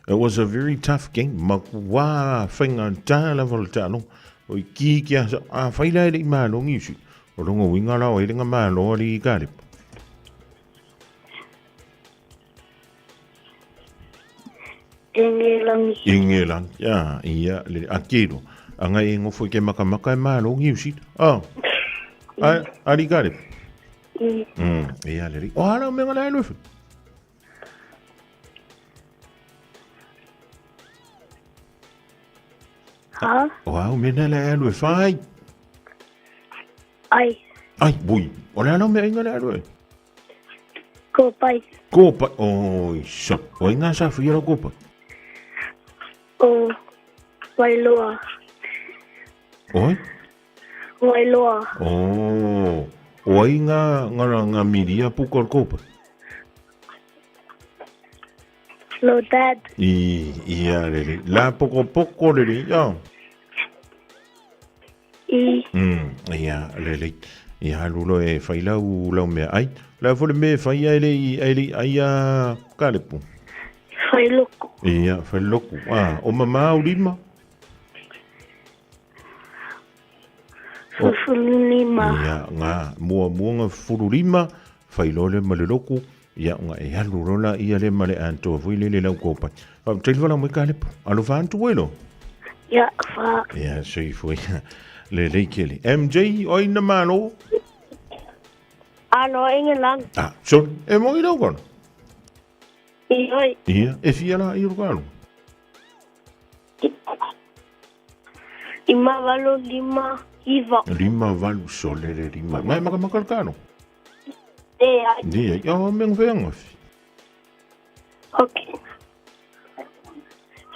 It was a very tough game. Makua whainga tā lava le tālo. Koi ki ki a sa. A whai lai le i mālo ngi usi. O rongo winga lao e lenga mālo ali i kārepo. Engelangi. Engelangi, ah, ia, le, a kero. A ngai e ngofo i ke makamaka e mālo ngi usi. Ah, a, ali kārepo. Ia, le, o hala o menga lai loefe. Ha? O au mena le alu e whai. Ai. Ai, bui. O le ala o mea inga le alu e. Ko pai. Ko pai. Oi, sa. O inga sa whiara ko pai. O Wailoa. Oi? Wailoa. Oh. O ai ngā, ngā, ngā miria puka o ko pai. Lo dad. I, ia rere. La poko poko rere. Ia. I. Ia, lelei. Ia alu loa e whai lau, lau mea ai. La fo le mea e whai ai le i, ai le ai a Kalepo. Whai loko. Ia, whai loko. Ah, o mama o lima? Fufulu lima. Ia, ngā, mua mua ngā fufulu lima, whai loa le ma le loko. Ia, ngā e alu loa la ia le ma le antoa foi le le lau kōpai. Wha, teilu wala mai Kalepo. Alofa antu welo. Ia, fa. Ia, soifua ia. Lelei tele. MJ, o ai na malo? Alo, Engelana. Ah, sorry. E mo i lau kono? Ioe. Ia, e fia la i o alu? 5, 8, 5, 9. 5, 8, sole le 5. Ngai maka maka le kalo? E ai. Ia, ia, o menga whenga. Ok.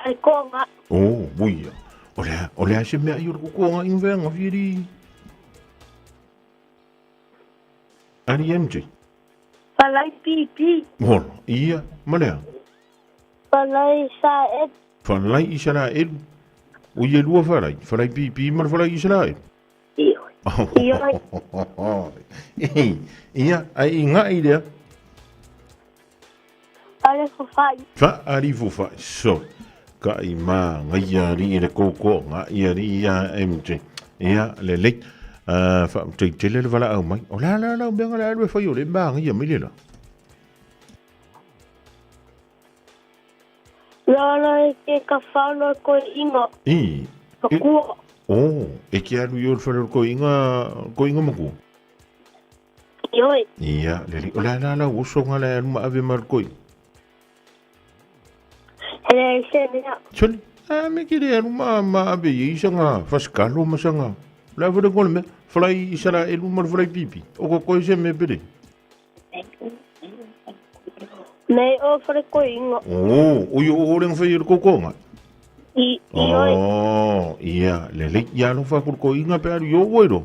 Hai konga. Oh, uia. O lea, o lea se mea i o le kukuanga i whenga whiri. Ari MJ. Palai pipi. Holo, ia, ma lea. Palai sa e. Whalai i sara elu. O ia lua whalai. Whalai pipi ma le whalai i sara elu. Ioe. Ia, ai i ngai lea. Ale fofai. Fa ari fofai. So, ka i mā ngai ari i le kōkō, ngai ari ia MJ. Ia, le lei. Fa te tele le vala au mai. O la la la mea la alu e whai o le mā ngai mai le la. La la e ke ka whānau koe inga. I. Makua. Oh, e ke alu i o le whare o koe inga, koe inga makua. Ioe. Ia, le li. O la la la oso ngā la alu ma ave mar koe. Hele se mea. Choli, a me ke le alu ma ma ave i isa ngā whaskalo ma sa ngā. La whare kone me, whalai i sara elu ma whalai pipi. O ko koe se me pere. Nei o whare koe inga. Oh, o i o orenga whai o le kōkōnga. I, ioe. Oh, ia, le lei ia alo whakuru koe inga pe aru i o oero.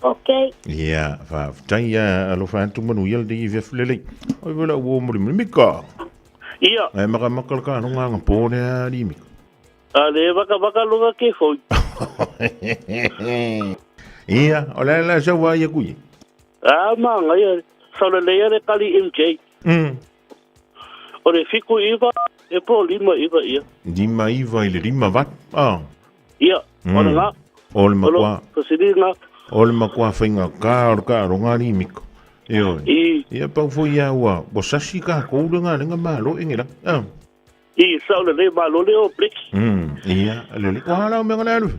Ok. Ia, wha whai ia alo wha atu manu ia le i whiafu le lei. Oi wala ua muri muri mika. Ia. Ai maka maka ka no ngā pōre a ri mika. A le waka waka longa ke fo. Ia, o la la sa wa ia kui. A ma ngai sa le le le kali MJ. O le fiku iwa e po lima iwa ia. Lima iwa i le lima vat. Ah. Ia, o le ngā. O le makua. O le ngā. O le makua whainga ka o ka ronga ri mika. Io. I. Ia pau fo ia ua. O sasi ka koure ngā lenga malo engela. Ah. I sa le le malo le o blek. Ia, le le. Wa la me ngala lu.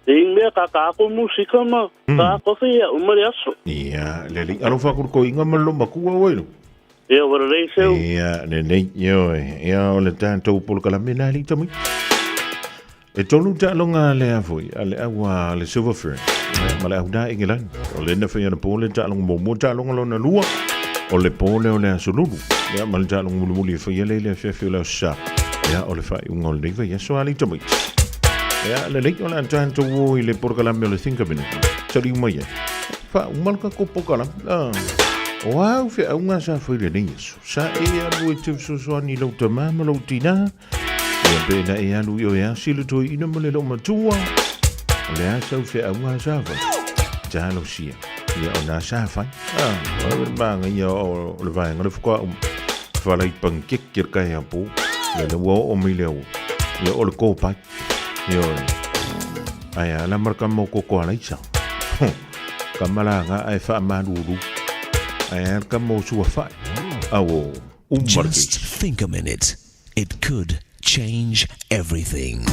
I mea ka ka ko musika ma ka ko fe ia umare aso. Ia, le le alofa ko ko inga malo makua oelo. Ia wara rei seu. Ia, le le io ia o le tanto pol kala me na li tami. E tolu ta longa le avoi ale awa le Silver Fern. Ma le au da England. O le na fe ana pole ta longa mo mo ta longa lona lua. O le pole o le asolulu. Ia ma le ta longa mulu mulu fe ia le le fe fe le sa. Ia o le fa unga o le ia so ali tami. Ia le le o le tanto wo i le por kala me le think a minute. Tali mai ia. Fa umalka ko pokala. Ah. O au fe au ngā sa whaile nei aso. Sa e alu e te fesoasoani lau tamā ma lau tina. Ia pena e alu i o e asi le toi ina ma le lau matua. O le asa au fe au ngā sa whai. Tālo sia. Ia o nā sa whai. Ah, o le maanga ia o le vaenga le whakua um. Whalai pangkek ki le kai apo. Ia le ua o mai le au. Ia o le kōpai. Ia o le. Ai ala marka mo koko alaisa. Ka malanga ai wha maruru. Ai ka mo sua whai. Awo, umarke. Just think a minute. It could change everything.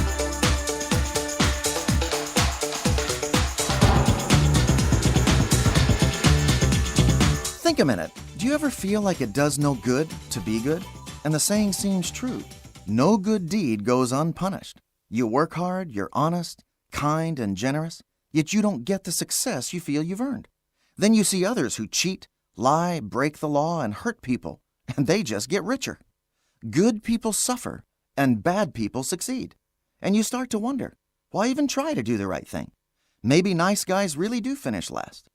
Think a minute. Do you ever feel like it does no good to be good? And the saying seems true. No good deed goes unpunished. You work hard, you're honest, kind, and generous, yet you don't get the success you feel you've earned. Then you see others who cheat, lie, break the law, and hurt people, and they just get richer. Good people suffer, and bad people succeed. And you start to wonder, why even try to do the right thing? Maybe nice guys really do finish last.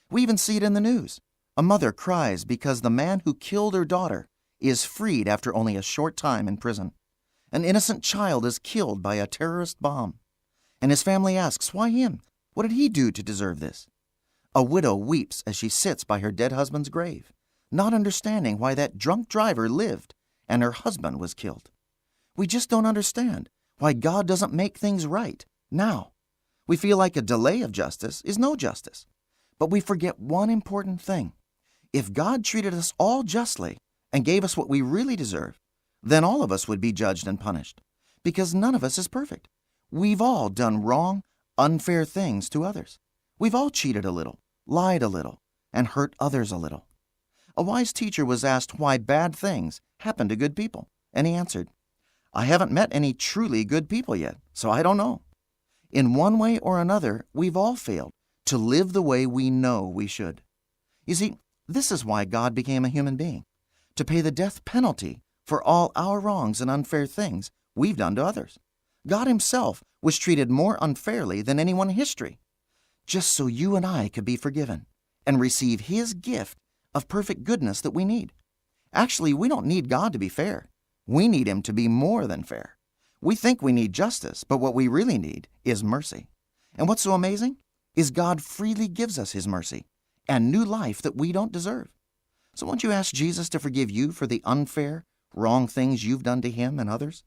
We even see it in the news. A mother cries because the man who killed her daughter is freed after only a short time in prison. An innocent child is killed by a terrorist bomb. And his family asks, why him? What did he do to deserve this? A widow weeps as she sits by her dead husband's grave, not understanding why that drunk driver lived and her husband was killed. We just don't understand why God doesn't make things right now. We feel like a delay of justice is no justice. But we forget one important thing. If God treated us all justly and gave us what we really deserve, then all of us would be judged and punished. Because none of us is perfect. We've all done wrong, unfair things to others. We've all cheated a little, lied a little, and hurt others a little. A wise teacher was asked why bad things happen to good people, and he answered, I haven't met any truly good people yet, so I don't know. In one way or another, we've all failed to live the way we know we should. You see, this is why God became a human being to pay the death penalty for all our wrongs and unfair things we've done to others. God Himself was treated more unfairly than anyone in history, just so you and I could be forgiven and receive His gift of perfect goodness that we need. Actually, we don't need God to be fair. We need Him to be more than fair. We think we need justice, but what we really need is mercy. And what's so amazing is God freely gives us His mercy and new life that we don't deserve. So won't you ask Jesus to forgive you for the unfair, wrong things you've done to Him and others?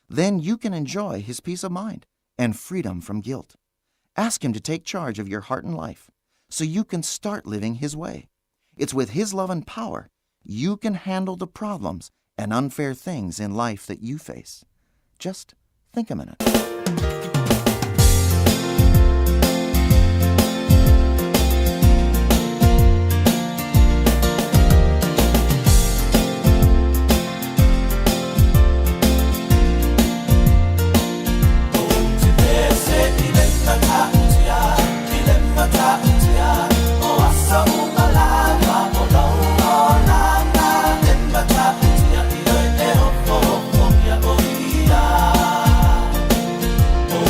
Then you can enjoy His peace of mind and freedom from guilt. Ask Him to take charge of your heart and life so you can start living His way. It's with His love and power you can handle the problems and unfair things in life that you face. Just think a minute. O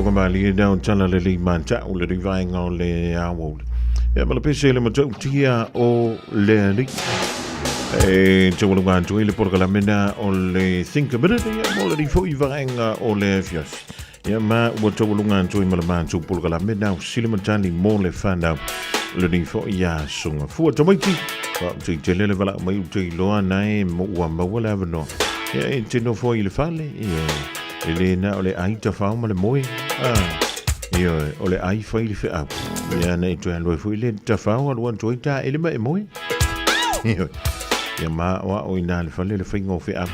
Faafogafoga malie na o tala lelei mata'u le vaega o le aoauli. Ia ma le pese le matautia o le alii. E taualuga atu ai le polokalame na o le Think a Minute, ia mo le fo'i vaega o le afiafi. Ia ma ua taualuga atu ai ma le matou polokalame na o Silimatali mo le whanau lenei fo'i aso gafua. Tamaiti, faafetai tele le valaau mai ou te iloa nae mo ua maua le avanoa. Ia e te nofo ai i le fale, ia e le na o le ai tafao ma le moe. Ah, ia o le ai fai le feau. Ia na e toe alu ai foi le tafao alu atu ai ta ele ma e moe. Ia, ia ma o ao i nā le fale le whainga o feau.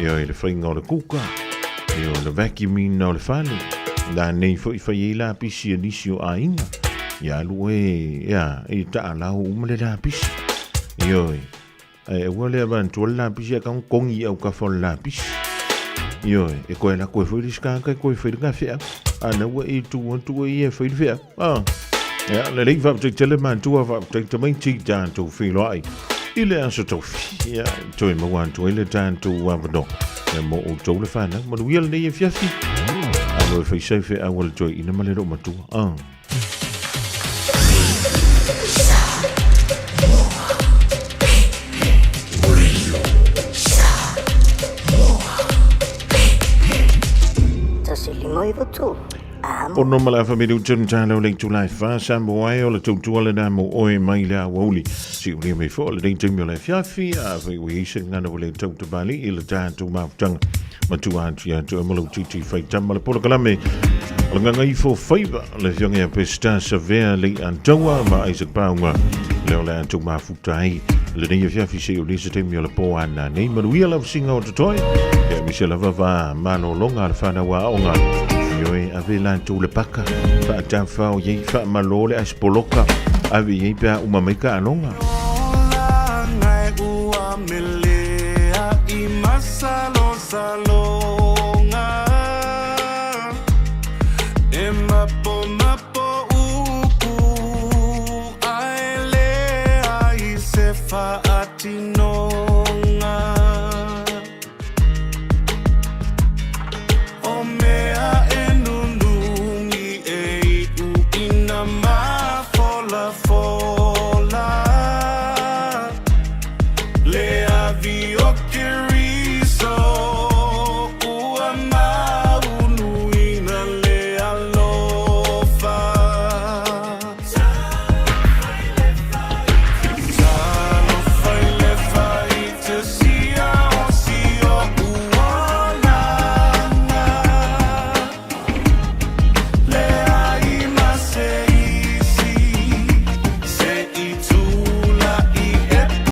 Ia le whainga o le kuka. Ia le vacuuming o le fale. Nā nei foi whai ei la pisi a nisi o aiga. Ia alu e, ia, e ta alau uma le lapisi. Ia, e ua le avantua le lapisi a kaung kongi au ka fo le lapisi. Ia, e koe la koe foi le skaka e koe foi le ka feau. A na ua e tu atu e ia foi le feau. Ah. Ia, le lei faafetai tele matua faafetai tamaiti tatou feiloai i le aso tofi. Ia, toe maua atu ai le tatou avanoa. Ia, mo outou le whanau. Manuia lenei afiafi. Alo e whaisai wheau a le toe ina ma le loo matua. Ah. Ono ma le afa minuta na tālau le itula e wha sa mo ai o le tautua le nā mo oe mai le awauli. Si ulia mai fo le nei taimi o le afiafi a fai ui eisa ngana o le tau tabali i le tātou mafutaga. Matua atu ia atu e malo titi whai tama le polokalame. O le nganga ifo whaiva le fionga ia Pesta Savea le Antaua ma Isaac Paunga le o le atu mafuta ai. Le nei afiafi se o lisa taimi o le pō ana nei manuia lava singa o totoe. Ia mise lava va malologa a le whanau a aoga. Ioe ave latou le paka. Whaatawhao iei whaamalo le aspoloka. Ave iei pea uma mai ka alonga.